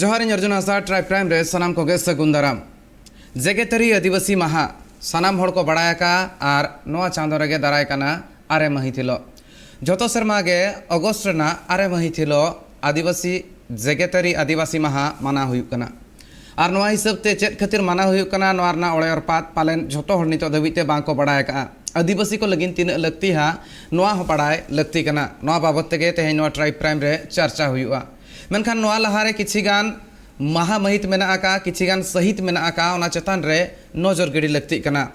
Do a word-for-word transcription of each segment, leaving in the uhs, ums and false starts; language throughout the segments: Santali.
ᱡᱚᱦᱟᱨ, ᱤᱧ ᱚᱨᱡᱩᱱ ᱦᱟᱸᱥᱫᱟ, ᱴᱨᱟᱭᱤᱵᱽ ᱯᱨᱟᱭᱤᱢ ᱨᱮ ᱥᱟᱱᱟᱢ ᱠᱚᱜᱮ ᱥᱟᱹᱜᱩᱱ ᱫᱟᱨᱟᱢ᱾ ᱡᱮᱜᱮᱛᱟᱹᱨᱤ ᱟᱹᱫᱤᱵᱟᱹᱥᱤ ᱢᱟᱦᱟ ᱥᱟᱱᱟᱢ ᱦᱚᱲ ᱠᱚ ᱵᱟᱲᱟᱭ ᱟᱠᱟᱫᱼᱟ, ᱟᱨ ᱱᱚᱣᱟ ᱪᱟᱸᱫᱳ ᱨᱮᱜᱮ ᱫᱟᱨᱟᱭ ᱠᱟᱱᱟ ᱟᱨᱮ ᱢᱟᱹᱦᱤᱛ ᱦᱤᱞᱳᱜ᱾ ᱡᱷᱚᱛᱚ ᱥᱮᱨᱢᱟ ᱜᱮ ᱚᱜᱚᱥᱴ ᱨᱮᱱᱟᱜ ᱟᱨᱮ ᱢᱟᱹᱦᱤᱛ ᱦᱤᱞᱳᱜ ᱟᱹᱫᱤᱵᱟᱹᱥᱤ, ᱡᱮᱜᱮᱛᱟᱹᱨᱤ ᱟᱹᱫᱤᱵᱟᱹᱥᱤ ᱢᱟᱦᱟ ᱢᱟᱱᱟᱣ ᱦᱩᱭᱩᱜ ᱠᱟᱱᱟ᱾ ᱟᱨ ᱱᱚᱣᱟ ᱦᱤᱥᱟᱹᱵ ᱛᱮ ᱪᱮᱫ ᱠᱷᱟᱹᱛᱤᱨ ᱢᱟᱱᱟᱣ ᱦᱩᱭᱩᱜ ᱠᱟᱱᱟ, ᱱᱚᱣᱟ ᱨᱮᱱᱟᱜ ᱚᱲᱮ ᱚᱨᱯᱟᱛ ᱯᱟᱞᱮᱱ ᱡᱷᱚᱛᱚ ᱦᱚᱲ ᱱᱤᱛᱚᱜ ᱫᱷᱟᱹᱵᱤᱡ ᱛᱮ ᱵᱟᱝ ᱠᱚ ᱵᱟᱲᱟᱭ ᱟᱠᱟᱫᱼᱟ᱾ ᱟᱹᱫᱤᱵᱟᱹᱥᱤ ᱠᱚ ᱞᱟᱹᱜᱤᱫ ᱛᱤᱱᱟᱹᱜ ᱞᱟᱹᱠᱛᱤ ᱦᱟᱸᱜ, ᱱᱚᱣᱟ ᱦᱚᱸ ᱵᱟᱲᱟᱭ ᱞᱟᱹᱠᱛᱤ ᱠᱟᱱᱟ᱾ ᱱᱚᱣᱟ ᱵᱟᱵᱚᱛ ᱛᱮᱜᱮ ᱛᱮᱦᱮᱧ ᱱᱚᱣᱟ ᱴᱨᱟᱭᱤᱵᱽ ᱯᱨᱟᱭᱤᱢ ᱨᱮ ᱪᱟᱨᱪᱟ ᱦᱩᱭᱩᱜᱼᱟ᱾ ᱢᱮᱱᱠᱷᱟᱱ ᱱᱚᱣᱟ ᱞᱟᱦᱟᱨᱮ ᱠᱤᱪᱷᱤ ᱜᱟᱱ ᱢᱟᱦᱟ ᱢᱟᱹᱦᱤᱛ ᱢᱮᱱᱟᱜ ᱟᱠᱟᱫᱼᱟ, ᱠᱤᱪᱷᱤ ᱜᱟᱱ ᱥᱟᱹᱦᱤᱛ ᱢᱮᱱᱟᱜ ᱟᱠᱟᱫᱼᱟ, ᱚᱱᱟ ᱪᱮᱛᱟᱱ ᱨᱮ ᱱᱚᱡᱚᱨ ᱜᱤᱰᱤ ᱞᱟᱹᱠᱛᱤᱜ ᱠᱟᱱᱟ᱾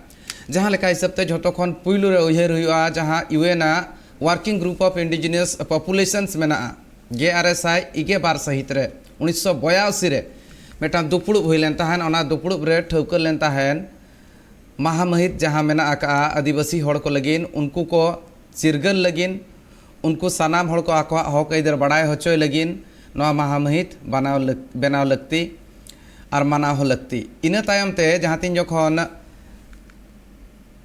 ᱡᱟᱦᱟᱸ ᱞᱮᱠᱟ ᱦᱤᱥᱟᱹᱵ ᱛᱮ ᱡᱷᱚᱛᱚ ᱠᱷᱚᱱ ᱯᱩᱭᱞᱩ ᱨᱮ ᱩᱭᱦᱟᱹᱨ ᱦᱩᱭᱩᱜᱼᱟ, ᱡᱟᱦᱟᱸ ᱤᱭᱩ ᱮᱱ ᱟᱜ Working Group of Indigenous Populations ᱢᱮᱱᱟᱜᱼᱟ, ᱜᱮᱞ ᱟᱨᱮ ᱥᱟᱭ ᱤᱜᱮ ᱵᱟᱨ ᱥᱟᱹᱦᱤᱛ ᱨᱮ, ᱩᱱᱤᱥᱥᱚ ᱵᱚᱭᱟᱥᱤ ᱨᱮ ᱢᱤᱫᱴᱟᱝ ᱫᱩᱯᱲᱩᱵ ᱦᱩᱭ ᱞᱮᱱ ᱛᱟᱦᱮᱸᱱ᱾ ᱚᱱᱟ ᱫᱩᱯᱲᱩᱵ ᱨᱮ ᱴᱷᱟᱹᱣᱠᱟᱹ ᱞᱮᱱ ᱛᱟᱦᱮᱸᱱ ᱢᱟᱦᱟ ᱢᱟᱹᱦᱤᱛ ᱡᱟᱦᱟᱸ ᱢᱮᱱᱟᱜ ᱟᱠᱟᱫᱼᱟ ᱟᱹᱫᱤᱵᱟᱹᱥᱤ ᱦᱚᱲ ᱠᱚ ᱞᱟᱹᱜᱤᱫ, ᱩᱱᱠᱩ ᱠᱚ ᱪᱤᱨᱜᱟᱹᱞ ᱞᱟᱹᱜᱤᱫ, ᱩᱱᱠᱩ ᱥᱟᱱᱟᱢ ᱦᱚᱲ ᱠᱚ ᱟᱠᱚᱣᱟᱜ ᱦᱚᱠ ᱟᱹᱭᱫᱟᱹᱨ ᱵᱟᱲᱟᱭ ᱦᱚᱪᱚᱭ ᱞᱟᱹᱜᱤᱫ ᱱᱚᱣᱟ ᱢᱟᱦᱟ ᱢᱟᱹᱦᱤᱛ ᱵᱟᱱᱟᱣ ᱞᱟᱹᱠ-, ᱵᱮᱱᱟᱣ ᱞᱟᱹᱠᱛᱤ ᱟᱨ ᱢᱟᱱᱟᱣ ᱦᱚᱸ ᱞᱟᱹᱠᱛᱤ᱾ ᱤᱱᱟᱹ ᱛᱟᱭᱚᱢ ᱛᱮ ᱡᱟᱦᱟᱸ ᱛᱤᱱ ᱡᱚᱠᱷᱚᱱ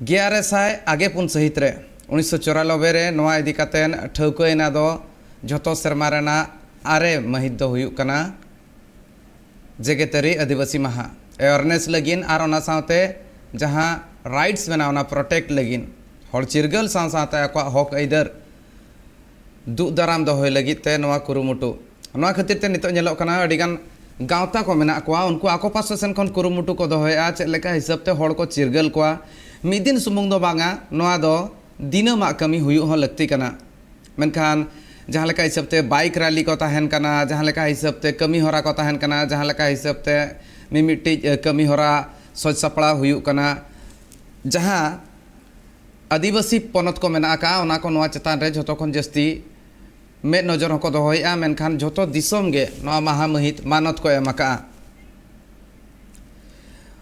ᱜᱮᱞ ᱟᱨᱮ ᱥᱟᱭ ᱟᱜᱮ ᱯᱩᱱ ᱥᱟᱹᱦᱤᱛ ᱨᱮ, ᱩᱱᱤᱥᱥᱚ ᱪᱚᱨᱟᱱᱚᱵᱵᱳᱭ ᱨᱮ ᱱᱚᱣᱟ ᱤᱫᱤ ᱠᱟᱛᱮ ᱴᱷᱟᱹᱣᱠᱟᱹᱭᱮᱱᱟ ᱫᱚ, ᱡᱷᱚᱛᱚ ᱥᱮᱨᱢᱟ ᱨᱮᱱᱟᱜ ᱟᱨᱮ ᱢᱟᱹᱦᱤᱛ ᱫᱚ ᱦᱩᱭᱩᱜ ᱠᱟᱱᱟ ᱡᱮᱜᱮᱛᱟᱹᱨᱤ ᱟᱹᱫᱤᱵᱟᱹᱥᱤ ᱢᱟᱦᱟ ᱮᱣᱟᱨᱱᱮᱥ ᱞᱟᱹᱜᱤᱫ ᱟᱨ ᱚᱱᱟ ᱥᱟᱶᱛᱮ ᱡᱟᱦᱟᱸ ᱨᱟᱭᱤᱴᱥ ᱢᱮᱱᱟᱜᱼᱟ, ᱚᱱᱟ ᱯᱨᱚᱴᱮᱠᱴ ᱞᱟᱹᱜᱤᱫ, ᱦᱚᱲ ᱪᱤᱨᱜᱟᱹᱞ ᱥᱟᱶ ᱥᱟᱶᱛᱮ ᱟᱠᱚᱣᱟᱜ ᱦᱚᱠ ᱟᱹᱭᱫᱟᱹᱨ ᱫᱩᱜ ᱫᱟᱨᱟᱢ ᱫᱚᱦᱚᱭ ᱞᱟᱹᱜᱤᱫ ᱛᱮ ᱱᱚᱣᱟ ᱠᱩᱨᱩᱢᱩᱴᱩ᱾ ᱱᱚᱣᱟ ᱠᱷᱟᱹᱛᱤᱨ ᱛᱮ ᱱᱤᱛᱚᱜ ᱧᱮᱞᱚᱜ ᱠᱟᱱᱟ, ᱟᱹᱰᱤᱜᱟᱱ ᱜᱟᱶᱛᱟ ᱠᱚ ᱢᱮᱱᱟᱜ ᱠᱚᱣᱟ, ᱩᱱᱠᱩ ᱟᱠᱚ ᱯᱟᱥᱴᱟ ᱥᱮᱱ ᱠᱷᱚᱱ ᱠᱩᱨᱩᱢᱩᱴᱩ ᱠᱚ ᱫᱚᱦᱚᱭᱮᱫᱼᱟ, ᱪᱮᱫ ᱞᱮᱠᱟ ᱦᱤᱥᱟᱹᱵ ᱛᱮ ᱦᱚᱲ ᱠᱚ ᱪᱤᱨᱜᱟᱹᱞ ᱠᱚᱣᱟ᱾ ᱢᱤᱫ ᱫᱤᱱ ᱥᱩᱢᱩᱝ ᱫᱚ ᱵᱟᱝᱟ, ᱱᱚᱣᱟ ᱫᱚ ᱫᱤᱱᱟᱹᱢᱟᱜ ᱠᱟᱹᱢᱤ ᱦᱩᱭᱩᱜ ᱦᱚᱸ ᱞᱟᱹᱠᱛᱤ ᱠᱟᱱᱟ᱾ ᱢᱮᱱᱠᱷᱟᱱ ᱡᱟᱦᱟᱸ ᱞᱮᱠᱟ ᱦᱤᱥᱟᱹᱵ ᱛᱮ ᱵᱟᱭᱤᱠ ᱨᱮᱞᱤ ᱠᱚ ᱛᱟᱦᱮᱱ ᱠᱟᱱᱟ, ᱡᱟᱦᱟᱸ ᱞᱮᱠᱟ ᱦᱤᱥᱟᱹᱵ ᱛᱮ ᱠᱟᱹᱢᱤ ᱦᱚᱨᱟ ᱠᱚ ᱛᱟᱦᱮᱱ ᱠᱟᱱᱟ, ᱡᱟᱦᱟᱸ ᱞᱮᱠᱟ ᱦᱤᱥᱟᱹᱵ ᱛᱮ ᱢᱤᱢᱤᱫᱴᱤᱡ, ᱮ, ᱠᱟᱹᱢᱤ ᱦᱚᱨᱟ ᱥᱚᱡᱽ ᱥᱟᱯᱲᱟᱣ ᱦᱩᱭᱩᱜ ᱠᱟᱱᱟ, ᱡᱟᱦᱟᱸ ᱟᱹᱫᱤᱵᱟᱹᱥᱤ ᱯᱚᱱᱚᱛ ᱠᱚ ᱢᱮᱱᱟᱜ ᱟᱠᱟᱫᱼᱟ, ᱚᱱᱟ ᱠᱚ ᱱᱚᱣᱟ ᱪᱮᱛᱟᱱ ᱨᱮ ᱡᱷᱚᱛᱚ ᱠᱷᱚᱱ ᱡᱟᱹᱥᱛᱤ ᱢᱮᱫ ᱱᱚᱡᱚᱨ ᱦᱚᱸᱠᱚ ᱫᱚᱦᱚᱭᱮᱫᱼᱟ, ᱢᱮᱱᱠᱷᱟᱱ ᱡᱷᱚᱛᱚ ᱫᱤᱥᱚᱢ ᱜᱮ ᱱᱚᱣᱟ ᱢᱟᱦᱟ ᱢᱟᱹᱦᱤᱛ ᱢᱟᱱᱚᱛ ᱠᱚ ᱮᱢ ᱟᱠᱟᱫᱼᱟ᱾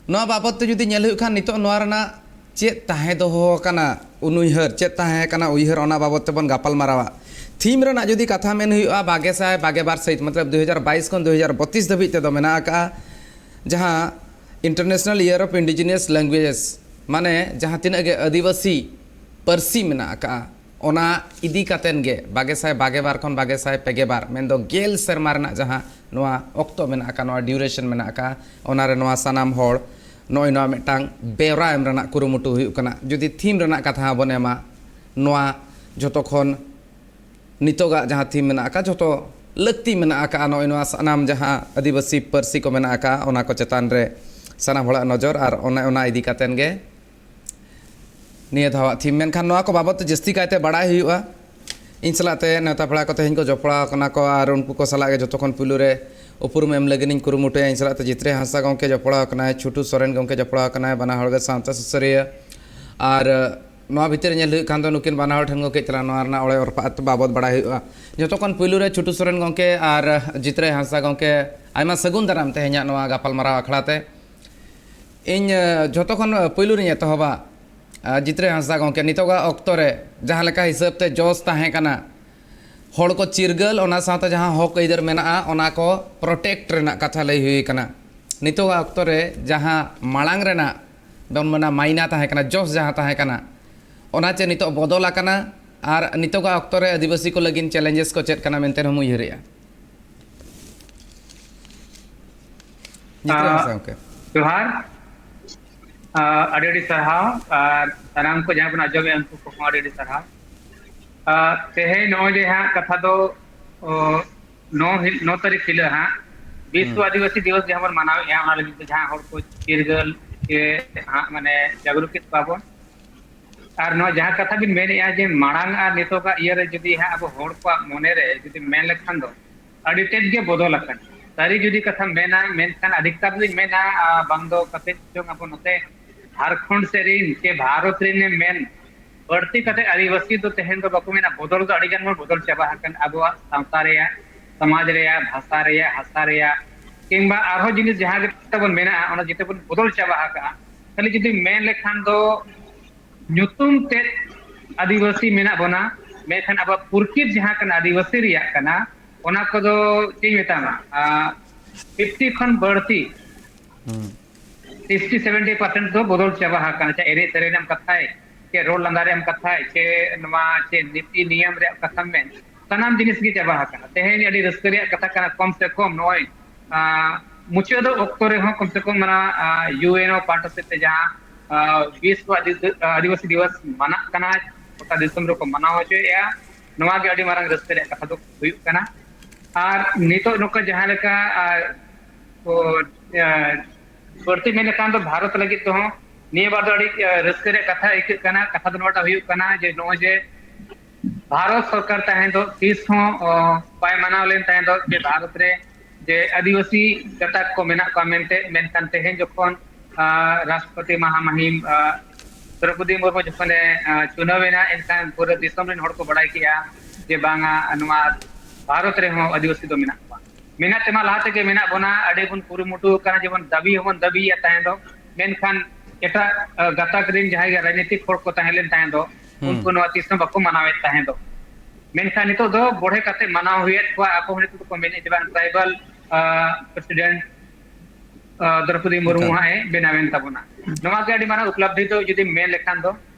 ᱱᱚᱣᱟ ᱵᱟᱵᱚᱛ ᱛᱮ ᱡᱩᱫᱤ ᱧᱮᱞ ᱦᱩᱭᱩᱜ ᱠᱷᱟᱱ, ᱱᱤᱛᱚᱜ ᱱᱚᱣᱟ ᱨᱮᱱᱟᱜ ᱪᱮᱫ ᱛᱟᱦᱮᱸ ᱫᱚᱦᱚ ᱟᱠᱟᱱᱟ ᱩᱱᱩᱭᱦᱟᱹᱨ, ᱪᱮᱫ ᱛᱟᱦᱮᱸ ᱠᱟᱱᱟ ᱩᱭᱦᱟᱹᱨ, ᱚᱱᱟ ᱵᱟᱵᱚᱛ ᱛᱮᱵᱚᱱ ᱜᱟᱯᱟᱞ ᱢᱟᱨᱟᱣᱟ᱾ ᱛᱷᱤᱢ ᱨᱮᱱᱟᱜ ᱡᱩᱫᱤ ᱠᱟᱛᱷᱟ ᱢᱮᱱ ᱦᱩᱭᱩᱜᱼᱟ, ᱵᱟᱜᱮ ᱥᱟᱭ ᱵᱟᱜᱮ ᱵᱟᱨ ᱥᱟᱹᱦᱤᱛ, ᱢᱚᱛᱞᱚᱵ ᱫᱩ ᱦᱟᱡᱟᱨ ᱵᱟᱭᱤᱥ ᱠᱷᱚᱱ ᱫᱩ ᱦᱟᱡᱟᱨ ᱵᱚᱛᱤᱥ ᱫᱷᱟᱹᱵᱤᱡ ᱛᱮᱫᱚ ᱢᱮᱱᱟᱜ ᱟᱠᱟᱫᱼᱟ, ᱡᱟᱦᱟᱸ International Year of Indigenous Languages, ᱢᱟᱱᱮ ᱡᱟᱦᱟᱸ ᱛᱤᱱᱟᱹᱜ ᱜᱮ ᱟᱹᱫᱤᱵᱟᱹᱥᱤ ᱯᱟᱹᱨᱥᱤ ᱢᱮᱱᱟᱜ ᱟᱠᱟᱫᱼᱟ, ᱚᱱᱟ ᱤᱫᱤ ᱠᱟᱛᱮᱱ ᱜᱮ ᱵᱟᱜᱮ ᱥᱟᱭ ᱵᱟᱜᱮ ᱵᱟᱨ ᱠᱷᱚᱱ ᱵᱟᱜᱮ ᱥᱟᱭ ᱯᱮᱜᱮ ᱵᱟᱨ, ᱢᱮᱱᱫᱚ ᱜᱮᱞ ᱥᱮᱨᱢᱟ ᱨᱮᱱᱟᱜ ᱡᱟᱦᱟᱸ ᱱᱚᱣᱟ ᱚᱠᱛᱚ ᱢᱮᱱᱟᱜ ᱟᱠᱟᱫ, ᱱᱚᱣᱟ duration ᱢᱮᱱᱟᱜ ᱟᱠᱟᱫ, ᱚᱱᱟᱨᱮ ᱱᱚᱣᱟ ᱥᱟᱱᱟᱢ ᱦᱚᱲ ᱱᱚᱜᱼᱚᱭ ᱱᱚᱣᱟ ᱢᱤᱫᱴᱟᱝ ᱵᱮᱣᱨᱟ ᱮᱢ ᱨᱮᱱᱟᱜ ᱠᱩᱨᱩᱢᱩᱴᱩ ᱦᱩᱭᱩᱜ ᱠᱟᱱᱟ᱾ ᱡᱩᱫᱤ theme ᱨᱮᱱᱟᱜ ᱠᱟᱛᱷᱟ ᱦᱚᱸ ᱵᱚᱱ ᱮᱢᱟ, ᱱᱚᱣᱟ ᱡᱷᱚᱛᱚ ᱠᱷᱚᱱ ᱱᱤᱛᱚᱜᱟᱜ ᱡᱟᱦᱟᱸ theme ᱢᱮᱱᱟᱜ ᱟᱠᱟᱫ, ᱡᱷᱚᱛᱚ ᱞᱟᱹᱠᱛᱤ ᱢᱮᱱᱟᱜ ᱟᱠᱟᱫ ᱱᱚᱜᱼᱚᱭ ᱱᱚᱣᱟ ᱥᱟᱱᱟᱢ ᱡᱟᱦᱟᱸ ᱟᱹᱫᱤᱵᱟᱹᱥᱤ ᱯᱟᱹᱨᱥᱤ ᱠᱚ ᱢᱮᱱᱟᱜ ᱟᱠᱟᱫ, ᱚᱱᱟ ᱠᱚ ᱪᱮᱛᱟᱱ ᱨᱮ ᱥᱟᱱᱟᱢ ᱦᱚᱲᱟᱜ ᱱᱚᱡᱚᱨ, ᱟᱨ ᱚᱱᱮ ᱚᱱᱟ ᱤᱫᱤ ᱠᱟᱛᱮᱱ ᱜᱮ ᱱᱤᱭᱟᱹ ᱫᱷᱟᱣᱟᱜ theme᱾ ᱢᱮᱱᱠᱷᱟᱱ ᱱᱚᱣᱟ ᱠᱚ ᱵᱟᱵᱚᱫ ᱛᱮ ᱡᱟᱹᱥᱛᱤ ᱠᱟᱭᱛᱮ ᱵᱟᱲᱟᱭ ᱦᱩᱭᱩᱜᱼᱟ᱾ ᱤᱧ ᱥᱟᱞᱟᱜ ᱛᱮ ᱱᱮᱣᱛᱟ ᱯᱮᱲᱟ ᱠᱚ ᱛᱮᱦᱮᱧ ᱠᱚ ᱡᱚᱯᱲᱟᱣ ᱟᱠᱟᱱᱟ ᱠᱚ, ᱟᱨ ᱩᱱᱠᱩ ᱠᱚ ᱥᱟᱞᱟᱜ ᱜᱮ ᱡᱚᱛᱚ ᱠᱷᱚᱱ ᱯᱩᱭᱞᱩ ᱨᱮ ᱩᱯᱨᱩᱢ ᱮᱢ ᱞᱟᱹᱜᱤᱫ ᱤᱧ ᱠᱩᱨᱩᱢᱩᱴᱩᱭᱟ᱾ ᱤᱧ ᱥᱟᱞᱟᱜ ᱛᱮ ᱡᱤᱛᱨᱮ ᱦᱟᱸᱥᱫᱟ ᱜᱚᱢᱠᱮ ᱡᱚᱯᱲᱟᱣ ᱟᱠᱟᱱᱟᱭ, ᱪᱷᱩᱴᱩ ᱥᱚᱨᱮᱱ ᱜᱚᱢᱠᱮ ᱡᱚᱯᱲᱟᱣ ᱟᱠᱟᱱᱟᱭ, ᱵᱟᱱᱟ ᱦᱚᱲ ᱜᱮ ᱥᱟᱶᱛᱟ ᱥᱩᱥᱟᱹᱨᱤᱭᱟᱹ᱾ ᱟᱨ ᱱᱚᱣᱟ ᱵᱷᱤᱛᱤᱨ ᱨᱮ ᱧᱮᱞ ᱦᱩᱭᱩᱜ ᱠᱷᱟᱱ ᱫᱚ ᱱᱩᱠᱤᱱ ᱵᱟᱱᱟ ᱦᱚᱲ ᱴᱷᱮᱱ ᱠᱷᱚᱱ ᱠᱟᱹᱡ ᱪᱟᱞᱟᱝ ᱱᱚᱣᱟ ᱨᱮᱱᱟᱜ ᱚᱲᱮ ᱚᱨᱯᱟᱜ ᱵᱟᱵᱚᱫ ᱵᱟᱲᱟᱭ ᱦᱩᱭᱩᱜᱼᱟ᱾ ᱡᱚᱛᱚ ᱠᱷᱚᱱ ᱯᱩᱭᱞᱩ ᱨᱮ ᱪᱷᱩᱴᱩ ᱥᱚᱨᱮᱱ ᱜᱚᱢᱠᱮ ᱟᱨ ᱡᱤᱛᱨᱮ ᱦᱟᱸᱥᱫᱟ ᱜᱚᱢᱠᱮ, ᱟᱭᱢᱟ ᱥᱟᱹᱜᱩᱱ ᱫᱟᱨᱟᱢ ᱛᱮᱦᱮᱧᱟᱜ ᱱᱚᱣᱟ ᱜᱟᱯᱟᱞᱢᱟᱨᱟᱣ ᱟᱠᱷᱲᱟ ᱛᱮ᱾ ᱤᱧ, ᱮ, ᱡᱷᱚᱛᱚ ᱠᱷᱚᱱ, ᱮ, ᱯᱩᱭᱞᱩ ᱨᱤᱧ ᱮᱛᱚᱦᱚᱵᱟ, ᱮ, ᱡᱤᱛᱨᱮ ᱦᱟᱸᱥᱫᱟ ᱜᱚᱢᱠᱮ, ᱱᱤᱛᱚᱜᱟᱜ ᱚᱠᱛᱚ ᱨᱮ ᱡᱟᱦᱟᱸ ᱞᱮᱠᱟ ᱦᱤᱥᱟᱹᱵ ᱛᱮ ᱡᱚᱥ ᱛᱟᱦᱮᱸ ᱠᱟᱱᱟ, ᱦᱚᱲ ᱠᱚ ᱪᱤᱨᱜᱟᱹᱞ, ᱚᱱᱟ ᱥᱟᱶᱛᱮ ᱡᱟᱦᱟᱸ ᱦᱚᱠ ᱟᱹᱭᱫᱟᱹᱨ ᱢᱮᱱᱟᱜᱼᱟ, ᱚᱱᱟ ᱠᱚ protect ᱨᱮᱱᱟᱜ ᱠᱟᱛᱷᱟ ᱞᱟᱹᱭ ᱦᱩᱭ ᱠᱟᱱᱟ᱾ ᱱᱤᱛᱚᱜᱟᱜ ᱚᱠᱛᱚ ᱨᱮ ᱡᱟᱦᱟᱸ ᱢᱟᱲᱟᱝ ᱨᱮᱱᱟᱜ ᱵᱚᱱ ᱢᱮᱱᱟ ᱢᱟᱭᱱᱟ ᱛᱟᱦᱮᱸ ᱠᱟᱱᱟ, ᱡᱚᱥ ᱡᱟᱦᱟᱸ ᱛᱟᱦᱮᱸ ᱠᱟᱱᱟ, ᱚᱱᱟ ᱪᱮ ᱱᱤᱛᱚᱜ ᱵᱚᱫᱚᱞ ᱟᱠᱟᱱᱟ? ᱟᱨ ᱱᱤᱛᱚᱜᱟᱜ ᱚᱠᱛᱚ ᱨᱮ ᱟᱹᱫᱤᱵᱟᱹᱥᱤ ᱠᱚ ᱞᱟᱹᱜᱤᱫ challenges ᱠᱚ ᱪᱮᱫ ᱠᱟᱱᱟ ᱢᱮᱱᱛᱮ ᱦᱚᱸᱢ ᱩᱭᱦᱟᱹᱨᱮᱜᱼᱟ? ᱡᱤᱛᱨᱮ ᱟᱸ, ᱦᱟᱸᱥᱫᱟ ᱜᱚᱢᱠᱮ᱾ ᱡᱚᱦᱟᱨ᱾ ᱟᱸ, ᱟᱹᱰᱤ ᱟᱹᱰᱤ ᱥᱟᱨᱦᱟᱣ, ᱟᱨ ᱥᱟᱱᱟᱢ ᱠᱚ ᱡᱟᱦᱟᱸ ᱵᱚᱱ ᱟᱸᱡᱚᱢᱮᱫᱼᱟ, ᱩᱱᱠᱩ ᱠᱚᱦᱚᱸ ᱟᱹᱰᱤ ᱟᱹᱰᱤ ᱥᱟᱨᱦᱟᱣ᱾ ᱟᱸ, ᱛᱮᱦᱮᱧ ᱱᱚᱜᱼᱚᱭ ᱡᱮ ᱦᱟᱸᱜ ᱠᱟᱛᱷᱟ ᱫᱚ, ᱚ, ᱱᱚ ᱦᱤᱞ-, ᱱᱚ ᱛᱟᱹᱨᱤᱠᱷ ᱦᱤᱞᱳᱜ ᱦᱟᱸᱜ ᱵᱤᱥᱥᱚ ᱦᱩᱸ᱾ ᱟᱹᱫᱤᱵᱟᱹᱥᱤ ᱫᱤᱵᱚᱥ ᱡᱟᱦᱟᱸ ᱵᱚᱱ ᱢᱟᱱᱟᱣᱮᱫᱼᱟ, ᱚᱱᱟ ᱞᱟᱹᱜᱤᱫ ᱛᱮ ᱡᱟᱦᱟᱸ ᱦᱚᱲ ᱠᱚ ᱪᱤᱨᱜᱟᱹᱞ ᱥᱮ ᱦᱟᱸᱜ ᱢᱟᱱᱮ ᱡᱟᱜᱽᱨᱩᱠᱤᱛ ᱠᱚᱣᱟ ᱵᱚᱱ, ᱟᱨ ᱱᱚᱣᱟ ᱡᱟᱦᱟᱸ ᱠᱟᱛᱷᱟ ᱵᱤᱱ ᱢᱮᱱᱮᱫᱼᱟ ᱡᱮ ᱢᱟᱲᱟᱝ ᱟᱨ ᱱᱤᱛᱚᱜᱟᱜ ᱤᱭᱟᱹ ᱨᱮ ᱡᱩᱫᱤ ᱦᱟᱸᱜ ᱟᱵᱚ ᱦᱚᱲ ᱠᱚᱣᱟᱜ ᱢᱚᱱᱮ ᱨᱮ ᱡᱩᱫᱤ ᱢᱮᱱ ᱞᱮᱠᱷᱟᱱ ᱫᱚ ᱟᱹᱰᱤ ᱛᱮᱫ ᱜᱮ ᱵᱚᱫᱚᱞ ᱟᱠᱟᱱᱟ᱾ ᱥᱟᱹᱨᱤ ᱡᱩᱫᱤ ᱠᱟᱛᱷᱟ ᱢᱮᱱᱟ, ᱢᱮᱱᱠᱷᱟᱱ ᱟᱹᱰᱤ ᱠᱟᱛᱷᱟ ᱫᱚᱧ ᱢᱮᱱᱟ, ᱟᱨ ᱵᱟᱝ ᱫᱚ ᱠᱟᱛᱮ ᱪᱚᱝ ᱟᱵᱚ ᱱᱚᱛᱮ ᱡᱷᱟᱲᱠᱷᱚᱸᱰ ᱥᱮᱫ ᱨᱤᱱ ᱥᱮ ᱵᱷᱟᱨᱚᱛ ᱨᱤᱱ ᱮᱢ ᱢᱮᱱ, ᱵᱟᱹᱲᱛᱤ ᱠᱟᱛᱮ ᱟᱹᱫᱤᱵᱟᱹᱥᱤ ᱫᱚ ᱛᱮᱦᱮᱧ ᱫᱚ ᱵᱟᱠᱚ ᱢᱮᱱᱟ, ᱵᱚᱫᱚᱞ ᱫᱚ ᱟᱹᱰᱤ ᱜᱟᱱ ᱵᱚᱱ ᱵᱚᱫᱚᱞ ᱪᱟᱵᱟ ᱟᱠᱟᱱᱟ᱾ ᱟᱵᱚᱣᱟᱜ ᱥᱟᱶᱛᱟ ᱨᱮᱭᱟᱜ, ᱥᱚᱢᱟᱡᱽ ᱨᱮᱭᱟᱜ, ᱵᱷᱟᱥᱟ ᱨᱮᱭᱟᱜ, ᱦᱟᱥᱟ ᱨᱮᱭᱟᱜ, ᱠᱤᱝᱵᱟ ᱟᱨᱦᱚᱸ ᱡᱤᱱᱤᱥ ᱡᱟᱦᱟᱸ ᱜᱮ ᱛᱟᱵᱚᱱ ᱢᱮᱱᱟᱜᱼᱟ, ᱚᱱᱟ ᱡᱚᱛᱚ ᱵᱚᱱ ᱵᱚᱫᱚᱞ ᱪᱟᱵᱟ ᱟᱠᱟᱜᱼᱟ᱾ ᱠᱷᱟᱹᱞᱤ ᱡᱩᱫᱤ ᱢᱮᱱ ᱞᱮᱠᱷᱟᱱ ᱫᱚ ᱧᱩᱛᱩᱢ ᱛᱮᱫ ᱟᱹᱫᱤᱵᱟᱹᱥᱤ ᱢᱮᱱᱟᱜ ᱵᱚᱱᱟ, ᱢᱮᱱᱠᱷᱟᱱ ᱟᱵᱚᱣᱟᱜ ᱯᱩᱨᱠᱤᱛ ᱡᱟᱦᱟᱸ ᱠᱟᱱᱟ, ᱟᱹᱫᱤᱵᱟᱹᱥᱤ ᱨᱮᱭᱟᱜ ᱠᱟᱱᱟ, ᱚᱱᱟ ᱠᱚᱫᱚ ᱪᱮᱫ ᱤᱧ ᱢᱮᱛᱟᱢᱟ, ᱟᱸ, ᱯᱷᱤᱯᱴᱤ ᱠᱷᱚᱱ ᱵᱟᱹᱲᱛᱤ, ᱦᱩᱸ᱾ ᱥᱤᱠᱥᱴᱤ ᱥᱮᱵᱷᱮᱱᱴᱤ ᱯᱟᱨᱥᱮᱱᱴ ᱫᱚ ᱵᱚᱫᱚᱞ ᱪᱟᱵᱟ ᱟᱠᱟᱱᱟ᱾ ᱟᱪᱪᱷᱟ, ᱮᱱᱮᱡ ᱥᱮᱨᱮᱧ ᱨᱮᱱᱟᱜ ᱠᱟᱛᱷᱟᱭ, ᱪᱮ ᱨᱚᱲ ᱞᱟᱸᱫᱟ ᱨᱮᱭᱟᱜ ᱠᱟᱛᱷᱟ, ᱪᱮ ᱱᱚᱣᱟ ᱪᱮ ᱱᱤᱛᱤ ᱱᱤᱭᱚᱢ ᱨᱮᱭᱟᱜ ᱠᱟᱛᱷᱟᱢ ᱢᱮᱱ, ᱥᱟᱱᱟᱢ ᱡᱤᱱᱤᱥ ᱜᱮ ᱪᱟᱵᱟ ᱟᱠᱟᱱᱟ᱾ ᱛᱮᱦᱮᱧ ᱟᱹᱰᱤ ᱨᱟᱹᱥᱠᱟᱹ ᱨᱮᱭᱟᱜ ᱠᱟᱛᱷᱟ ᱠᱟᱱᱟ, ᱠᱚᱢ ᱥᱮ ᱠᱚᱢ ᱱᱚᱜᱼᱚᱭ, ᱟᱸ, ᱢᱩᱪᱟᱹᱫᱚᱜ ᱚᱠᱛᱚ ᱨᱮᱦᱚᱸ ᱠᱚᱢ ᱥᱮ ᱠᱚᱢ ᱚᱱᱟ, ᱟᱸ, ᱭᱩ ᱮᱱ ᱳ ᱯᱟᱦᱴᱟ ᱥᱮᱫ ᱛᱮ ᱡᱟᱦᱟᱸ, ᱟᱸ, ᱵᱤᱥᱣᱚ ᱟᱹᱫᱤ-, ᱟᱹᱫᱤᱵᱟᱹᱥᱤ ᱫᱤᱵᱚᱥ ᱢᱟᱱᱟᱜ ᱠᱟᱱᱟ, ᱜᱚᱴᱟ ᱫᱤᱥᱚᱢ ᱨᱮᱠᱚ ᱢᱟᱱᱟᱣ ᱦᱚᱪᱚᱭᱮᱫᱼᱟ, ᱱᱚᱣᱟ ᱜᱮ ᱟᱹᱰᱤ ᱢᱟᱨᱟᱝ ᱨᱟᱹᱥᱠᱟᱹ ᱨᱮᱭᱟᱜ ᱠᱟᱛᱷᱟ ᱫᱚ ᱦᱩᱭᱩᱜ ᱠᱟᱱᱟ᱾ ᱟᱨ ᱱᱤᱛᱚᱜ ᱱᱚᱝᱠᱟ ᱡᱟᱦᱟᱸ ᱞᱮᱠᱟ, ᱟᱸ, ᱠᱚ, ᱟᱸ, ᱵᱟᱹᱲᱛᱤ ᱢᱮᱱ ᱞᱮᱠᱷᱟᱱ ᱫᱚ ᱵᱷᱟᱨᱚᱛ ᱞᱟᱹᱜᱤᱫ ᱛᱮᱦᱚᱸ ᱱᱤᱭᱟᱹ ᱵᱟᱨ ᱫᱚ ᱟᱹᱰᱤ, ᱟᱸ, ᱨᱟᱹᱥᱠᱟᱹ ᱨᱮᱭᱟᱜ ᱠᱟᱛᱷᱟ ᱟᱹᱭᱠᱟᱹᱜ ᱠᱟᱱᱟ᱾ ᱠᱟᱛᱷᱟ ᱫᱚ ᱱᱚᱣᱟᱴᱟᱜ ᱦᱩᱭᱩᱜ ᱠᱟᱱᱟ ᱡᱮ ᱱᱚᱜᱼᱚᱭ ᱡᱮ ᱵᱷᱟᱨᱚᱛ ᱥᱚᱨᱠᱟᱨ ᱛᱟᱦᱮᱸ ᱫᱚ ᱛᱤᱥ ᱦᱚᱸ, ᱚ, ᱵᱟᱭ ᱢᱟᱱᱟᱣ ᱞᱮᱱ ᱛᱟᱦᱮᱸ ᱫᱚ ᱡᱮ ᱵᱷᱟᱨᱚᱛ ᱨᱮ ᱡᱮ ᱟᱹᱫᱤᱵᱟᱹᱥᱤ ᱜᱟᱛᱟᱠ ᱠᱚ ᱢᱮᱱᱟᱜ ᱠᱚᱣᱟ ᱢᱮᱱᱛᱮ, ᱢᱮᱱᱠᱷᱟᱱ ᱛᱮᱦᱮᱧ ᱡᱚᱠᱷᱚᱱ, ᱟᱸ, ᱨᱟᱥᱴᱨᱚᱯᱚᱛᱤ ᱢᱟᱦᱟᱢᱟᱦᱤᱢ, ᱟᱸ, ᱫᱨᱚᱯᱚᱫᱤ ᱢᱩᱨᱢᱩ ᱡᱚᱠᱷᱚᱱᱮ, ᱟᱸ, ᱪᱩᱱᱟᱹᱣ ᱮᱱᱟ, ᱮᱱᱠᱷᱟᱱ ᱯᱩᱨᱟᱹ ᱫᱤᱥᱚᱢ ᱨᱮᱱ ᱦᱚᱲ ᱠᱚ ᱵᱟᱲᱟᱭ ᱠᱮᱜᱼᱟ ᱡᱮ ᱵᱟᱝᱟ, ᱱᱚᱣᱟ ᱵᱷᱟᱨᱚᱛ ᱨᱮᱦᱚᱸ ᱟᱹᱫᱤᱵᱟᱹᱥᱤ ᱫᱚ ᱢᱮᱱᱟᱜ ᱠᱚᱣᱟ᱾ ᱢᱮᱱᱟᱜ ᱛᱮᱢᱟ ᱞᱟᱦᱟ ᱛᱮᱜᱮ ᱢᱮᱱᱟᱜ ᱵᱚᱱᱟ, ᱟᱹᱰᱤ ᱵᱚᱱ ᱠᱩᱨᱩᱢᱩᱴᱩ ᱟᱠᱟᱱᱟ, ᱡᱮᱢᱚᱱ ᱫᱟᱹᱵᱤ ᱦᱚᱸᱵᱚᱱ ᱫᱟᱹᱵᱤᱭᱮᱫ ᱛᱟᱦᱮᱸ ᱫᱚ, ᱢᱮᱱᱠᱷᱟᱱ ᱮᱴᱟᱜ, ᱟᱸ, ᱜᱟᱛᱟᱠ ᱨᱮᱱ ᱡᱟᱦᱟᱸᱭ ᱜᱮ ᱨᱟᱡᱽᱱᱤᱛᱤᱠ ᱦᱚᱲ ᱠᱚ ᱛᱟᱦᱮᱸ ᱞᱮᱱ ᱛᱟᱦᱮᱸ ᱫᱚ, ᱦᱩᱸ᱾ ᱩᱱᱠᱩ ᱱᱚᱣᱟ ᱛᱤᱥ ᱦᱚᱸ ᱵᱟᱠᱚ ᱢᱟᱱᱟᱣᱮᱫ ᱛᱟᱦᱮᱸ ᱫᱚ᱾ ᱢᱮᱱᱠᱷᱟᱱ ᱱᱤᱛᱚᱜ ᱫᱚ ᱵᱚᱲᱦᱮ ᱠᱟᱛᱮ ᱢᱟᱱᱟᱣ ᱦᱩᱭᱮᱫ ᱠᱚᱣᱟ᱾ ᱟᱠᱚ ᱦᱚᱸ ᱱᱤᱛᱚᱜ ᱫᱚᱠᱚ ᱢᱮᱱᱮᱫ ᱡᱮ ᱵᱟᱝ, ᱴᱨᱟᱭᱵᱟᱞ, ᱟᱸ, ᱯᱨᱮᱥᱤᱰᱮᱱᱴ, ᱟᱸ, ᱫᱨᱚᱯᱚᱫᱤ ᱢᱩᱨᱢᱩ ᱮᱠᱟᱞ᱾ ᱦᱟᱸᱜ ᱮ ᱵᱮᱱᱟᱣᱮᱱ ᱛᱟᱵᱚᱱᱟ᱾ ᱱᱚᱣᱟ ᱜᱮ ᱟᱹᱰᱤ ᱢᱟᱨᱟᱝ ᱩᱯᱞᱚᱵᱽᱫᱷᱤ ᱫᱚ ᱡᱩᱫᱤᱢ ᱢᱮᱱ ᱞᱮᱠᱷᱟᱱ ᱫᱚ᱾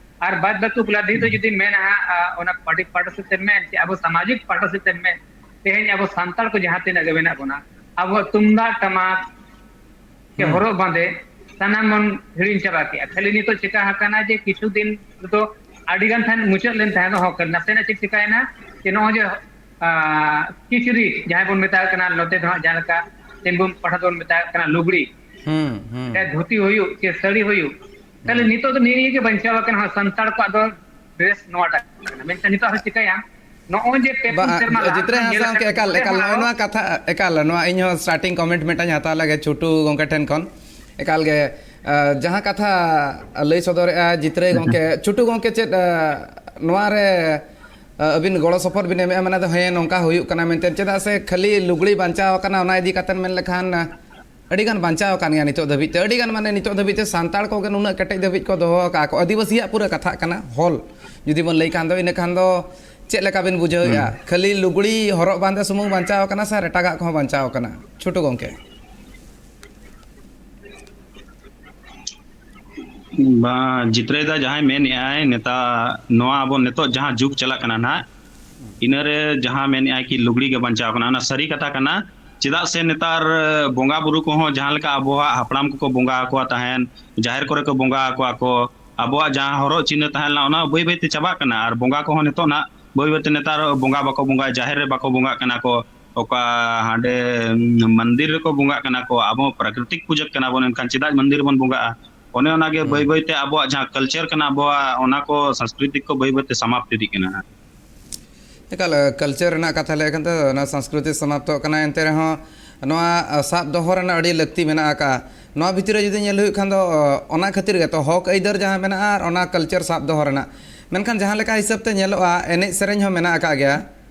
ᱟᱨ ᱵᱟᱫ ᱵᱟᱹᱠᱤ ᱩᱯᱞᱚᱵᱽᱫᱷᱤ ᱫᱚ ᱡᱩᱫᱤᱢ ᱢᱮᱱᱟ ᱦᱟᱸᱜ, ᱟᱸ, ᱚᱱᱟ ᱯᱟᱨᱴᱤ ᱯᱟᱦᱴᱟ ᱥᱮᱫ ᱛᱮᱢ ᱢᱮᱱ, ᱪᱮ ᱟᱵᱚ ᱥᱟᱢᱟᱡᱤᱠ ᱯᱟᱦᱴᱟ ᱥᱮᱫ ᱛᱮᱢ ᱢᱮᱱ, ᱛᱮᱦᱮᱧ ᱟᱵᱚ ᱥᱟᱱᱛᱟᱲ ᱠᱚ ᱡᱟᱦᱟᱸ ᱛᱤᱱᱟᱹᱜ ᱜᱮ ᱢᱮᱱᱟᱜ ᱵᱚᱱᱟ, ᱟᱵᱚᱣᱟᱜ ᱛᱩᱢᱫᱟᱜ ᱴᱟᱢᱟᱠ ᱥᱮ ᱦᱩᱸ᱾ ᱦᱚᱨᱚᱜ ᱵᱟᱸᱫᱮ ᱥᱟᱱᱟᱢ ᱵᱚᱱ ᱦᱤᱲᱤᱧ ᱪᱟᱵᱟ ᱠᱮᱜᱼᱟ᱾ ᱠᱷᱟᱹᱞᱤ ᱱᱤᱛᱚᱜ ᱪᱮᱠᱟ ᱟᱠᱟᱱᱟ ᱡᱮ ᱠᱤᱪᱷᱩ ᱫᱤᱱ ᱨᱮᱫᱚ ᱟᱹᱰᱤ ᱜᱟᱱ ᱛᱟᱦᱮᱸ ᱢᱩᱪᱟᱹᱫ ᱞᱮᱱ ᱛᱟᱦᱮᱸ ᱫᱚ, ᱦᱚᱸ, ᱱᱟᱥᱮᱱᱟᱜ ᱪᱮᱫ ᱪᱤᱠᱟᱭᱮᱱᱟ ᱡᱮ ᱱᱚᱜᱼᱚᱭ ᱡᱮ, ᱟᱸ, ᱠᱤᱪᱨᱤᱡ ᱡᱟᱦᱟᱸᱭ ᱵᱚᱱ ᱢᱮᱛᱟᱜ ᱠᱟᱱᱟ, ᱱᱚᱛᱮ ᱫᱚ ᱦᱟᱸᱜ ᱡᱟᱦᱟᱸ ᱞᱮᱠᱟ ᱥᱤᱝᱵᱷᱩᱢ ᱯᱟᱦᱴᱟ ᱫᱚᱵᱚᱱ ᱢᱮᱛᱟᱜ ᱠᱟᱱᱟ ᱞᱩᱜᱽᱲᱤ, ᱦᱩᱸ, ᱦᱩᱸ᱾ ᱪᱟᱦᱮ ᱫᱷᱩᱛᱤ ᱦᱩᱭᱩᱜ, ᱪᱮ ᱥᱟᱹᱲᱤ ᱦᱩᱭᱩᱜ, ᱛᱟᱦᱞᱮ ᱦᱩᱸ᱾ ᱱᱤᱛᱚᱜ ᱫᱚ ᱱᱤᱭᱟᱹ ᱜᱮ ᱵᱟᱧᱪᱟᱣ ᱟᱠᱟᱱᱟ, ᱦᱚᱸ, ᱥᱟᱱᱛᱟᱲ ᱠᱚᱣᱟᱜ ᱫᱚ ᱰᱨᱮᱥ ᱱᱚᱣᱟᱴᱟᱜ ᱠᱟᱱᱟ᱾ ᱢᱮᱱᱠᱷᱟᱱ ᱱᱤᱛᱚᱜ ᱟᱨᱦᱚᱸ ᱪᱤᱠᱟᱹᱭᱟ, ᱱᱚᱜᱼᱚᱭ ᱡᱮ ᱯᱮ ᱯᱩᱱ ᱵᱟ-, ᱥᱮᱨᱢᱟ ᱞᱟᱦᱟ ᱡᱤᱛᱨᱟᱹᱭ ᱠᱷᱚᱱ ᱧᱮᱞ ᱦᱟᱸᱥᱫᱟ ᱜᱚᱢᱠᱮ, ᱟᱠᱟᱱᱟ, ᱮᱠᱟᱞ, ᱱᱚᱛᱮ ᱮᱠᱟᱞ, ᱦᱚᱸ ᱱᱚᱜᱼᱚᱭ ᱟᱨᱦᱚᱸ ᱱᱚᱣᱟ ᱠᱟᱛᱷᱟ, ᱮᱠᱟᱞ, ᱱᱚᱣᱟ ᱤᱧ ᱦᱚᱸ starting comment ᱢᱤᱫᱴᱟᱝ ᱦᱟᱛᱟᱣ ᱞᱮᱜᱮ ᱪᱷᱩᱴᱩ ᱜᱚᱢᱠᱮ ᱴᱷᱮᱱ ᱠᱷᱚᱱ᱾ ᱮᱠᱟᱞ ᱜᱮ, ᱟᱸ, ᱡᱟᱦᱟᱸ ᱠᱟᱛᱷᱟ ᱞᱟᱹᱭ ᱥᱚᱫᱚᱨᱮᱜᱼᱟ ᱡᱤᱛᱨᱟᱹᱭ ᱜᱚᱢᱠᱮ, ᱪᱷᱩᱴᱩ ᱜᱚᱢᱠᱮ ᱪᱮᱫ, ᱟᱸ, ᱱᱚᱣᱟ ᱨᱮ, ᱟᱸ, ᱟᱹᱵᱤᱱ ᱜᱚᱲᱚ ᱥᱚᱯᱚᱦᱚᱫ ᱵᱤᱱ ᱮᱢᱮᱜᱼᱟ, ᱢᱟᱱᱮ ᱫᱚ ᱦᱮᱸ ᱱᱚᱝᱠᱟ ᱦᱩᱭᱩᱜ ᱠᱟᱱᱟ ᱢᱮᱱᱛᱮ? ᱪᱮᱫᱟᱜ ᱥᱮ ᱠᱷᱟᱹᱞᱤ ᱞᱩᱜᱽᱲᱤ ᱵᱟᱧᱪᱟᱣ ᱟᱠᱟᱱᱟ, ᱚᱱᱟ ᱤᱫᱤ ᱠᱟᱛᱮ ᱢᱮᱱ ᱞᱮᱠᱷᱟᱱ, ᱟᱸ, ᱟᱹᱰᱤ ᱜᱟᱱ ᱵᱟᱧᱪᱟᱣ ᱟᱠᱟᱱ ᱜᱮᱭᱟ ᱱᱤᱛᱚᱜ ᱫᱷᱟᱹᱵᱤᱡ ᱛᱮ, ᱟᱹᱰᱤ ᱜᱟᱱ, ᱢᱟᱱᱮ ᱱᱤᱛᱚᱜ ᱫᱷᱟᱹᱵᱤᱡ ᱛᱮ ᱥᱟᱱᱛᱟᱲ ᱠᱚᱜᱮ ᱱᱩᱱᱟᱹᱜ ᱠᱮᱴᱮᱡ ᱫᱷᱟᱹᱵᱤᱡ ᱠᱚ ᱫᱚᱦᱚ ᱟᱠᱟᱫ ᱠᱚ, ᱟᱹᱫᱤᱵᱟᱹᱥᱤᱭᱟᱜ ᱯᱩᱨᱟᱹ ᱠᱟᱛᱷᱟᱜ ᱠᱟᱱᱟ ᱦᱚᱞ, ᱡᱩᱫᱤ ᱵᱚᱱ ᱞᱟᱹᱭ ᱠᱷᱟᱱ ᱫᱚ, ᱤᱱᱟᱹ ᱠᱷᱟᱱ ᱫᱚ ᱪᱮᱫ ᱞᱮᱠᱟ ᱵᱤᱱ ᱵᱩᱡᱷᱟᱹᱣᱮᱫᱼᱟ? ᱦᱩᱸ᱾ ᱠᱷᱟᱹᱞᱤ ᱞᱩᱜᱽᱲᱤ ᱦᱚᱨᱚᱜ ᱵᱟᱸᱫᱮ ᱥᱩᱢᱩᱝ ᱵᱟᱧᱪᱟᱣ ᱟᱠᱟᱱᱟ ᱥᱮ ᱟᱨ ᱮᱴᱟᱜᱟᱜ ᱠᱚᱦᱚᱸ ᱵᱟᱧᱪᱟᱣ ᱟᱠᱟᱱᱟ, ᱪᱷᱳᱴᱩ ᱜᱚᱢᱠᱮ? ᱵᱟᱝ, ᱡᱤᱛᱨᱟᱹᱭ ᱫᱟ ᱡᱟᱦᱟᱸᱭ ᱢᱮᱱᱮᱫᱼᱟᱭ, ᱱᱮᱛᱟᱨ ᱱᱚᱣᱟ ᱟᱵᱚ ᱱᱤᱛᱚᱜ ᱡᱟᱦᱟᱸ ᱡᱩᱜᱽ ᱪᱟᱞᱟᱜ ᱠᱟᱱᱟ ᱱᱟᱦᱟᱜ, ᱤᱱᱟᱹᱨᱮ ᱡᱟᱦᱟᱸ ᱢᱮᱱᱮᱫᱼᱟᱭ ᱠᱤ ᱞᱩᱜᱽᱲᱤ ᱜᱮ ᱵᱟᱧᱪᱟᱣ ᱠᱟᱱᱟ, ᱚᱱᱟ ᱥᱟᱹᱨᱤ ᱠᱟᱛᱷᱟ ᱠᱟᱱᱟ᱾ ᱪᱮᱫᱟᱜ ᱥᱮ ᱱᱮᱛᱟᱨ ᱵᱚᱸᱜᱟ ᱵᱩᱨᱩ ᱠᱚᱦᱚᱸ ᱡᱟᱦᱟᱸ ᱞᱮᱠᱟ ᱟᱵᱚᱣᱟᱜ ᱦᱟᱯᱲᱟᱢ ᱠᱚᱠᱚ ᱵᱚᱸᱜᱟ ᱟᱠᱚᱣᱟ ᱛᱟᱦᱮᱸᱱ, ᱡᱟᱦᱮᱨ ᱠᱚᱨᱮ ᱠᱚ ᱵᱚᱸᱜᱟ ᱟᱠᱚᱣᱟ ᱠᱚ, ᱟᱵᱚᱣᱟᱜ ᱡᱟᱦᱟᱸ ᱦᱚᱨᱚᱜ ᱪᱤᱱᱦᱟᱹ ᱛᱟᱦᱮᱸ ᱞᱮᱱᱟ, ᱚᱱᱟ ᱵᱟᱹᱭ ᱵᱟᱹᱭ ᱛᱮ ᱪᱟᱵᱟᱜ ᱠᱟᱱᱟ᱾ ᱟᱨ ᱵᱚᱸᱜᱟ ᱠᱚᱦᱚᱸ ᱱᱤᱛᱚᱜ ᱱᱟᱜ ᱵᱟᱹᱭ ᱵᱟᱹᱭ ᱛᱮ ᱱᱮᱛᱟᱨ ᱵᱚᱸᱜᱟ ᱵᱟᱠᱚ ᱵᱚᱸᱜᱟᱭᱟ, ᱡᱟᱦᱮᱨ ᱨᱮ ᱵᱟᱠᱚ ᱵᱚᱸᱜᱟᱜ ᱠᱟᱱᱟ ᱠᱚ, ᱚᱠᱟ ᱦᱟᱸᱰᱮ ᱢᱚᱱᱫᱤᱨ ᱨᱮᱠᱚ ᱵᱚᱸᱜᱟᱜ ᱠᱟᱱᱟ ᱠᱚ᱾ ᱟᱵᱚ ᱯᱨᱟᱠᱨᱤᱛᱤᱠ ᱯᱩᱡᱟᱹ ᱠᱟᱱᱟ ᱵᱚᱱ, ᱮᱱᱠᱷᱟᱱ ᱪᱮᱫᱟᱜ ᱢᱚᱱᱫᱤᱨ ᱵᱚᱱ ᱵᱚᱸᱜᱟᱜᱼᱟ? ᱚᱱᱮ ᱚᱱᱟᱜᱮ ᱦᱩᱸ᱾ ᱵᱟᱹᱭ ᱵᱟᱹᱭᱛᱮ ᱟᱵᱚᱣᱟᱜ ᱡᱟᱦᱟᱸ ᱠᱟᱞᱪᱟᱨ ᱠᱟᱱᱟ, ᱟᱵᱚᱣᱟᱜ ᱚᱱᱟ ᱠᱚ ᱥᱟᱝᱥᱠᱨᱤᱛᱤᱠ ᱠᱚ ᱵᱟᱹᱭ ᱵᱟᱹᱭᱛᱮ ᱥᱟᱢᱟᱯᱛ ᱤᱫᱤᱜ ᱠᱟᱱᱟ᱾ ᱮᱠᱟᱞ, ᱠᱟᱞᱪᱟᱨ ᱨᱮᱱᱟᱜ ᱠᱟᱛᱷᱟ ᱞᱟᱹᱭ ᱠᱷᱟᱱ ᱫᱚ ᱚᱱᱟ ᱥᱟᱝᱥᱠᱨᱤᱛᱤ ᱥᱟᱢᱟᱯᱛᱚᱜ ᱠᱟᱱᱟ, ᱮᱱᱛᱮ ᱨᱮᱦᱚᱸ ᱱᱚᱣᱟ, ᱟ, ᱥᱟᱵ ᱫᱚᱦᱚ ᱨᱮᱱᱟᱜ ᱟᱹᱰᱤ ᱞᱟᱹᱠᱛᱤ ᱢᱮᱱᱟᱜ ᱟᱠᱟᱫᱼᱟ᱾ ᱱᱚᱣᱟ ᱵᱷᱤᱛᱤᱨ ᱨᱮ ᱡᱩᱫᱤ ᱧᱮᱞ ᱦᱩᱭᱩᱜ ᱠᱷᱟᱱ ᱫᱚ, ᱚ, ᱚᱱᱟ ᱠᱷᱟᱹᱛᱤᱨ ᱜᱮᱛᱚ ᱦᱚᱠ ᱟᱹᱭᱫᱟᱹᱨ ᱡᱟᱦᱟᱸ ᱢᱮᱱᱟᱜᱼᱟ ᱟᱨ ᱚᱱᱟ ᱠᱟᱞᱪᱟᱨ ᱥᱟᱵ ᱫᱚᱦᱚ ᱨᱮᱱᱟᱜ᱾ ᱢᱮᱱᱠᱷᱟᱱ ᱡᱟᱦᱟᱸ ᱞᱮᱠᱟ ᱦᱤᱥᱟᱹᱵ ᱛᱮ ᱧᱮᱞᱚᱜᱼᱟ, ᱮᱱᱮᱡ ᱥᱮᱨᱮᱧ ᱦᱚᱸ ᱢᱮᱱᱟᱜ ᱟᱠᱟᱫ ᱜᱮᱭᱟ᱾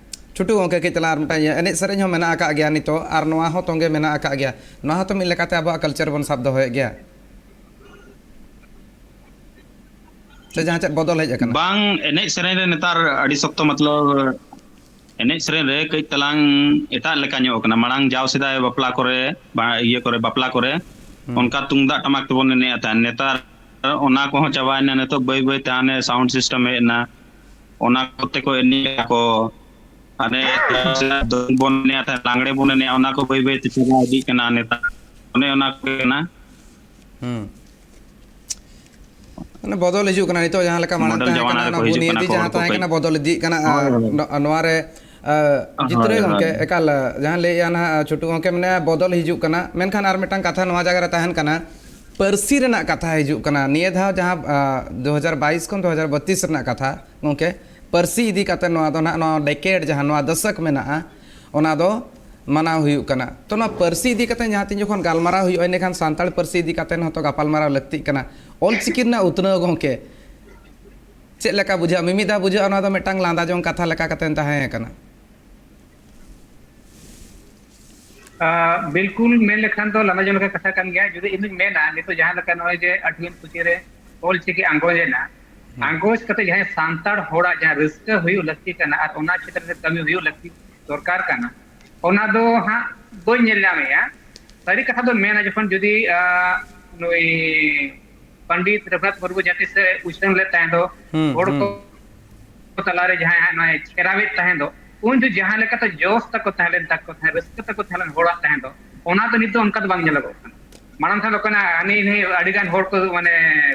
ᱪᱷᱩᱴᱩ ᱜᱚᱢᱠᱮ ᱠᱟᱹᱡ ᱛᱟᱞᱟᱝ ᱟᱨ ᱢᱤᱫᱴᱟᱝ ᱤᱭᱟᱹ, ᱮᱱᱮᱡ ᱥᱮᱨᱮᱧ ᱦᱚᱸ ᱢᱮᱱᱟᱜ ᱟᱠᱟᱫ ᱜᱮᱭᱟ ᱱᱤᱛᱚᱜ, ᱟᱨ ᱱᱚᱣᱟ ᱦᱚᱸ ᱛᱚᱸᱜᱮ ᱢᱮᱱᱟᱜ ᱟᱠᱟᱫ ᱜᱮᱭᱟ᱾ ᱱᱚᱣᱟ ᱦᱚᱸᱛᱚ ᱢᱤᱫ ᱞᱮᱠᱟᱛᱮ ᱟᱵᱚᱣᱟᱜ ᱠᱟᱞᱪᱟᱨ ᱵᱚᱱ ᱥᱟᱵ ᱫᱚᱦᱚᱭᱮᱫ ᱜᱮᱭᱟ᱾ ᱥᱮ ᱡᱟᱦᱟᱸ ᱪᱮᱫ ᱵᱚᱫᱚᱞ ᱦᱮᱡ ᱟᱠᱟᱱᱟ? ᱵᱟᱝ, ᱮᱱᱮᱡ ᱥᱮᱨᱮᱧ ᱨᱮ ᱱᱮᱛᱟᱨ ᱟᱹᱰᱤ ᱥᱚᱠᱛᱚ, ᱢᱚᱛᱞᱚᱵ, ᱮᱱᱮᱡ ᱥᱮᱨᱮᱧ ᱨᱮ ᱠᱟᱹᱡ ᱛᱟᱞᱟᱝ ᱮᱴᱟᱜ ᱞᱮᱠᱟ ᱧᱚᱜ ᱠᱟᱱᱟ᱾ ᱢᱟᱲᱟᱝ ᱡᱟᱣ ᱥᱮᱫᱟᱭ ᱵᱟᱯᱞᱟ ᱠᱚᱨᱮ, ᱵᱟ, ᱤᱭᱟᱹ ᱠᱚᱨᱮ, ᱵᱟᱯᱞᱟ ᱠᱚᱨᱮ ᱦᱩᱸ᱾ ᱚᱱᱠᱟ ᱛᱩᱢᱫᱟᱜ ᱴᱟᱢᱟᱠ ᱛᱮᱵᱚᱱ ᱮᱱᱮᱡ ᱮᱫ ᱛᱟᱦᱮᱸᱫ᱾ ᱱᱮᱛᱟᱨ ᱚᱱᱟ ᱠᱚᱦᱚᱸ ᱪᱟᱵᱟᱭᱮᱱᱟ᱾ ᱱᱤᱛᱚᱜ ᱵᱟᱹᱭ ᱵᱟᱹᱭ ᱛᱮ ᱦᱟᱱᱮ sound system ᱦᱮᱡ ᱮᱱᱟ, ᱚᱱᱟ ᱠᱚᱛᱮ ᱠᱚ ᱮᱱᱮᱡ ᱟᱠᱚ᱾ ᱦᱟᱱᱮ ᱫᱚᱝ ᱵᱚᱱ ᱮᱱᱮᱡ ᱛᱟᱦᱮᱸᱫ, ᱞᱟᱜᱽᱲᱮ ᱵᱚᱱ ᱮᱱᱮᱡᱼᱟ, ᱚᱱᱟ ᱠᱚ ᱵᱟᱹᱭ ᱵᱟᱹᱭ ᱛᱮ ᱪᱟᱵᱟ ᱤᱫᱤᱜ ᱠᱟᱱᱟ ᱱᱮᱛᱟᱨ᱾ ᱚᱱᱮ ᱚᱱᱟ ᱠᱚᱜᱮ ᱠᱟᱱᱟ᱾ ᱦᱩᱸ᱾ ᱢᱟᱱᱮ ᱵᱚᱫᱚᱞ ᱦᱤᱡᱩᱜ ᱠᱟᱱᱟ᱾ ᱱᱤᱛᱚᱜ ᱡᱟᱦᱟᱸ ᱞᱮᱠᱟ ᱢᱟᱲᱟᱝ modern ᱛᱟᱦᱮᱸ ᱡᱟᱢᱟᱱᱟ ᱠᱟᱱᱟ, ᱨᱮᱠᱚ ᱚᱱᱟ ᱦᱤᱡᱩᱜ ᱠᱟᱱᱟ ᱵᱩᱱᱤᱭᱟᱹᱫᱤ ᱠᱚ, ᱦᱚᱲ ᱡᱟᱦᱟᱸ ᱠᱚ ᱛᱟᱦᱮᱸ ᱠᱟᱹᱡ᱾ ᱠᱟᱱᱟ, ᱵᱚᱫᱚᱞ ᱤᱫᱤᱜ ᱠᱟᱱᱟ᱾ ᱦᱳᱭ, ᱟᱨ ᱦᱳᱭ᱾ ᱱᱚ-, ᱱᱚᱣᱟ ᱨᱮ, ᱟ, ᱦᱳᱭ, ᱡᱤᱛᱨᱟᱹᱭ ᱦᱳᱭ᱾ ᱜᱚᱢᱠᱮ, ᱮᱠᱟᱞ, ᱡᱟᱦᱟᱸ ᱞᱟᱹᱭᱮᱜᱼᱟ ᱱᱟᱦᱟᱜ ᱪᱷᱩᱴᱩ ᱜᱚᱢᱠᱮ, ᱢᱮᱱᱟᱭᱟ ᱵᱚᱫᱚᱞ ᱦᱤᱡᱩᱜ ᱠᱟᱱᱟ, ᱢᱮᱱᱠᱷᱟᱱ ᱟᱨ ᱢᱤᱫᱴᱟᱝ ᱠᱟᱛᱷᱟ ᱱᱚᱣᱟ ᱡᱟᱭᱜᱟ ᱨᱮ ᱛᱟᱦᱮᱱ ᱠᱟᱱᱟ, ᱯᱟᱹᱨᱥᱤ ᱨᱮᱱᱟᱜ ᱠᱟᱛᱷᱟ ᱦᱤᱡᱩᱜ ᱠᱟᱱᱟ᱾ ᱱᱤᱭᱟᱹ ᱫᱷᱟᱣ ᱡᱟᱦᱟᱸ, ᱟ, ᱫᱩ ᱦᱟᱡᱟᱨ ᱵᱟᱭᱤᱥ ᱠᱷᱚᱱ ᱫᱩ ᱦᱟᱡᱟᱨ ᱵᱟᱹᱛᱤᱥ ᱨᱮᱱᱟᱜ ᱠᱟᱛᱷᱟ, ᱜᱚᱢᱠᱮ, ᱯᱟᱹᱨᱥᱤ ᱤᱫᱤ ᱠᱟᱛᱮ ᱱᱚᱣᱟ ᱫᱚ ᱱᱟᱦᱟᱜ, ᱱᱚᱣᱟ decade ᱡᱟᱦᱟᱸ ᱱᱚᱣᱟ ᱫᱚᱥᱚᱠ ᱢᱮᱱᱟᱜᱼᱟ, ᱚᱱᱟ ᱫᱚ ᱢᱟᱱᱟᱣ ᱦᱩᱭᱩᱜ ᱠᱟᱱᱟ᱾ ᱛᱚ, ᱱᱚᱣᱟ ᱯᱟᱹᱨᱥᱤ ᱤᱫᱤ ᱠᱟᱛᱮ ᱡᱟᱦᱟᱸ ᱛᱤᱱ ᱡᱚᱠᱷᱚᱱ ᱜᱟᱞᱢᱟᱨᱟᱣ ᱦᱩᱭᱩᱜᱼᱟ, ᱤᱱᱟᱹᱠᱷᱟᱱ ᱥᱟᱱᱛᱟᱲ ᱯᱟᱹᱨᱥᱤ ᱤᱫᱤ ᱠᱟᱛᱮ ᱦᱚᱸᱛᱚ ᱜᱟᱯᱟᱞᱢᱟᱨᱟᱣ ᱞᱟᱹᱠᱛᱤᱜ ᱠᱟᱱᱟ᱾ ᱚᱞᱪᱤᱠᱤ ᱨᱮᱱᱟᱜ ᱩᱛᱱᱟᱹᱣ, ᱜᱚᱢᱠᱮ, ᱪᱮᱫ ᱞᱮᱠᱟ ᱵᱩᱡᱷᱟᱹᱜᱼᱟ? ᱢᱤᱢᱤᱫ ᱫᱷᱟᱣ ᱵᱩᱡᱷᱟᱹᱜᱼᱟ, ᱱᱚᱣᱟ ᱫᱚ ᱢᱤᱫᱴᱟᱝ ᱞᱟᱸᱫᱟ ᱡᱚᱝ ᱠᱟᱛᱷᱟ ᱞᱮᱠᱟ ᱠᱟᱛᱮ ᱛᱟᱦᱮᱸ ᱠᱟᱱᱟ᱾ ᱟᱸ, ᱵᱤᱞᱠᱩᱞ ᱢᱮᱱ ᱞᱮᱠᱷᱟᱱ ᱫᱚ ᱞᱟᱸᱫᱟ ᱡᱚᱝ ᱞᱮᱠᱟ ᱠᱟᱛᱷᱟ ᱠᱟᱱ ᱜᱮᱭᱟ᱾ ᱡᱩᱫᱤ ᱤᱧ ᱫᱩᱧ ᱢᱮᱱᱟ, ᱱᱤᱛᱚᱜ ᱡᱟᱦᱟᱸ ᱞᱮᱠᱟ ᱱᱚᱜᱼᱚᱭ ᱡᱮ ᱟᱹᱰᱤ ᱯᱩᱛᱷᱤ ᱨᱮ ᱚᱞᱪᱤᱠᱤ ᱟᱸᱜᱚᱪ ᱮᱱᱟ, ᱦᱩᱸ᱾ ᱟᱸᱜᱚᱪ ᱠᱟᱛᱮ ᱡᱟᱦᱟᱸᱭ ᱥᱟᱱᱛᱟᱲ ᱦᱚᱲᱟᱜ ᱡᱟᱦᱟᱸ ᱨᱟᱹᱥᱠᱟᱹ ᱦᱩᱭᱩᱜ ᱞᱟᱹᱠᱛᱤ ᱠᱟᱱᱟ ᱟᱨ ᱚᱱᱟ ᱪᱮᱛᱟᱱ ᱨᱮ ᱠᱟᱹᱢᱤ ᱦᱩᱭᱩᱜ ᱞᱟᱹᱠᱛᱤ ᱫᱚᱨᱠᱟᱨ ᱠᱟᱱᱟ, ᱚᱱᱟ ᱫᱚ ᱦᱟᱸᱜ ᱵᱟᱹᱧ ᱧᱮᱞ ᱧᱟᱢᱮᱜᱼᱟ᱾ ᱥᱟᱹᱨᱤ ᱠᱟᱛᱷᱟ ᱫᱚ ᱢᱮᱱᱟ, ᱡᱚᱠᱷᱚᱱ ᱡᱩᱫᱤ, ᱟᱸ, ᱱᱩᱭ ᱯᱚᱱᱰᱤᱛ ᱨᱚᱜᱷᱩᱱᱟᱛᱷ ᱢᱩᱨᱢᱩ ᱡᱟᱦᱟᱸ ᱛᱤᱥᱮ ᱩᱪᱷᱟᱹᱱ ᱞᱮᱫ ᱛᱟᱦᱮᱸ ᱫᱚ, ᱦᱩᱸ, ᱦᱚᱲ ᱠᱚ ᱦᱩᱸ᱾ ᱛᱟᱞᱟᱨᱮ ᱡᱟᱦᱟᱸᱭ ᱦᱟᱸᱜ ᱱᱚᱜᱼᱚᱭ ᱪᱷᱮᱨᱟᱣᱮᱫ ᱛᱟᱦᱮᱸ ᱫᱚ, ᱩᱱ ᱫᱚ ᱡᱟᱦᱟᱸ ᱞᱮᱠᱟᱛᱮ ᱡᱚᱥ ᱛᱟᱠᱚ ᱛᱟᱦᱮᱸ ᱞᱮᱱ ᱛᱟᱠᱚ ᱛᱟᱦᱮᱸᱫ, ᱨᱟᱹᱥᱠᱟᱹ ᱛᱟᱠᱚ ᱛᱟᱦᱮᱸ ᱞᱮᱱ ᱦᱚᱲᱟᱜ ᱛᱟᱦᱮᱸ ᱫᱚ, ᱚᱱᱟ ᱫᱚ ᱱᱤᱛ ᱫᱚ ᱚᱱᱠᱟ ᱫᱚ ᱵᱟᱝ ᱧᱮᱞᱚᱜᱚᱜ ᱠᱟᱱᱟ᱾ ᱢᱟᱲᱟᱝ ᱛᱮᱫᱚ ᱠᱟᱱᱟ ᱦᱟᱹᱱᱤ ᱱᱟᱹᱭ ᱟᱹᱰᱤ ᱜᱟᱱ ᱦᱚᱲ ᱠᱚ ᱢᱟᱱᱮ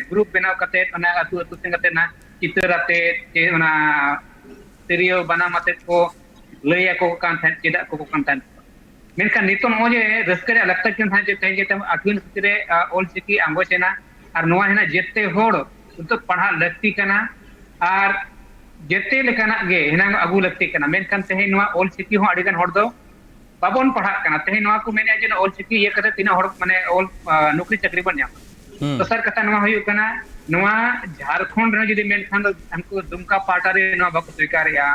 ᱜᱨᱩᱯ ᱵᱮᱱᱟᱣ ᱠᱟᱛᱮ ᱚᱱᱟ ᱟᱹᱛᱩ ᱟᱹᱛᱩ ᱥᱮᱱ ᱠᱟᱛᱮ ᱚᱱᱟ ᱪᱤᱛᱟᱹᱨ ᱟᱛᱮ ᱪᱮ ᱚᱱᱟ ᱛᱤᱨᱭᱳ ᱵᱟᱱᱟᱢ ᱟᱛᱮ ᱠᱚ ᱞᱟᱹᱭ ᱟᱠᱚ ᱠᱟᱱ ᱛᱟᱦᱮᱸᱫ, ᱪᱮᱫᱟᱜ ᱟᱠᱚ ᱠᱟᱱ ᱛᱟᱦᱮᱸᱫ᱾ ᱢᱮᱱᱠᱷᱟᱱ ᱱᱤᱛᱚᱜ ᱱᱚᱜᱼᱚᱭ ᱡᱮ ᱨᱟᱹᱥᱠᱟᱹ ᱨᱮᱭᱟᱜ ᱞᱟᱠᱪᱟᱨ ᱠᱟᱱ ᱛᱟᱦᱮᱸᱫ ᱡᱮ ᱛᱮᱦᱮᱧ ᱡᱮ ᱟᱹᱠᱷᱨᱤᱧ ᱯᱩᱛᱷᱤ ᱨᱮ, ᱟ, ᱚᱞ ᱪᱤᱠᱤ ᱟᱸᱜᱚᱪ ᱮᱱᱟ, ᱟᱨ ᱱᱚᱣᱟ ᱦᱮᱱᱟᱜ ᱡᱮᱛᱮ ᱦᱚᱲ ᱱᱤᱛᱚᱜ ᱯᱟᱲᱦᱟᱜ ᱞᱟᱹᱠᱛᱤ ᱠᱟᱱᱟ, ᱟᱨ ᱡᱮᱛᱮ ᱞᱮᱠᱟᱱᱟᱜ ᱜᱮ ᱦᱮᱱᱟᱝ ᱟᱹᱜᱩ ᱞᱟᱹᱠᱛᱤ ᱠᱟᱱᱟ᱾ ᱢᱮᱱᱠᱷᱟᱱ ᱛᱮᱦᱮᱧ ᱱᱚᱣᱟ ᱚᱞ ᱪᱤᱠᱤ ᱦᱚᱸ ᱟᱹᱰᱤ ᱜᱟᱱ ᱦᱚᱲ ᱫᱚ ᱵᱟᱵᱚᱱ ᱯᱟᱲᱦᱟᱜ ᱠᱟᱱᱟ᱾ ᱛᱮᱦᱮᱧ ᱱᱚᱣᱟ ᱠᱚ ᱢᱮᱱᱮᱫᱼᱟ ᱡᱮ ᱱᱚᱣᱟ ᱚᱞ ᱪᱤᱠᱤ ᱤᱭᱟᱹ ᱠᱟᱛᱮ ᱛᱤᱱᱟᱹᱜ ᱦᱚᱲ ᱢᱟᱱᱮ ᱚᱞ, ᱟ, ᱱᱚᱠᱨᱤ ᱪᱟᱹᱠᱨᱤ ᱵᱚᱱ ᱧᱟᱢᱟ᱾ ᱦᱩᱸ᱾ ᱫᱚᱥᱟᱨ ᱠᱟᱛᱷᱟ ᱱᱚᱣᱟ ᱦᱩᱭᱩᱜ ᱠᱟᱱᱟ, ᱱᱚᱣᱟ ᱡᱷᱟᱲᱠᱷᱚᱸᱰ ᱨᱮᱦᱚᱸ ᱡᱩᱫᱤ ᱢᱮᱱᱠᱷᱟᱱ ᱫᱚ ᱩᱱᱠᱩ ᱫᱩᱢᱠᱟ ᱯᱟᱦᱴᱟ ᱨᱮ ᱱᱚᱣᱟ ᱵᱟᱠᱚ ᱥᱣᱤᱠᱟᱨᱮᱜᱼᱟ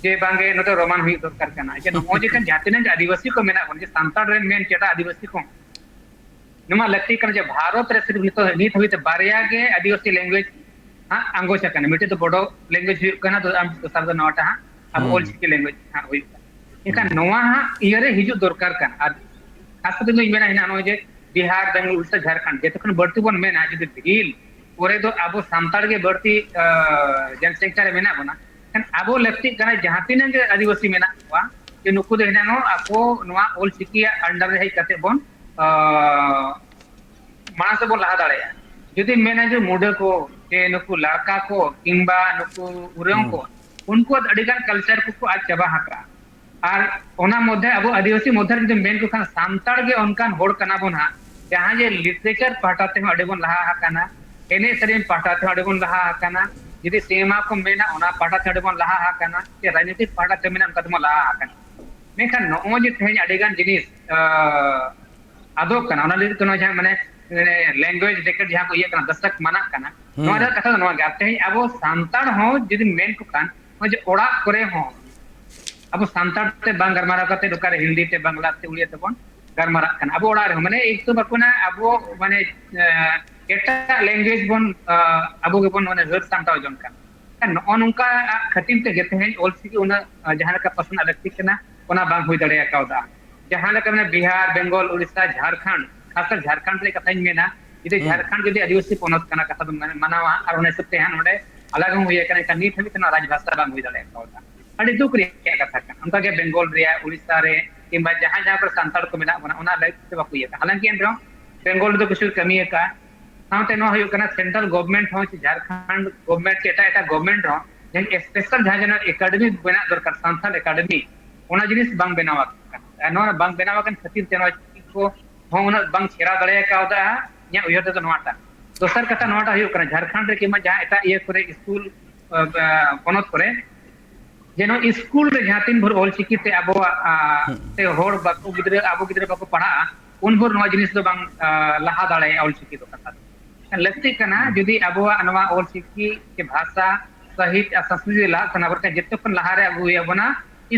ᱡᱮ ᱵᱟᱝᱜᱮ ᱱᱚᱛᱮ ᱨᱳᱢᱟᱱ ᱦᱩᱭᱩᱜ ᱫᱚᱨᱠᱟᱨ ᱠᱟᱱᱟ᱾ ᱡᱮ ᱱᱚᱜᱼᱚᱭ ᱡᱮ ᱠᱷᱟᱱ ᱡᱟᱦᱟᱸ ᱛᱤᱱᱟᱹᱜ ᱜᱮ ᱟᱹᱫᱤᱵᱟᱹᱥᱤ ᱠᱚ ᱢᱮᱱᱟᱜ ᱵᱚᱱ, ᱡᱮ ᱥᱟᱱᱛᱟᱲ ᱨᱮᱱ ᱢᱮᱱ ᱪᱮᱫᱟᱜ ᱟᱹᱫᱤᱵᱟᱹᱥᱤ ᱠᱚ, ᱱᱚᱣᱟ ᱞᱟᱹᱠᱛᱤ ᱠᱟᱱᱟ ᱡᱮ ᱵᱷᱟᱨᱚᱛ ᱨᱮ ᱥᱤᱨᱯ ᱱᱤᱛᱚᱜ, ᱱᱤᱛ ᱦᱟᱹᱵᱤᱡ ᱛᱮ ᱵᱟᱨᱭᱟ ᱜᱮ ᱟᱹᱫᱤᱵᱟᱹᱥᱤ ᱞᱮᱝᱜᱩᱭᱮᱡᱽ ᱦᱟᱸᱜ ᱟᱸᱜᱚᱪ ᱟᱠᱟᱱᱟ᱾ ᱢᱤᱫᱴᱮᱡ ᱫᱚ ᱵᱚᱰᱳ ᱞᱮᱝᱜᱩᱭᱮᱡᱽ ᱦᱩᱭᱩᱜ ᱠᱟᱱᱟ, ᱫᱚ-, ᱟᱨ ᱫᱚᱥᱟᱨ ᱫᱚ ᱱᱚᱣᱟᱴᱟᱜ ᱦᱟᱸᱜ ᱟᱵᱚ ᱦᱩᱸ᱾ ᱚᱞᱪᱤᱠᱤ ᱞᱮᱝᱜᱩᱭᱮᱡᱽ ᱦᱟᱸᱜ ᱦᱩᱭᱩᱜ ᱠᱟᱱᱟ᱾ ᱮᱱᱠᱷᱟᱱ ᱦᱩᱸ᱾ ᱱᱚᱣᱟ ᱦᱟᱸᱜ ᱤᱭᱟᱹᱨᱮ ᱦᱤᱡᱩᱜ ᱫᱚᱨᱠᱟᱨ ᱠᱟᱱᱟ᱾ ᱟᱨ ᱠᱷᱟᱥ ᱠᱟᱛᱮ ᱫᱚᱧ ᱢᱮᱱᱟ ᱦᱮᱱᱟᱜ ᱱᱚᱜᱼᱚᱭ ᱡᱮ ᱵᱤᱦᱟᱨ, ᱵᱮᱝᱜᱚᱞ, ᱩᱲᱤᱥᱥᱟ, ᱡᱷᱟᱲᱠᱷᱚᱸᱰ ᱡᱚᱛᱚ ᱠᱷᱚᱱ ᱵᱟᱹᱲᱛᱤ ᱵᱚᱱ ᱢᱮᱱᱟ ᱡᱩᱫᱤ ᱵᱷᱤᱞ ᱯᱚᱨᱮ ᱫᱚ ᱟᱵᱚ ᱥᱟᱱᱛᱟᱲ ᱜᱮ ᱵᱟᱹᱲᱛᱤ, ᱟ, ᱡᱚᱱᱥᱚᱝᱠᱷᱟ ᱨᱮ ᱢᱮᱱᱟᱜ ᱵᱚᱱᱟ᱾ ᱮᱱᱠᱷᱟᱱ ᱟᱵᱚ ᱞᱟᱹᱠᱛᱤᱜ ᱠᱟᱱᱟ ᱡᱟᱦᱟᱸ ᱛᱤᱱᱟᱹᱜ ᱜᱮ ᱟᱹᱫᱤᱵᱟᱹᱥᱤ ᱢᱮᱱᱟᱜ ᱠᱚᱣᱟ ᱡᱮ ᱱᱩᱠᱩ ᱫᱚ ᱦᱮᱱᱟᱝ ᱦᱚᱸ ᱟᱠᱚ ᱱᱚᱣᱟ ᱚᱞᱪᱤᱠᱤᱭᱟᱜ under ᱨᱮ ᱦᱮᱡ ᱠᱟᱛᱮ ᱵᱚᱱ, ᱟ, ᱢᱟᱲᱟᱝ ᱥᱮᱫ ᱵᱚᱱ ᱞᱟᱦᱟ ᱫᱟᱲᱮᱭᱟᱜᱼᱟ᱾ ᱡᱩᱫᱤᱢ ᱢᱮᱱᱟ ᱡᱮ ᱢᱩᱰᱟᱹ ᱠᱚ, ᱥᱮ ᱱᱩᱠᱩ ᱞᱟᱲᱠᱟ ᱠᱚ, ᱠᱤᱝᱵᱟ ᱱᱩᱠᱩ ᱩᱨᱟᱹᱣ ᱠᱚ, ᱦᱩᱸ᱾ ᱩᱱᱠᱩᱣᱟᱜ ᱟᱹᱰᱤᱜᱟᱱ culture ᱠᱚᱠᱚ ᱟᱫ ᱪᱟᱵᱟ ᱟᱠᱟᱫᱼᱟ᱾ ᱟᱨ ᱚᱱᱟ ᱢᱚᱫᱽᱫᱷᱮ ᱟᱵᱚ ᱟᱹᱫᱤᱵᱟᱹᱥᱤ ᱢᱚᱫᱽᱫᱷᱮ ᱨᱮ ᱡᱩᱫᱤᱢ ᱢᱮᱱ ᱠᱚ ᱠᱷᱟᱱ ᱥᱟᱱᱛᱟᱲ ᱜᱮ ᱚᱱᱠᱟᱱ ᱦᱚᱲ ᱠᱟᱱᱟ ᱵᱚᱱ ᱦᱟᱸᱜ, ᱡᱟᱦᱟᱸ ᱡᱮ literature ᱯᱟᱦᱴᱟ ᱛᱮᱦᱚᱸ ᱟᱹᱰᱤ ᱵᱚᱱ ᱞᱟᱦᱟ ᱟᱠᱟᱱᱟ, ᱮᱱᱮᱡ ᱥᱮᱨᱮᱧ ᱯᱟᱦᱴᱟ ᱛᱮᱦᱚᱸ ᱟᱹᱰᱤ ᱵᱚᱱ ᱞᱟᱦᱟ ᱟᱠᱟᱱᱟ, ᱡᱩᱫᱤ ᱥᱤᱱᱮᱢᱟ ᱠᱚ ᱢᱮᱱᱟ ᱚᱱᱟ ᱯᱟᱦᱴᱟ ᱛᱮᱦᱚᱸ ᱟᱹᱰᱤ ᱵᱚᱱ ᱞᱟᱦᱟ ᱟᱠᱟᱱᱟ, ᱥᱮ ᱨᱟᱡᱽᱱᱤᱛᱤᱠ ᱯᱟᱦᱴᱟ ᱛᱮ ᱢᱮᱱᱟ ᱚᱱᱠᱟ ᱛᱮᱵᱚᱱ ᱞᱟᱦᱟ ᱟᱠᱟᱱᱟ᱾ ᱢᱮᱱᱠᱷᱟᱱ ᱱᱚᱜᱼᱚᱭ ᱡᱮ ᱛᱮᱦᱮᱧ ᱟᱹᱰᱤᱜᱟᱱ ᱡᱤᱱᱤᱥ, ᱟ, ᱟᱫᱚᱜ ᱠᱟᱱᱟ, ᱚᱱᱟ ᱞᱟᱹᱜᱤᱫ ᱛᱮ ᱱᱚᱣᱟ ᱡᱟᱦᱟᱸ ᱢᱟᱱᱮ, ᱢᱟᱱᱮ language decade ᱡᱟᱦᱟᱸ ᱠᱚ ᱤᱭᱟᱹᱜ ᱠᱟᱱᱟ, ᱫᱟᱥᱛᱟᱠ ᱢᱟᱱᱟᱜ ᱠᱟᱱᱟ᱾ ᱦᱩᱸ᱾ ᱱᱚᱣᱟ ᱨᱮᱭᱟᱜ ᱠᱟᱛᱷᱟ ᱫᱚ ᱱᱚᱣᱟ ᱜᱮ, ᱟᱨ ᱛᱮᱦᱮᱧ ᱟᱵᱚ ᱥᱟᱱᱛᱟᱲ ᱦᱚᱸ ᱡᱩᱫᱤ ᱢᱮᱱ ᱠᱚ ᱠᱷᱟᱱ, ᱱᱚᱜᱼᱚᱭ ᱡᱮ ᱚᱲᱟᱜ ᱠᱚᱨᱮ ᱦᱚᱸ ᱟᱵᱚ ᱥᱟᱱᱛᱟᱲ ᱛᱮ ᱵᱟᱝ ᱜᱟᱞᱢᱟᱨᱟᱣ ᱠᱟᱛᱮ ᱚᱠᱟᱨᱮ ᱦᱤᱱᱫᱤ ᱛᱮ, ᱵᱟᱝᱞᱟ ᱛᱮ, ᱩᱲᱤᱭᱟ ᱛᱮᱵᱚᱱ ᱜᱟᱞᱢᱟᱨᱟᱜ ᱠᱟᱱᱟ᱾ ᱟᱵᱚ ᱚᱲᱟᱜ ᱨᱮᱦᱚᱸ ᱢᱟᱱᱮ ᱮᱠ ᱛᱚ ᱵᱟᱠᱚ ᱢᱮᱱᱟ, ᱟᱵᱚ ᱢᱟᱱᱮ, ᱮ, ᱮᱴᱟᱜ language ᱵᱚᱱ, ᱟ, ᱟᱵᱚ ᱜᱮᱵᱚᱱ ᱢᱟᱱᱮ ᱦᱟᱹᱨ ᱥᱟᱢᱴᱟᱣ ᱡᱚᱝ ᱠᱟᱱᱟ᱾ ᱱᱚᱜᱼᱚ ᱱᱚᱝᱠᱟ ᱠᱷᱟᱹᱛᱤᱨ ᱛᱮᱜᱮ ᱛᱮᱦᱮᱧ ᱚᱞᱪᱤᱠᱤ ᱩᱱᱟᱹᱜ, ᱟ, ᱡᱟᱦᱟᱸ ᱞᱮᱠᱟ ᱯᱟᱥᱱᱟᱜ ᱞᱟᱹᱠᱛᱤ ᱠᱟᱱᱟ, ᱚᱱᱟ ᱵᱟᱝ ᱦᱩᱭ ᱫᱟᱲᱮ ᱠᱟᱣᱫᱟ᱾ ᱡᱟᱦᱟᱸ ᱞᱮᱠᱟ ᱢᱮᱱᱟᱜᱼᱟ ᱵᱤᱦᱟᱨ, ᱵᱮᱝᱜᱚᱞ, ᱩᱲᱤᱥᱥᱟ, ᱡᱷᱟᱲᱠᱷᱚᱸᱰ, ᱠᱷᱟᱥ ᱠᱟᱨ ᱡᱷᱟᱲᱠᱷᱚᱸᱰ ᱨᱮᱭᱟᱜ ᱠᱟᱛᱷᱟᱧ ᱢᱮᱱᱟ, ᱡᱩᱫᱤ ᱦᱩᱸ᱾ ᱡᱷᱟᱲᱠᱷᱚᱸᱰ ᱡᱩᱫᱤ ᱟᱹᱫᱤᱵᱟᱹᱥᱤ ᱯᱚᱱᱚᱛ ᱠᱟᱱᱟ, ᱠᱟᱛᱷᱟ ᱫᱚ ᱢᱟᱱᱟᱣᱟ, ᱟᱨ ᱚᱱᱟ ᱦᱤᱥᱟᱹᱵ ᱛᱮ ᱦᱟᱸᱜ ᱱᱚᱰᱮ ᱟᱞᱟᱜᱽ ᱦᱚᱸ ᱦᱩᱭ ᱟᱠᱟᱱᱟ, ᱮᱱᱠᱷᱟᱱ ᱱᱤᱛ ᱦᱟᱹᱵᱤᱡ ᱛᱮ ᱱᱚᱣᱟ ᱨᱟᱡᱽ ᱵᱷᱟᱥᱟ ᱵᱟᱝ ᱦᱩᱭ ᱫᱟᱲᱮ ᱠᱟᱣᱫᱟ᱾ ᱟᱹᱰᱤ ᱫᱩᱠ ᱨᱮᱭᱟᱜ ᱠᱟᱛᱷᱟ ᱠᱟᱱᱟ᱾ ᱚᱱᱠᱟ ᱜᱮ ᱵᱮᱝᱜᱚᱞ ᱨᱮᱭᱟᱜ, ᱩᱲᱤᱥᱥᱟ ᱨᱮ, ᱠᱤᱝᱵᱟ ᱡᱟᱦᱟᱸ ᱡᱟᱦᱟᱸ ᱠᱚᱨᱮ ᱥᱟᱱᱛᱟᱲ ᱠᱚ ᱢᱮᱱᱟᱜ ᱵᱚᱱᱟ, ᱚᱱᱟ ᱞᱟᱹᱜᱤᱫ ᱛᱮ ᱵᱟᱠᱚ ᱤᱭᱟᱹ ᱠᱟᱜᱼᱟ᱾ ᱦᱟᱞᱟᱝᱠᱤ ᱮᱱ ᱨᱮᱦᱚᱸ ᱵᱮᱝᱜᱚᱞ ᱨᱮᱫᱚ ᱠᱤᱪᱷᱩ ᱠᱟᱹᱢᱤ ᱟᱠᱟᱫᱼᱟ᱾ ᱥᱟᱶᱛᱮ ᱱᱚᱣᱟ ᱦᱩᱭᱩᱜ ᱠᱟᱱᱟ, ᱥᱮᱱᱴᱨᱟᱞ ᱜᱚᱵᱷᱢᱮᱱᱴ ᱦᱚᱸ ᱥᱮ ᱡᱷᱟᱲᱠᱷᱚᱸᱰ ᱜᱚᱵᱷᱢᱮᱱᱴ ᱥᱮ ᱮᱴᱟᱜ ᱮᱴᱟᱜ ᱜᱚᱵᱷᱢᱮᱱᱴ ᱦᱚᱸ ᱡᱟᱦᱟᱸ ᱥᱯᱮᱥᱟᱞ ᱡᱟᱦᱟᱸ ᱡᱮᱱᱚ ᱮᱠᱟᱰᱮᱢᱤ ᱵᱮᱱᱟᱜ ᱫᱚᱨᱠᱟᱨ, ᱥᱟᱱᱛᱟᱲ ᱮᱠᱟᱰᱮᱢᱤ, ᱚᱱᱟ ᱡᱤᱱᱤᱥ ᱵᱟᱝ ᱵᱮᱱᱟᱣ ᱟᱠᱟᱱᱟ᱾ ᱟᱨ ᱱᱚᱣᱟ ᱵᱟᱝ ᱵᱮᱱᱟᱣ ᱟᱠᱟᱱ ᱠᱷᱟᱹᱛᱤᱨ ᱛᱮ ᱱᱚᱣᱟ ᱪᱤᱠᱤ ᱠᱚ ᱦᱚᱸ ᱩᱱᱟᱹᱜ ᱵᱟᱝ ᱪᱷᱮᱲᱟ ᱫᱟᱲᱮ ᱠᱟᱣᱫᱟ, ᱤᱧᱟᱹᱜ ᱩᱭᱦᱟᱹᱨ ᱛᱮᱫᱚ ᱱᱚᱣᱟᱴᱟᱜ᱾ ᱫᱚᱥᱟᱨ ᱠᱟᱛᱷᱟ ᱱᱚᱣᱟᱴᱟᱜ ᱦᱩᱭᱩᱜ ᱠᱟᱱᱟ, ᱡᱷᱟᱲᱠᱷᱚᱸᱰ ᱨᱮ ᱠᱤᱝᱵᱟ ᱡᱟᱦᱟᱸ ᱮᱴᱟᱜ ᱤᱭᱟᱹ ᱠᱚᱨᱮ, ᱥᱠᱩᱞ, ᱟᱸ, ᱯᱚᱱᱚᱛ ᱠᱚᱨᱮ, ᱡᱮ ᱱᱚᱣᱟ ᱥᱠᱩᱞ ᱨᱮ ᱡᱟᱦᱟᱸ ᱛᱤᱱ ᱵᱷᱳᱨ ᱚᱞᱪᱤᱠᱤ ᱛᱮ ᱟᱵᱚᱣᱟᱜ, ᱟᱸ, ᱦᱩᱸ᱾ ᱛᱮ ᱦᱚᱲ ᱵᱟᱠᱚ ᱜᱤᱫᱽᱨᱟᱹ, ᱟᱵᱚ ᱜᱤᱫᱽᱨᱟᱹ ᱵᱟᱠᱚ ᱯᱟᱲᱦᱟᱜᱼᱟ, ᱩᱱ ᱵᱷᱳᱨ ᱱᱚᱣᱟ ᱡᱤᱱᱤᱥ ᱫᱚ ᱵᱟᱝ, ᱟᱸ, ᱞᱟᱦᱟ ᱫᱟᱲᱮᱭᱟᱜᱼᱟ ᱚᱞᱪᱤᱠᱤ ᱫᱚ, ᱠᱟᱛᱷᱟ ᱫᱚ᱾ ᱞᱟᱹᱠᱛᱤᱜ ᱠᱟᱱᱟ, ᱦᱩᱸ᱾ ᱡᱩᱫᱤ ᱟᱵᱚᱣᱟᱜ ᱱᱚᱣᱟ ᱚᱞᱪᱤᱠᱤ ᱥᱮ ᱵᱷᱟᱥᱟ, ᱥᱟᱦᱤᱛ ᱟᱨ ᱥᱟᱸᱥᱠᱨᱤᱛᱤ ᱞᱟᱦᱟᱜ ᱥᱟᱱᱟ ᱵᱚᱱ ᱠᱷᱟᱱ, ᱡᱚᱛᱚ ᱠᱷᱚᱱ ᱞᱟᱦᱟ ᱨᱮ ᱟᱹᱜᱩ ᱦᱩᱭ ᱟᱵᱚᱱᱟ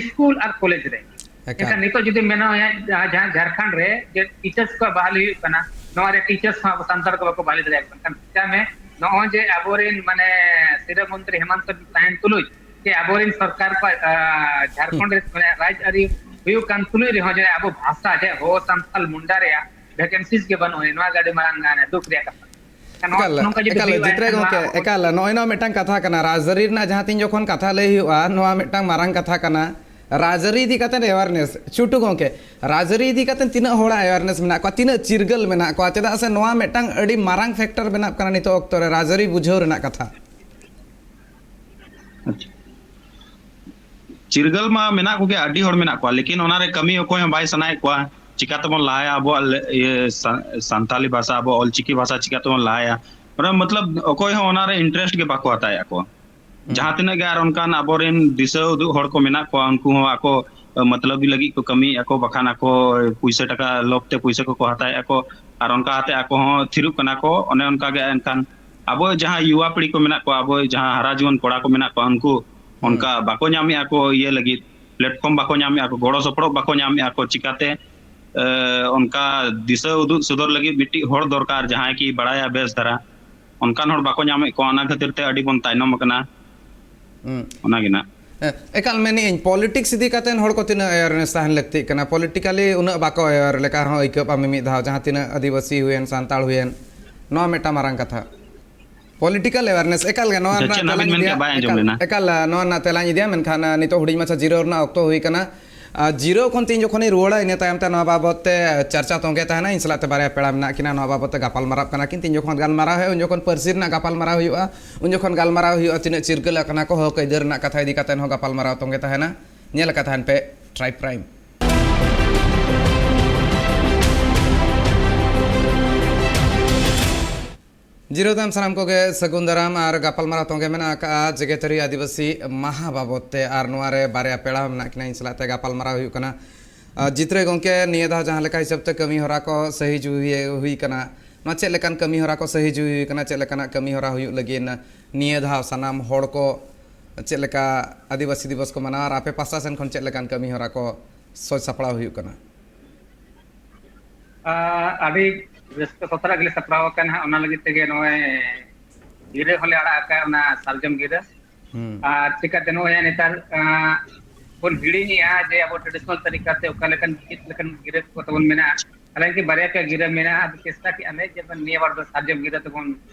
ᱥᱠᱩᱞ ᱟᱨ ᱠᱚᱞᱮᱡᱽ ᱨᱮ᱾ ᱮᱠᱟᱞ᱾ ᱮᱱᱠᱷᱟᱱ ᱱᱤᱛᱚᱜ ᱡᱩᱫᱤ ᱢᱮᱱᱟ, ᱡᱟᱦᱟᱸ, ᱡᱟᱦᱟᱸ ᱡᱷᱟᱲᱠᱷᱚᱸᱰ ᱨᱮ ᱡᱮ ᱴᱤᱪᱟᱨᱥ ᱠᱚᱣᱟᱜ ᱵᱟᱦᱟᱞᱤ ᱦᱩᱭᱩᱜ ᱠᱟᱱᱟ, ᱱᱚᱣᱟ ᱨᱮ ᱴᱤᱪᱟᱨᱥ ᱦᱚᱸ ᱟᱵᱚ ᱥᱟᱱᱛᱟᱲ ᱠᱚ ᱵᱟᱠᱚ ᱵᱟᱦᱟᱞᱤ ᱫᱟᱲᱮᱭᱟᱜ ᱠᱟᱱᱟ᱾ ᱮᱱᱠᱷᱟᱱ ᱪᱮᱫᱟᱜ ᱢᱮ, ᱱᱚᱜᱼᱚᱭ ᱡᱮ ᱟᱵᱚᱨᱮᱱ ᱢᱟᱱᱮ ᱥᱤᱨᱟᱹ ᱢᱚᱱᱛᱨᱤ ᱦᱮᱢᱚᱱᱛᱚ ᱛᱟᱦᱮᱱ ᱛᱩᱞᱩᱡ ᱡᱮ ᱟᱵᱚᱨᱮᱱ ᱥᱚᱨᱠᱟᱨ ᱠᱚᱣᱟᱜ, ᱟᱸ, ᱡᱷᱟᱲᱠᱷᱚᱸᱰ ᱨᱮ ᱢᱟᱱᱮ ᱨᱟᱡᱽ ᱟᱹᱨᱤ ᱦᱩᱭᱩᱜ ᱠᱟᱱ ᱛᱩᱞᱩᱡ ᱨᱮᱦᱚᱸ ᱡᱮ ᱟᱵᱚ ᱵᱷᱟᱥᱟ ᱡᱮ ᱦᱳ ᱥᱟᱱᱛᱟᱲ ᱢᱩᱱᱰᱟ ᱨᱮᱭᱟᱜ ᱵᱷᱮᱠᱮᱱᱥᱤᱡᱽ ᱜᱮ ᱵᱟᱹᱱᱩᱜᱼᱟ, ᱱᱚᱣᱟ ᱜᱮ ᱟᱹᱰᱤ ᱢᱟᱨᱟᱝ, ᱟᱸ, ᱫᱩᱠ ᱨᱮᱭᱟᱜ ᱠᱟᱛᱷᱟ᱾ ᱱᱚᱣᱟ, ᱮᱠᱟᱞ, ᱱᱚᱝᱠᱟ ᱡᱩᱫᱤ ᱮᱠᱟᱞ, ᱦᱩᱭᱩᱜᱼᱟ, ᱡᱤᱛᱨᱟ ᱮᱱᱠᱷᱟᱱ ᱱᱚᱣᱟ ᱜᱚᱢᱠᱮ, ᱮᱠᱟᱞ, ᱱᱚᱜᱼᱚᱭ ᱱᱚᱣᱟ ᱢᱤᱫᱴᱟᱝ ᱠᱟᱛᱷᱟ ᱠᱟᱱᱟ, ᱨᱟᱡᱽ ᱟᱹᱨᱤ ᱨᱮᱱᱟᱜ ᱡᱟᱦᱟᱸ ᱛᱤᱱ ᱡᱚᱠᱷᱚᱱ ᱠᱟᱛᱷᱟ ᱞᱟᱹᱭ ᱦᱩᱭᱩᱜᱼᱟ, ᱱᱚᱣᱟ ᱢᱤᱫᱴᱟᱝ ᱢᱟᱨᱟᱝ ᱠᱟᱛᱷᱟ ᱠᱟᱱᱟ᱾ ᱨᱟᱡᱽ ᱟᱹᱨᱤ ᱤᱫᱤ ᱠᱟᱛᱮ awareness, ᱪᱷᱩᱴᱩ ᱜᱚᱢᱠᱮ, ᱨᱟᱡᱽ ᱟᱹᱨᱤ ᱤᱫᱤ ᱠᱟᱛᱮ ᱛᱤᱱᱟᱹᱜ ᱦᱚᱲᱟᱜ awareness ᱢᱮᱱᱟᱜ ᱠᱚᱣᱟ, ᱛᱤᱱᱟᱹᱜ ᱪᱤᱨᱜᱟᱹᱞ ᱢᱮᱱᱟᱜ ᱠᱚᱣᱟ? ᱪᱮᱫᱟᱜ ᱥᱮ ᱱᱚᱣᱟ ᱢᱤᱫᱴᱟᱝ ᱟᱹᱰᱤ ᱢᱟᱨᱟᱝ factor ᱵᱮᱱᱟᱜ ᱠᱟᱱᱟ ᱱᱤᱛᱚᱜ ᱚᱠᱛᱚ ᱨᱮ, ᱨᱟᱡᱽ ᱟᱹᱨᱤ ᱵᱩᱡᱷᱟᱹᱣ ᱨᱮᱱᱟᱜ ᱠᱟᱛᱷᱟ᱾ ᱟᱪᱪᱷᱟ᱾ ᱪᱤᱨᱜᱟᱹᱞ ᱢᱟ ᱢᱮᱱᱟᱜ ᱠᱚᱜᱮᱭᱟ, ᱟᱹᱰᱤ ᱦᱚᱲ ᱢᱮᱱᱟᱜ ᱠᱚᱣᱟ, ᱞᱮᱠᱤᱱ ᱚᱱᱟᱨᱮ ᱠᱟᱹᱢᱤ ᱚᱠᱚᱭ ᱦᱚᱸ ᱵᱟᱭ ᱥᱟᱱᱟᱭᱮᱫ ᱠᱚᱣᱟ᱾ ᱪᱤᱠᱟ ᱛᱮᱵᱚᱱ ᱞᱟᱦᱟᱭᱟ ᱟᱵᱚᱣᱟᱜ ᱞᱮ-, ᱤᱭᱟᱹ, ᱥᱟ-, ᱥᱟᱱᱛᱟᱞᱤ ᱵᱷᱟᱥᱟ, ᱟᱵᱚᱣᱟᱜ ᱚᱞᱪᱤᱠᱤ ᱵᱷᱟᱥᱟ ᱪᱤᱠᱟ ᱛᱮᱵᱚᱱ ᱞᱟᱦᱟᱭᱟ? ᱚᱱᱟ ᱢᱚᱛᱞᱚᱵ ᱚᱠᱚᱭ ᱦᱚᱸ ᱚᱱᱟᱨᱮ interest ᱜᱮ ᱵᱟᱠᱚ ᱦᱟᱛᱟᱣᱮᱫᱼᱟ ᱠᱚ᱾ ᱦᱩᱸ᱾ ᱡᱟᱦᱟᱸ ᱛᱤᱱᱟᱹᱜ ᱜᱮ ᱟᱨ ᱚᱱᱠᱟᱱ ᱟᱵᱚᱨᱮᱱ ᱫᱤᱥᱟᱹ ᱩᱫᱩᱜ ᱦᱚᱲ ᱠᱚ ᱢᱮᱱᱟᱜ ᱠᱚᱣᱟ, ᱩᱱᱠᱩ ᱦᱚᱸ ᱟᱠᱚ, ᱟᱹ, ᱢᱚᱛᱞᱚᱵᱤ ᱞᱟᱹᱜᱤᱫ ᱠᱚ ᱠᱟᱹᱢᱤᱭᱮᱫᱼᱟ ᱠᱚ, ᱵᱟᱠᱷᱟᱱ ᱟᱠᱚ ᱯᱩᱭᱥᱟᱹ ᱴᱟᱠᱟ ᱞᱳᱵᱷ ᱛᱮ ᱯᱩᱭᱥᱟᱹ ᱠᱚᱠᱚ ᱦᱟᱛᱟᱣᱮᱫᱼᱟ ᱠᱚ, ᱟᱨ ᱚᱱᱠᱟ ᱠᱟᱛᱮ ᱟᱠᱚ ᱦᱚᱸ ᱛᱷᱤᱨᱚᱜ ᱠᱟᱱᱟ ᱠᱚ᱾ ᱚᱱᱮ ᱚᱱᱠᱟ ᱜᱮ ᱮᱱᱠᱷᱟᱱ ᱟᱵᱚ ᱡᱟᱦᱟᱸ ᱭᱩᱣᱟ ᱯᱤᱲᱦᱤ ᱠᱚ ᱢᱮᱱᱟᱜ ᱠᱚᱣᱟ, ᱟᱵᱚ ᱡᱟᱦᱟᱸ ᱦᱟᱨᱟ ᱡᱩᱣᱟᱹᱱ ᱠᱚᱲᱟ ᱠᱚ ᱢᱮᱱᱟᱜ ᱠᱚᱣᱟ, ᱩᱱᱠᱩ ᱦᱩᱸ᱾ ᱚᱱᱠᱟ ᱵᱟᱠᱚ ᱧᱟᱢᱮᱫᱼᱟ ᱠᱚ ᱤᱭᱟᱹ ᱞᱟᱹᱜᱤᱫ, platform ᱵᱟᱠᱚ ᱧᱟᱢᱮᱫᱼᱟ ᱠᱚ, ᱜᱚᱲᱚ ᱥᱚᱯᱚᱦᱚᱫ ᱵᱟᱠᱚ ᱧᱟᱢᱮᱫᱼᱟ ᱠᱚ᱾ ᱪᱤᱠᱟᱛᱮ, ᱮ, ᱚᱱᱠᱟ ᱫᱤᱥᱟᱹ ᱩᱫᱩᱜ ᱥᱚᱫᱚᱨ ᱞᱟᱹᱜᱤᱫ ᱢᱤᱫᱴᱤᱡ ᱦᱚᱲ ᱫᱚᱨᱠᱟᱨ, ᱡᱟᱦᱟᱸᱭ ᱠᱤ ᱵᱟᱲᱟᱭᱟ ᱵᱮᱥ ᱫᱷᱟᱨᱟ, ᱚᱱᱠᱟᱱ ᱦᱚᱲ ᱵᱟᱠᱚ ᱧᱟᱢᱮᱫ ᱠᱚᱣᱟ᱾ ᱚᱱᱟ ᱠᱷᱟᱹᱛᱤᱨ ᱛᱮ ᱟᱹᱰᱤ ᱵᱚᱱ ᱛᱟᱭᱱᱚᱢ ᱟᱠᱟᱱᱟ᱾ ᱦᱩᱸ᱾ ᱚᱱᱟᱜᱮ ᱱᱟᱜ᱾ ᱮ, ᱮᱠᱟᱞ ᱢᱮᱱᱮᱫ ᱟᱹᱧ, politics ᱤᱫᱤ ᱠᱟᱛᱮ ᱦᱚᱲ ᱠᱚ ᱛᱤᱱᱟᱹᱜ awareness ᱛᱟᱦᱮᱱ ᱞᱟᱹᱠᱛᱤᱜ ᱠᱟᱱᱟ? Politically ᱩᱱᱟᱹᱜ ᱵᱟᱠᱚ aware ᱞᱮᱠᱟ ᱦᱚᱸ ᱟᱹᱭᱠᱟᱹᱜᱼᱟ ᱢᱤᱢᱤᱫ ᱫᱷᱟᱣ, ᱡᱟᱦᱟᱸ ᱛᱤᱱᱟᱹᱜ ᱟᱹᱫᱤᱵᱟᱹᱥᱤ ᱦᱩᱭᱮᱱ, ᱥᱟᱱᱛᱟᱲ ᱦᱩᱭᱮᱱ, ᱱᱚᱣᱟ ᱢᱤᱫᱴᱟᱝ ᱢᱟᱨᱟᱝ ᱠᱟᱛᱷᱟ᱾ Political awareness, ᱮᱠᱟᱞ ᱜᱮ ᱱᱚᱣᱟ ᱟᱪᱪᱷᱟ, ᱨᱮᱱᱟᱜ ᱪᱮᱫ ᱱᱟᱦᱟᱜ ᱛᱮᱞᱟᱧ ᱵᱤᱱ ᱢᱮᱱ ᱤᱫᱤᱭᱟ᱾ ᱠᱮᱫ? ᱵᱟᱭ ᱟᱸᱡᱚᱢ ᱮᱠᱟᱞ, ᱞᱮᱱᱟ᱾ ᱮᱠᱟᱞ, ᱱᱚᱣᱟ ᱨᱮᱱᱟᱜ ᱛᱮᱞᱟᱧ ᱤᱫᱤᱭᱟ, ᱢᱮᱱᱠᱷᱟᱱ, ᱱᱤᱛᱚᱜ ᱦᱩᱰᱤᱧ ᱢᱟᱪᱷᱟ ᱡᱤᱨᱟᱹᱣ ᱨᱮᱱᱟᱜ ᱚᱠᱛᱚ ᱦᱩᱭ ᱠᱟᱱᱟ᱾ ᱟᱨ ᱡᱤᱨᱟᱹᱣ ᱠᱷᱚᱱ ᱛᱤᱧ ᱡᱚᱠᱷᱚᱱᱤᱧ ᱨᱩᱣᱟᱹᱲᱟ, ᱤᱱᱟᱹ ᱛᱟᱭᱚᱢ ᱛᱮ ᱱᱚᱣᱟ ᱵᱟᱵᱚᱫ ᱛᱮ ᱪᱟᱨᱪᱟ ᱛᱚᱸᱜᱮ ᱛᱟᱦᱮᱱᱟ᱾ ᱤᱧ ᱥᱟᱞᱟᱜ ᱛᱮ ᱵᱟᱨᱭᱟ ᱯᱮᱲᱟ ᱢᱮᱱᱟᱜ ᱠᱤᱱᱟ, ᱱᱚᱣᱟ ᱵᱟᱵᱚᱫ ᱛᱮ ᱜᱟᱯᱟᱞ ᱢᱟᱨᱟᱣ ᱠᱟᱱᱟ ᱠᱤᱱ᱾ ᱛᱤᱧ ᱡᱚᱠᱷᱚᱱ ᱜᱟᱞᱢᱟᱨᱟᱣ ᱦᱩᱭᱩᱜᱼᱟ, ᱩᱱ ᱡᱚᱠᱷᱚᱱ ᱜᱟᱞᱢᱟᱨᱟᱣ ᱦᱩᱭᱩᱜᱼᱟ, ᱩᱱ ᱡᱚᱠᱷᱚᱱ ᱜᱟᱞᱢᱟᱨᱟᱣ ᱦᱩᱭᱩᱜᱼᱟ ᱛᱤᱱᱟᱹᱜ ᱪᱤᱨᱜᱟᱹᱞ ᱟᱠᱟᱱᱟ ᱠᱚ, ᱦᱚᱠ ᱟᱹᱭᱫᱟᱹᱨ ᱨᱮᱱᱟᱜ ᱠᱟᱛᱷᱟ ᱤᱫᱤ ᱠᱟᱛᱮ ᱦᱚᱸ ᱜᱟᱯᱟᱞ ᱢᱟᱨᱟᱣ ᱛᱚᱸᱜᱮ ᱛᱟᱦᱮᱱᱟ᱾ ᱧᱮᱞ ᱟᱠᱟᱫ ᱛᱟᱦᱮᱱ ᱯᱮ Tribe Prime᱾ ᱡᱤᱨᱟᱹᱣ ᱛᱟᱭᱚᱢ ᱥᱟᱱᱟᱢ ᱠᱚᱜᱮ ᱥᱟᱹᱜᱩᱱ ᱫᱟᱨᱟᱢ ᱟᱨ ᱜᱟᱯᱟᱞᱢᱟᱨᱟᱣ ᱛᱚᱸᱜᱮ ᱢᱮᱱᱟᱜ ᱟᱠᱟᱫᱼᱟ ᱡᱮᱜᱮᱛᱟᱹᱨᱤ ᱟᱹᱫᱤᱵᱟᱹᱥᱤ ᱢᱟᱦᱟ ᱵᱟᱵᱚᱫ ᱛᱮ, ᱟᱨ ᱱᱚᱣᱟ ᱨᱮ ᱵᱟᱨᱭᱟ ᱯᱮᱲᱟ ᱢᱮᱱᱟᱜ ᱠᱤᱱᱟ, ᱤᱧ ᱥᱟᱞᱟᱜ ᱛᱮ ᱜᱟᱯᱟᱞᱢᱟᱨᱟᱣ ᱦᱩᱭᱩᱜ ᱠᱟᱱᱟ᱾ ᱟᱨ ᱡᱤᱛᱨᱟᱹᱭ ᱜᱚᱢᱠᱮ, ᱱᱤᱭᱟᱹ ᱫᱷᱟᱣ ᱡᱟᱦᱟᱸ ᱞᱮᱠᱟ ᱦᱤᱥᱟᱹᱵ ᱛᱮ ᱠᱟᱹᱢᱤ ᱦᱚᱨᱟ ᱠᱚ ᱥᱟᱹᱦᱤ ᱡᱩᱦᱤ ᱦᱩᱭ ᱠᱟᱱᱟ, ᱱᱚᱣᱟ ᱪᱮᱫ ᱞᱮᱠᱟᱱ ᱠᱟᱹᱢᱤ ᱦᱚᱨᱟ ᱠᱚ ᱥᱟᱹᱦᱤ ᱡᱩᱦᱤ ᱦᱩᱭ ᱠᱟᱱᱟ, ᱪᱮᱫ ᱞᱮᱠᱟᱱᱟᱜ ᱠᱟᱹᱢᱤ ᱦᱚᱨᱟ ᱦᱩᱭᱩᱜ ᱞᱟᱹᱜᱤᱫ ᱱᱤᱭᱟᱹ ᱫᱷᱟᱣ ᱥᱟᱱᱟᱢ ᱦᱚᱲ ᱠᱚ ᱪᱮᱫ ᱞᱮᱠᱟ ᱟᱹᱫᱤᱵᱟᱹᱥᱤ ᱫᱤᱵᱚᱥ ᱠᱚ ᱢᱟᱱᱟᱣᱟ, ᱟᱨ ᱟᱯᱮ ᱯᱟᱦᱴᱟ ᱥᱮᱱ ᱠᱷᱚᱱ ᱪᱮᱫ ᱞᱮᱠᱟᱱ ᱠᱟᱹᱢᱤ ᱦᱚᱨᱟ ᱠᱚ ᱥᱟᱹᱛ ᱥᱟᱯᱲᱟᱣ ᱦᱩᱭᱩᱜ ᱠᱟᱱᱟ? ᱟᱨ ᱟᱹᱰᱤ ᱨᱟᱹᱥᱠᱟᱹ ᱥᱟᱛᱞᱟᱜ ᱜᱮᱞᱮ ᱥᱟᱯᱲᱟᱣ ᱟᱠᱟᱱᱟ ᱦᱟᱸᱜ, ᱚᱱᱟ ᱞᱟᱹᱜᱤᱫ ᱛᱮᱜᱮ ᱱᱚᱜᱼᱚᱭ ᱜᱤᱨᱟᱹ ᱦᱚᱸᱞᱮ ᱟᱲᱟᱜ ᱟᱠᱟᱫ, ᱚᱱᱟ ᱥᱟᱨᱡᱚᱢ ᱜᱤᱨᱟᱹ᱾ ᱦᱩᱸ᱾ ᱟᱨ ᱪᱤᱠᱟᱹᱛᱮ ᱱᱚᱜᱼᱚᱭ ᱱᱮᱛᱟᱨ, ᱟᱸ, ᱵᱚᱱ ᱦᱤᱲᱤᱧᱮᱜᱼᱟ ᱡᱮ ᱟᱵᱚ traditional ᱛᱟᱹᱨᱤᱠᱟ ᱛᱮ ᱚᱠᱟ ᱞᱮᱠᱟᱱ, ᱪᱮᱫ ᱞᱮᱠᱟᱱ ᱜᱤᱨᱟᱹ ᱠᱚ ᱛᱟᱵᱚᱱ ᱢᱮᱱᱟᱜᱼᱟ᱾ ᱦᱟᱞᱟᱝᱠᱤ ᱵᱟᱨᱭᱟ ᱯᱮᱭᱟ ᱜᱤᱨᱟᱹ ᱢᱮᱱᱟᱜᱼᱟ, ᱟᱫᱚ ᱪᱮᱥᱴᱟ ᱠᱮᱜᱼᱟ ᱞᱮ ᱡᱮ ᱱᱤᱭᱟᱹ ᱵᱟᱨ ᱫᱚ ᱥᱟᱨᱡᱚᱢ ᱜᱤᱨᱟᱹ ᱛᱮᱵᱚᱱ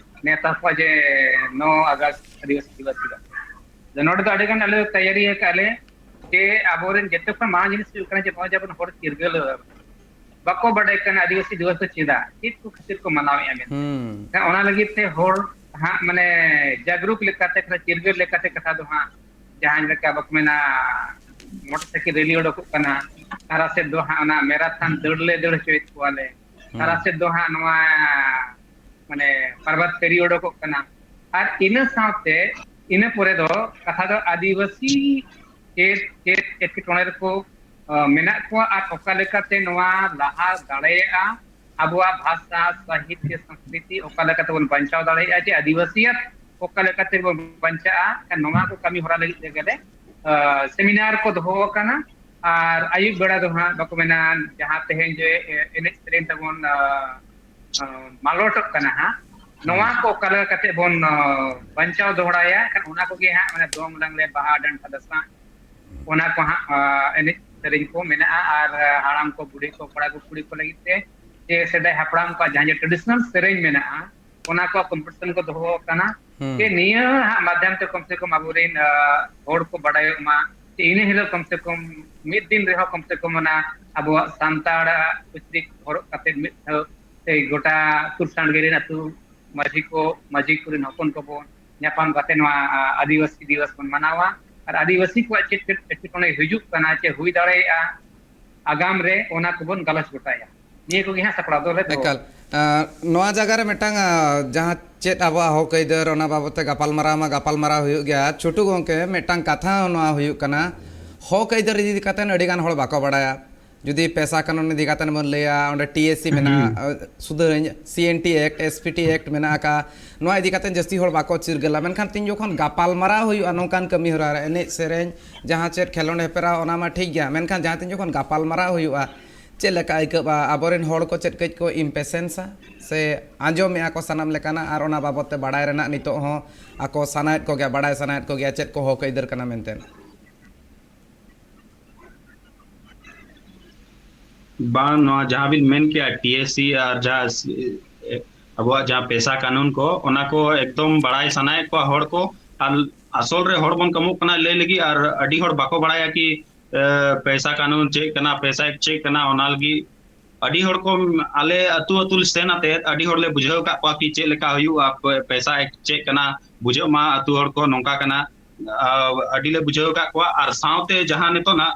ᱱᱮᱣᱛᱟ ᱠᱚᱣᱟ ᱡᱮ ᱱᱚ ᱟᱜᱚᱥᱴ ᱟᱹᱫᱤᱵᱟᱹᱥᱤ ᱫᱤᱵᱚᱥ ᱦᱤᱞᱳᱜ᱾ ᱟᱫᱚ ᱱᱚᱰᱮ ᱫᱚ ᱟᱹᱰᱤ ᱜᱟᱱ ᱟᱞᱮ ᱫᱚ ᱛᱮᱭᱟᱨᱤ ᱟᱠᱟᱫᱼᱟ ᱞᱮ ᱡᱮ ᱟᱵᱚᱨᱮᱱ ᱡᱚᱛᱚ ᱠᱷᱚᱱ ᱢᱟᱨᱟᱝ ᱡᱤᱱᱤᱥ ᱦᱩᱭᱩᱜ ᱠᱟᱱᱟ ᱡᱮ ᱱᱚᱜᱼᱚᱭ ᱡᱮ ᱟᱵᱚᱨᱮᱱ ᱦᱚᱲ ᱪᱤᱨᱜᱟᱹᱞ ᱵᱟᱠᱚ ᱵᱟᱰᱟᱭ ᱠᱟᱱᱟ ᱟᱹᱫᱤᱵᱟᱹᱥᱤ ᱫᱤᱵᱚᱥ ᱫᱚ ᱪᱮᱫᱟᱜ, ᱪᱮᱫ ᱠᱚ ᱠᱷᱟᱹᱛᱤᱨ ᱠᱚ ᱢᱟᱱᱟᱣᱮᱫᱼᱟ ᱢᱮᱱᱛᱮ᱾ ᱦᱩᱸ᱾ ᱠᱷᱟᱱ ᱚᱱᱟ ᱞᱟᱹᱜᱤᱫ ᱛᱮ ᱦᱚᱲ ᱦᱟᱸᱜ ᱢᱟᱱᱮ ᱡᱟᱜᱽᱨᱩᱠ ᱞᱮᱠᱟᱛᱮ, ᱠᱟᱛᱷᱟ ᱪᱤᱨᱜᱟᱹᱞ ᱞᱮᱠᱟᱛᱮ ᱠᱟᱛᱷᱟ ᱫᱚ ᱦᱟᱸᱜ ᱡᱟᱦᱟᱸ ᱞᱮᱠᱟ ᱵᱟᱠᱚ ᱢᱮᱱᱟ ᱢᱚᱴᱚᱨ ᱥᱟᱭᱠᱮᱞ ᱨᱮᱞᱤ ᱚᱰᱚᱠᱚᱜ ᱠᱟᱱᱟ, ᱛᱟᱨᱟ ᱥᱮᱫ ᱫᱚ ᱦᱟᱸᱜ ᱚᱱᱟ ᱢᱮᱨᱟᱛᱷᱚᱱ ᱫᱟᱹᱲ ᱞᱮ ᱫᱟᱹᱲ ᱦᱚᱪᱚᱭᱮᱫ ᱠᱚᱣᱟᱞᱮ, ᱦᱩᱸ᱾ ᱛᱟᱨᱟ ᱥᱮᱫ ᱫᱚ ᱦᱟᱸᱜ ᱱᱚᱣᱟ ᱢᱟᱱᱮ ᱯᱟᱨᱵᱟᱛ ᱯᱷᱮᱨᱤ ᱚᱰᱚᱠᱚᱜ ᱠᱟᱱᱟ᱾ ᱟᱨ ᱤᱱᱟᱹ ᱥᱟᱶᱛᱮ ᱤᱱᱟᱹ ᱯᱚᱨᱮ ᱫᱚ ᱠᱟᱛᱷᱟ ᱫᱚ ᱟᱹᱫᱤᱵᱟᱹᱥᱤ ᱪᱮᱫ ᱪᱮᱫ ᱮᱴᱠᱮᱴᱚᱬᱮ ᱨᱮᱠᱚ, ᱟᱸ, ᱢᱮᱱᱟᱜ ᱠᱚᱣᱟ ᱟᱨ ᱚᱠᱟ ᱞᱮᱠᱟᱛᱮ ᱱᱚᱣᱟ ᱞᱟᱦᱟ ᱫᱟᱲᱮᱭᱟᱜᱼᱟ, ᱟᱵᱚᱣᱟᱜ ᱵᱷᱟᱥᱟ, ᱥᱟᱦᱤᱛᱭᱚ, ᱥᱚᱝᱥᱠᱨᱤᱛᱤ ᱚᱠᱟ ᱞᱮᱠᱟᱛᱮ ᱵᱚᱱ ᱵᱟᱧᱪᱟᱣ ᱫᱟᱲᱮᱭᱟᱜᱼᱟ, ᱡᱮ ᱟᱹᱫᱤᱵᱟᱹᱥᱤᱭᱟᱜ ᱚᱠᱟ ᱞᱮᱠᱟᱛᱮ ᱵᱚᱱ ᱵᱟᱧᱪᱟᱜᱼᱟ, ᱱᱚᱣᱟ ᱠᱚ ᱠᱟᱹᱢᱤ ᱦᱚᱨᱟ ᱞᱟᱹᱜᱤᱫ ᱛᱮᱜᱮ ᱞᱮ, ᱟᱸ, ᱥᱮᱢᱤᱱᱟᱨ ᱠᱚ ᱫᱚᱦᱚ ᱟᱠᱟᱱᱟ᱾ ᱟᱨ ᱟᱹᱭᱩᱵ ᱵᱮᱲᱟ ᱫᱚ ᱦᱟᱸᱜ ᱵᱟᱠᱚ ᱢᱮᱱᱟ ᱡᱟᱦᱟᱸ ᱛᱮᱦᱮᱧ ᱡᱮ ᱮ-, ᱮᱱᱮᱡ ᱥᱮᱨᱮᱧ ᱛᱟᱵᱚᱱ, ᱟᱸ, ᱟᱸ, ᱢᱟᱞᱚᱴᱚᱜ ᱠᱟᱱᱟ ᱦᱟᱸᱜ, ᱱᱚᱣᱟ ᱦᱩᱸ᱾ ᱠᱚ ᱚᱠᱟ ᱞᱮᱠᱟ ᱠᱟᱛᱮ ᱵᱚᱱ, ᱟᱸ, ᱵᱟᱧᱪᱟᱣ ᱫᱚᱦᱲᱟᱭᱟ, ᱠᱷᱟᱱ ᱚᱱᱟ ᱠᱚᱜᱮ ᱦᱟᱸᱜ ᱢᱟᱱᱮ ᱫᱚᱝ, ᱞᱟᱜᱽᱲᱮ, ᱵᱟᱦᱟ, ᱰᱟᱱᱴᱟ, ᱫᱟᱸᱥᱟᱭ, ᱚᱱᱟ ᱠᱚ ᱦᱟᱸᱜ, ᱟᱸ, ᱮᱱᱮᱡ ᱥᱮᱨᱮᱧ ᱠᱚ ᱢᱮᱱᱟᱜᱼᱟ᱾ ᱟᱨ, ᱟᱸ, ᱦᱟᱲᱟᱢ ᱠᱚ, ᱵᱩᱰᱷᱤ ᱠᱚ, ᱠᱚᱲᱟ ᱠᱚ, ᱠᱩᱲᱤ ᱠᱚ ᱞᱟᱹᱜᱤᱫ ᱛᱮ ᱡᱮ ᱥᱮᱫᱟᱭ ᱦᱟᱯᱲᱟᱢ ᱠᱚᱣᱟᱜ ᱡᱟᱦᱟᱸ ᱡᱮ traditional ᱥᱮᱨᱮᱧ ᱢᱮᱱᱟᱜᱼᱟ, ᱚᱱᱟ ᱠᱚ competition ᱠᱚ ᱫᱚᱦᱚ ᱟᱠᱟᱱᱟ᱾ ᱦᱩᱸ᱾ ᱡᱮ ᱱᱤᱭᱟᱹ ᱦᱟᱸᱜ ᱢᱟᱫᱽᱫᱷᱚᱢ ᱛᱮ ᱠᱚᱢ ᱥᱮ ᱠᱚᱢ ᱟᱵᱚᱨᱮᱱ, ᱟ, ᱦᱚᱲ ᱠᱚ ᱵᱟᱰᱟᱭᱚᱜ ᱢᱟ, ᱡᱮ ᱤᱱᱟᱹ ᱦᱤᱞᱳᱜ ᱠᱚᱢ ᱥᱮ ᱠᱚᱢ ᱢᱤᱫ ᱫᱤᱱ ᱨᱮᱦᱚᱸ ᱠᱚᱢ ᱥᱮ ᱠᱚᱢ ᱚᱱᱟ ᱟᱵᱚᱣᱟᱜ ᱥᱟᱱᱛᱟᱲᱟᱜ ᱠᱤᱪᱨᱤᱡ ᱦᱚᱨᱚᱜ ᱠᱟᱛᱮ ᱢᱤᱫ ᱫᱷᱟᱣ ᱥᱮ ᱜᱚᱴᱟ ᱥᱩᱨ ᱥᱟᱰᱜᱮ ᱨᱮᱱ ᱟᱹᱛᱩ ᱢᱟᱹᱡᱷᱤ ᱠᱚ, ᱢᱟᱹᱡᱷᱤ ᱠᱚᱨᱮᱱ ᱦᱚᱯᱚᱱ ᱠᱚᱵᱚᱱ ᱧᱟᱯᱟᱢ ᱠᱟᱛᱮ ᱱᱚᱣᱟ, ᱟ, ᱟᱹᱫᱤᱵᱟᱹᱥᱤ ᱫᱤᱵᱚᱥ ᱵᱚᱱ ᱢᱟᱱᱟᱣᱟ᱾ ᱟᱨ ᱟᱹᱫᱤᱵᱟᱹᱥᱤ ᱠᱚᱣᱟᱜ ᱪᱮᱫ ᱪᱮᱫ ᱮᱴᱠᱮᱴᱚᱬᱮ ᱦᱤᱡᱩᱜ ᱠᱟᱱᱟ, ᱪᱮ ᱦᱩᱭ ᱫᱟᱲᱮᱭᱟᱜᱼᱟ ᱟᱜᱟᱢ ᱨᱮ, ᱚᱱᱟ ᱠᱚᱵᱚᱱ ᱜᱟᱞᱚᱪ ᱜᱚᱴᱟᱭᱟ᱾ ᱱᱤᱭᱟᱹ ᱠᱚᱜᱮ ᱦᱟᱸᱜ ᱥᱟᱯᱲᱟᱣ ᱫᱚᱞᱮ ᱫᱚᱦᱚ ᱮᱠᱟᱞ᱾ ᱟᱠᱟᱫᱟ᱾ ᱟᱸ, ᱱᱚᱣᱟ ᱡᱟᱭᱜᱟ ᱨᱮ ᱢᱤᱫᱴᱟᱝ, ᱟᱸ, ᱡᱟᱦᱟᱸ ᱪᱮᱫ ᱟᱵᱚᱣᱟᱜ ᱦᱚᱠ ᱟᱹᱭᱫᱟᱹᱨ, ᱚᱱᱟ ᱵᱟᱵᱚᱛ ᱛᱮ ᱜᱟᱯᱟᱞᱢᱟᱨᱟᱣ ᱢᱟ ᱜᱟᱯᱟᱞᱢᱟᱨᱟᱣ ᱦᱩᱭᱩᱜ ᱜᱮᱭᱟ᱾ ᱪᱷᱩᱴᱩ ᱜᱚᱢᱠᱮ, ᱢᱤᱫᱴᱟᱝ ᱠᱟᱛᱷᱟ ᱦᱚᱸ ᱱᱚᱣᱟ ᱦᱩᱭᱩᱜ ᱠᱟᱱᱟ, ᱦᱚᱠ ᱟᱹᱭᱫᱟᱹᱨ ᱤᱫᱤ ᱠᱟᱛᱮ ᱟᱹᱰᱤ ᱜᱟᱱ ᱦᱚᱲ ᱵᱟᱠᱚ ᱵᱟᱲᱟᱭᱟ᱾ ᱡᱩᱫᱤ ᱯᱮᱥᱟ ᱠᱟᱱᱩᱱ ᱤᱫᱤ ᱠᱟᱛᱮ ᱵᱚᱱ ᱞᱟᱹᱭᱟ, ᱚᱸᱰᱮ ᱴᱤ ᱮᱥ ᱥᱤ ᱢᱮᱱᱟᱜᱼᱟ, ᱦᱩᱸ᱾ ᱟᱸ, ᱥᱩᱫᱷᱟᱹᱧ, C N T act, S P T act ᱢᱮᱱᱟᱜ ᱟᱠᱟᱫᱼᱟ᱾ ᱱᱚᱣᱟ ᱤᱫᱤ ᱠᱟᱛᱮ ᱡᱟᱹᱥᱛᱤ ᱦᱚᱲ ᱵᱟᱠᱚ ᱪᱤᱨᱜᱟᱹᱞᱟ, ᱢᱮᱱᱠᱷᱟᱱ ᱛᱤᱧ ᱡᱚᱠᱷᱚᱱ ᱜᱟᱯᱟᱞᱢᱟᱨᱟᱣ ᱦᱩᱭᱩᱜᱼᱟ ᱱᱚᱝᱠᱟᱱ ᱠᱟᱹᱢᱤ ᱦᱚᱨᱟ ᱨᱮ, ᱮᱱᱮᱡ ᱥᱮᱨᱮᱧ, ᱡᱟᱦᱟᱸ ᱪᱮᱫ ᱠᱷᱮᱞᱳᱸᱰ ᱦᱮᱯᱨᱟᱣ, ᱚᱱᱟ ᱢᱟ ᱴᱷᱤᱠ ᱜᱮᱭᱟ, ᱢᱮᱱᱠᱷᱟᱱ ᱡᱟᱦᱟᱸ ᱛᱤᱱ ᱡᱚᱠᱷᱚᱱ ᱜᱟᱯᱟᱞᱢᱟᱨᱟᱣ ᱦᱩᱭᱩᱜᱼᱟ, ᱪᱮᱫ ᱞᱮᱠᱟ ᱟᱹᱭᱠᱟᱹᱜᱼᱟ? ᱟᱵᱚᱨᱮᱱ ᱦᱚᱲ ᱠᱚ ᱪᱮᱫ ᱠᱟᱹᱡ ᱠᱚ impatience ᱟ ᱥᱮ ᱟᱸᱡᱚᱢᱮᱫᱼᱟ ᱠᱚ ᱥᱟᱱᱟᱢ ᱞᱮᱠᱟᱱᱟᱜ, ᱟᱨ ᱚᱱᱟ ᱵᱟᱵᱚᱛ ᱛᱮ ᱵᱟᱲᱟᱭ ᱨᱮᱱᱟᱜ ᱱᱤᱛᱚᱜ ᱦᱚᱸ ᱟᱠᱚ ᱥᱟᱱᱟᱭᱮᱫ ᱠᱚᱜᱮᱭᱟ, ᱵᱟᱲᱟᱭ ᱥᱟᱱᱟᱭᱮᱫ ᱠᱚᱜᱮᱭᱟ ᱪᱮᱫ ᱠᱚ ᱦᱚᱠ ᱟᱹᱭᱫᱟᱹᱨ ᱠᱟᱱᱟ ᱢᱮᱱᱛᱮ? ᱵᱟᱝ, ᱱᱚᱣᱟ ᱡᱟᱦᱟᱸ ᱵᱤᱱ ᱢᱮᱱ ᱠᱮᱜᱼᱟ, ᱴᱤ ᱮᱥ ᱥᱤ ᱟᱨ ᱡᱟᱦᱟᱸ ᱥᱤ-, ᱟᱵᱚᱣᱟᱜ ᱡᱟᱦᱟᱸ ᱯᱮᱥᱟ ᱠᱟᱹᱱᱩᱱ ᱠᱚ, ᱚᱱᱟ ᱠᱚ ᱮᱠᱫᱚᱢ ᱵᱟᱲᱟᱭ ᱥᱟᱱᱟᱭᱮᱫ ᱠᱚᱣᱟ ᱦᱚᱲ ᱠᱚ᱾ ᱟᱨ ᱟᱥᱚᱞ ᱨᱮ ᱦᱚᱲ ᱵᱚᱱ ᱠᱚᱢᱚᱜ ᱠᱟᱱᱟ ᱞᱟᱹᱭ ᱞᱟᱹᱜᱤᱫ, ᱟᱨ ᱟᱹᱰᱤ ᱦᱚᱲ ᱵᱟᱠᱚ ᱵᱟᱲᱟᱭᱟ ᱠᱤ, ᱮ, ᱯᱮᱥᱟ ᱠᱟᱹᱱᱩᱱ ᱪᱮᱫ ᱠᱟᱱᱟ, ᱯᱮᱥᱟ ᱮᱠᱴ ᱪᱮᱫ ᱠᱟᱱᱟ, ᱚᱱᱟ ᱞᱟᱹᱜᱤᱫ ᱟᱹᱰᱤ ᱦᱚᱲ ᱠᱚ, ᱟᱞᱮ ᱟᱹᱛᱩ ᱟᱹᱛᱩ ᱞᱮ ᱥᱮᱱ ᱟᱛᱮᱫ ᱟᱹᱰᱤ ᱦᱚᱲ ᱞᱮ ᱵᱩᱡᱷᱟᱹᱣ ᱟᱠᱟᱫ ᱠᱚᱣᱟ ᱠᱤ ᱪᱮᱫ ᱞᱮᱠᱟ ᱦᱩᱭᱩᱜᱼᱟ, ᱯᱮ-, ᱯᱮᱥᱟ ᱮᱠᱴ ᱪᱮᱫ ᱠᱟᱱᱟ, ᱵᱩᱡᱷᱟᱹᱜ ᱢᱟ ᱟᱹᱛᱩ ᱦᱚᱲ ᱠᱚ ᱱᱚᱝᱠᱟ ᱠᱟᱱᱟ᱾ ᱟ, ᱟᱹᱰᱤ ᱞᱮ ᱵᱩᱡᱷᱟᱹᱣ ᱟᱠᱟᱫ ᱠᱚᱣᱟ᱾ ᱟᱨ ᱥᱟᱶᱛᱮ ᱡᱟᱦᱟᱸ ᱱᱤᱛᱚᱜ ᱱᱟᱜ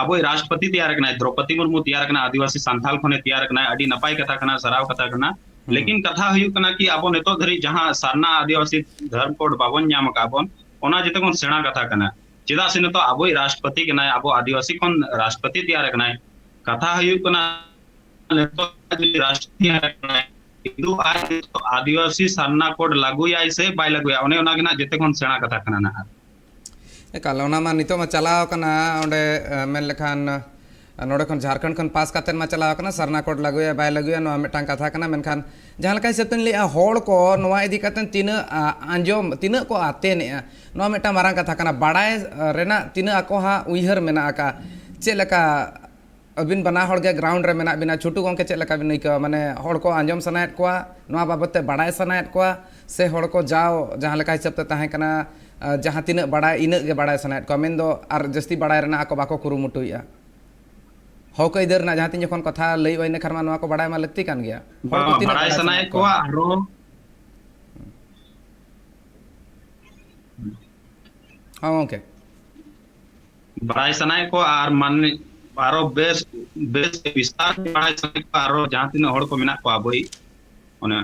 ᱟᱵᱚᱭᱤᱡ ᱨᱟᱥᱴᱨᱚᱯᱚᱛᱤ ᱛᱮᱭᱟᱨ ᱟᱠᱟᱱᱟᱭ, ᱫᱨᱚᱯᱚᱫᱤ ᱢᱩᱨᱢᱩ ᱛᱮᱭᱟᱨ ᱟᱠᱟᱱᱟᱭ, ᱟᱹᱫᱤᱵᱟᱹᱥᱤ ᱥᱟᱱᱛᱟᱞ ᱠᱷᱚᱱᱮ ᱛᱮᱭᱟᱨ ᱟᱠᱟᱱᱟᱭ, ᱟᱹᱰᱤ ᱱᱟᱯᱟᱭ ᱠᱟᱛᱷᱟ ᱠᱟᱱᱟ, ᱥᱟᱨᱦᱟᱣ ᱠᱟᱛᱷᱟ ᱠᱟᱱᱟ᱾ ᱦᱩᱸ᱾ ᱞᱮᱠᱤᱱ ᱠᱟᱛᱷᱟ ᱦᱩᱭᱩᱜ ᱠᱟᱱᱟ ᱠᱤ ᱟᱵᱚ ᱱᱤᱛᱚᱜ ᱫᱷᱟᱹᱨᱤᱡ ᱡᱟᱦᱟᱸ ᱥᱟᱨᱱᱟ ᱟᱹᱫᱤᱵᱟᱹᱥᱤ ᱫᱷᱚᱨᱚᱢ ᱠᱳᱰ ᱵᱟᱵᱚᱱ ᱧᱟᱢ ᱟᱠᱟᱫ ᱵᱚᱱ, ᱚᱱᱟ ᱡᱮᱛᱮ ᱵᱚᱱ ᱥᱮᱬᱟ ᱠᱟᱛᱷᱟ ᱠᱟᱱᱟ᱾ ᱪᱮᱫᱟᱜ ᱥᱮ ᱱᱤᱛᱚᱜ ᱟᱵᱚᱭᱤᱡ ᱨᱟᱥᱴᱨᱚᱯᱚᱛᱤ ᱠᱟᱱᱟᱭ, ᱟᱵᱚ ᱟᱹᱫᱤᱵᱟᱹᱥᱤ ᱠᱷᱚᱱ ᱨᱟᱥᱴᱨᱚᱯᱚᱛᱤ ᱛᱮᱭᱟᱨ ᱟᱠᱟᱱᱟᱭ᱾ ᱠᱟᱛᱷᱟ ᱦᱩᱭᱩᱜ ᱠᱟᱱᱟ, ᱱᱤᱛᱚᱜ ᱡᱩᱫᱤ ᱨᱟᱥᱴᱨᱚᱯᱚᱛᱤ ᱛᱮᱭᱟᱨ ᱟᱠᱟᱱᱟᱭ, ᱠᱤᱱᱛᱩ ᱟᱡ ᱱᱤᱛᱚᱜ ᱟᱹᱫᱤᱵᱟᱹᱥᱤ ᱥᱟᱨᱱᱟ ᱠᱳᱰ ᱞᱟᱹᱜᱩᱭᱟᱭ ᱥᱮ ᱵᱟᱭ ᱞᱟᱹᱜᱩᱭᱟ, ᱚᱱᱮ ᱚᱱᱟ ᱜᱮ ᱱᱟᱜ ᱡᱮᱛᱮ ᱠᱷᱚᱱ ᱥᱮᱬᱟ ᱠᱟᱛᱷᱟ ᱠᱟᱱᱟ ᱱᱟᱦᱟᱜ᱾ ᱮᱠᱟᱞ, ᱚᱱᱟ ᱢᱟ ᱱᱤᱛᱚᱜ ᱢᱟ ᱪᱟᱞᱟᱣ ᱟᱠᱟᱱᱟ, ᱚᱸᱰᱮ, ᱮ, ᱢᱮᱱ ᱞᱮᱠᱷᱟᱱ, ᱮ, ᱱᱚᱰᱮ ᱠᱷᱚᱱ ᱡᱷᱟᱲᱠᱷᱚᱸᱰ ᱠᱷᱚᱱ ᱯᱟᱥ ᱠᱟᱛᱮᱫ ᱢᱟ ᱪᱟᱞᱟᱣ ᱟᱠᱟᱱᱟ, ᱥᱟᱨᱱᱟ ᱠᱳᱰ ᱞᱟᱹᱜᱩᱭᱟ ᱵᱟᱭ ᱞᱟᱹᱜᱩᱭᱟ, ᱱᱚᱣᱟ ᱢᱤᱫᱴᱟᱝ ᱠᱟᱛᱷᱟ ᱠᱟᱱᱟ᱾ ᱢᱮᱱᱠᱷᱟᱱ ᱡᱟᱦᱟᱸ ᱞᱮᱠᱟ ᱦᱤᱥᱟᱹᱵ ᱛᱮᱧ ᱞᱟᱹᱭᱮᱫᱼᱟ, ᱦᱚᱲ ᱠᱚ ᱱᱚᱣᱟ ᱤᱫᱤ ᱠᱟᱛᱮᱫ ᱛᱤᱱᱟᱹᱜ, ᱟ, ᱟᱸᱡᱚᱢ, ᱛᱤᱱᱟᱹᱜ ᱠᱚ ᱟᱛᱮᱱᱮᱜᱼᱟ, ᱱᱚᱣᱟ ᱢᱤᱫᱴᱟᱝ ᱢᱟᱨᱟᱝ ᱠᱟᱛᱷᱟ ᱠᱟᱱᱟ᱾ ᱵᱟᱲᱟᱭ, ᱟ, ᱨᱮᱱᱟᱜ ᱛᱤᱱᱟᱹᱜ ᱟᱠᱚ ᱦᱟᱸᱜ ᱩᱭᱦᱟᱹᱨ ᱢᱮᱱᱟᱜ ᱟᱠᱟᱫ, ᱪᱮᱫ ᱞᱮᱠᱟ ᱟᱹᱵᱤᱱ ᱵᱟᱱᱟ ᱦᱚᱲ ᱜᱮ ᱜᱨᱟᱣᱩᱱᱰ ᱨᱮ ᱢᱮᱱᱟᱜ ᱵᱤᱱᱟ, ᱪᱷᱩᱴᱩ ᱜᱚᱢᱠᱮ, ᱪᱮᱫ ᱞᱮᱠᱟ ᱵᱤᱱ ᱟᱹᱭᱠᱟᱹᱣᱟ? ᱢᱟᱱᱮ, ᱦᱚᱲ ᱠᱚ ᱟᱸᱡᱚᱢ ᱥᱟᱱᱟᱭᱮᱫ ᱠᱚᱣᱟ, ᱱᱚᱣᱟ ᱵᱟᱵᱚᱛ ᱛᱮ ᱵᱟᱲᱟᱭ ᱥᱟᱱᱟᱭᱮᱫ ᱠᱚᱣᱟ, ᱥᱮ ᱦᱚᱲ ᱠᱚ ᱡᱟᱣ ᱡᱟᱦᱟᱸ ᱞᱮᱠᱟ ᱦᱤᱥᱟᱹᱵ ᱛᱮ ᱛᱟᱦᱮᱸ ᱠᱟᱱᱟ, ᱟ, ᱡᱟᱦᱟᱸ ᱛᱤᱱᱟᱹᱜ ᱵᱟᱲᱟᱭ, ᱤᱱᱟᱹᱜ ᱜᱮ ᱵᱟᱲᱟᱭ ᱥᱟᱱᱟᱭᱮᱫ ᱠᱚᱣᱟ, ᱢᱮᱱᱫᱚ ᱟᱨ ᱡᱟᱹᱥᱛᱤ ᱵᱟᱲᱟᱭ ᱨᱮᱱᱟᱜ ᱟᱠᱚ ᱵᱟᱠᱚ ᱠᱩᱨᱩᱢᱩᱴᱩᱭᱮᱫᱼᱟ? ᱦᱚᱠ ᱟᱹᱭᱫᱟᱹᱨ ᱨᱮᱱᱟᱜ ᱡᱟᱦᱟᱸ ᱛᱤᱱ ᱡᱚᱠᱷᱚᱱ ᱠᱟᱛᱷᱟ ᱞᱟᱹᱭ ᱦᱩᱭ, ᱤᱱᱟᱹ ᱠᱷᱟᱱ ᱢᱟ ᱱᱚᱣᱟ ᱠᱚ ᱵᱟᱲᱟᱭ ᱢᱟ ᱞᱟᱹᱠᱛᱤ ᱠᱟᱱ ᱜᱮᱭᱟ᱾ ᱦᱚᱲ ᱠᱚ ᱵᱟᱝ, ᱛᱤᱱᱟᱹᱜ ᱵᱟᱲᱟᱭ ᱵᱟᱲᱟᱭ ᱥᱟᱱᱟᱭᱮᱫ ᱥᱟᱱᱟᱭᱮᱫ ᱠᱚᱣᱟ᱾ ᱠᱚᱣᱟ ᱟᱨᱦᱚᱸ᱾ ᱦᱚᱸ, ᱜᱚᱢᱠᱮ᱾ ᱵᱟᱲᱟᱭ ᱥᱟᱱᱟᱭᱮᱫ ᱠᱚᱣᱟ ᱟᱨ ᱢᱟᱱᱮ ᱟᱨᱚ ᱵᱮᱥ, ᱵᱮᱥ ᱵᱤᱥᱛᱟᱨ ᱛᱮ ᱵᱟᱲᱟᱭ ᱥᱟᱱᱟᱭᱮᱫ ᱠᱚᱣᱟ ᱟᱨᱚ ᱡᱟᱦᱟᱸ ᱛᱤᱱᱟᱹᱜ ᱦᱚᱲ ᱠᱚ ᱢᱮᱱᱟᱜ ᱠᱚᱣᱟ ᱟᱵᱚᱭᱤᱡ, ᱚᱱᱮ᱾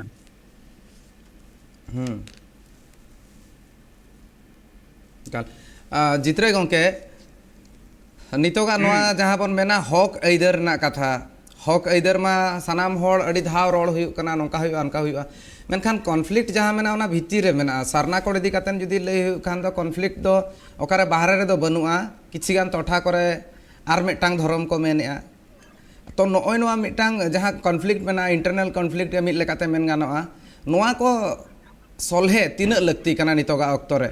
ᱦᱩᱸ᱾ ᱮᱠᱟᱞ᱾ ᱟ, ᱡᱤᱛᱨᱟᱹᱭ ᱜᱚᱢᱠᱮ, ᱱᱤᱛᱚᱜᱟᱜ ᱱᱚᱣᱟ ᱦᱩᱸ᱾ ᱡᱟᱦᱟᱸ ᱵᱚᱱ ᱢᱮᱱᱟ ᱦᱚᱠ ᱟᱹᱭᱫᱟᱹᱨ ᱨᱮᱱᱟᱜ ᱠᱟᱛᱷᱟ, ᱦᱚᱠ ᱟᱹᱭᱫᱟᱹᱨ ᱢᱟ ᱥᱟᱱᱟᱢ ᱦᱚᱲ ᱟᱹᱰᱤ ᱫᱷᱟᱣ ᱨᱚᱲ ᱦᱩᱭᱩᱜ ᱠᱟᱱᱟ, ᱱᱚᱝᱠᱟ ᱦᱩᱭᱩᱜᱼᱟ, ᱚᱱᱠᱟ ᱦᱩᱭᱩᱜᱼᱟ, ᱢᱮᱱᱠᱷᱟᱱ ᱠᱚᱱᱯᱷᱞᱤᱠᱴ ᱡᱟᱦᱟᱸ ᱢᱮᱱᱟᱜᱼᱟ, ᱚᱱᱟ ᱵᱷᱤᱛᱤᱨ ᱨᱮ ᱢᱮᱱᱟᱜᱼᱟ᱾ ᱥᱟᱨᱱᱟ ᱠᱚ ᱤᱫᱤ ᱠᱟᱛᱮ ᱡᱩᱫᱤ ᱞᱟᱹᱭ ᱦᱩᱭᱩᱜ ᱠᱷᱟᱱ ᱫᱚ, ᱠᱚᱱᱯᱷᱞᱤᱠᱴ ᱫᱚ ᱚᱠᱟᱨᱮ ᱵᱟᱦᱨᱮ ᱨᱮᱫᱚ ᱵᱟᱹᱱᱩᱜᱼᱟ, ᱠᱤᱪᱷᱤ ᱜᱟᱱ ᱴᱚᱴᱷᱟ ᱠᱚᱨᱮ ᱟᱨ ᱢᱤᱫᱴᱟᱝ ᱫᱷᱚᱨᱚᱢ ᱠᱚ ᱢᱮᱱᱮᱜᱼᱟ᱾ ᱛᱚ, ᱱᱚᱜᱼᱚᱭ ᱱᱚᱣᱟ ᱢᱤᱫᱴᱟᱝ ᱡᱟᱦᱟᱸ ᱠᱚᱱᱯᱷᱞᱤᱠᱴ ᱢᱮᱱᱟᱜᱼᱟ, ᱤᱱᱴᱟᱨᱱᱟᱞ ᱠᱚᱱᱯᱷᱞᱤᱠᱴ ᱢᱤᱫ ᱞᱮᱠᱟᱛᱮ ᱢᱮᱱ ᱜᱟᱱᱚᱜᱼᱟ, ᱱᱚᱣᱟ ᱠᱚ ᱥᱚᱞᱦᱮ ᱛᱤᱱᱟᱹᱜ ᱞᱟᱹᱠᱛᱤ ᱠᱟᱱᱟ ᱱᱤᱛᱚᱜᱟᱜ ᱚᱠᱛᱚ ᱨᱮ?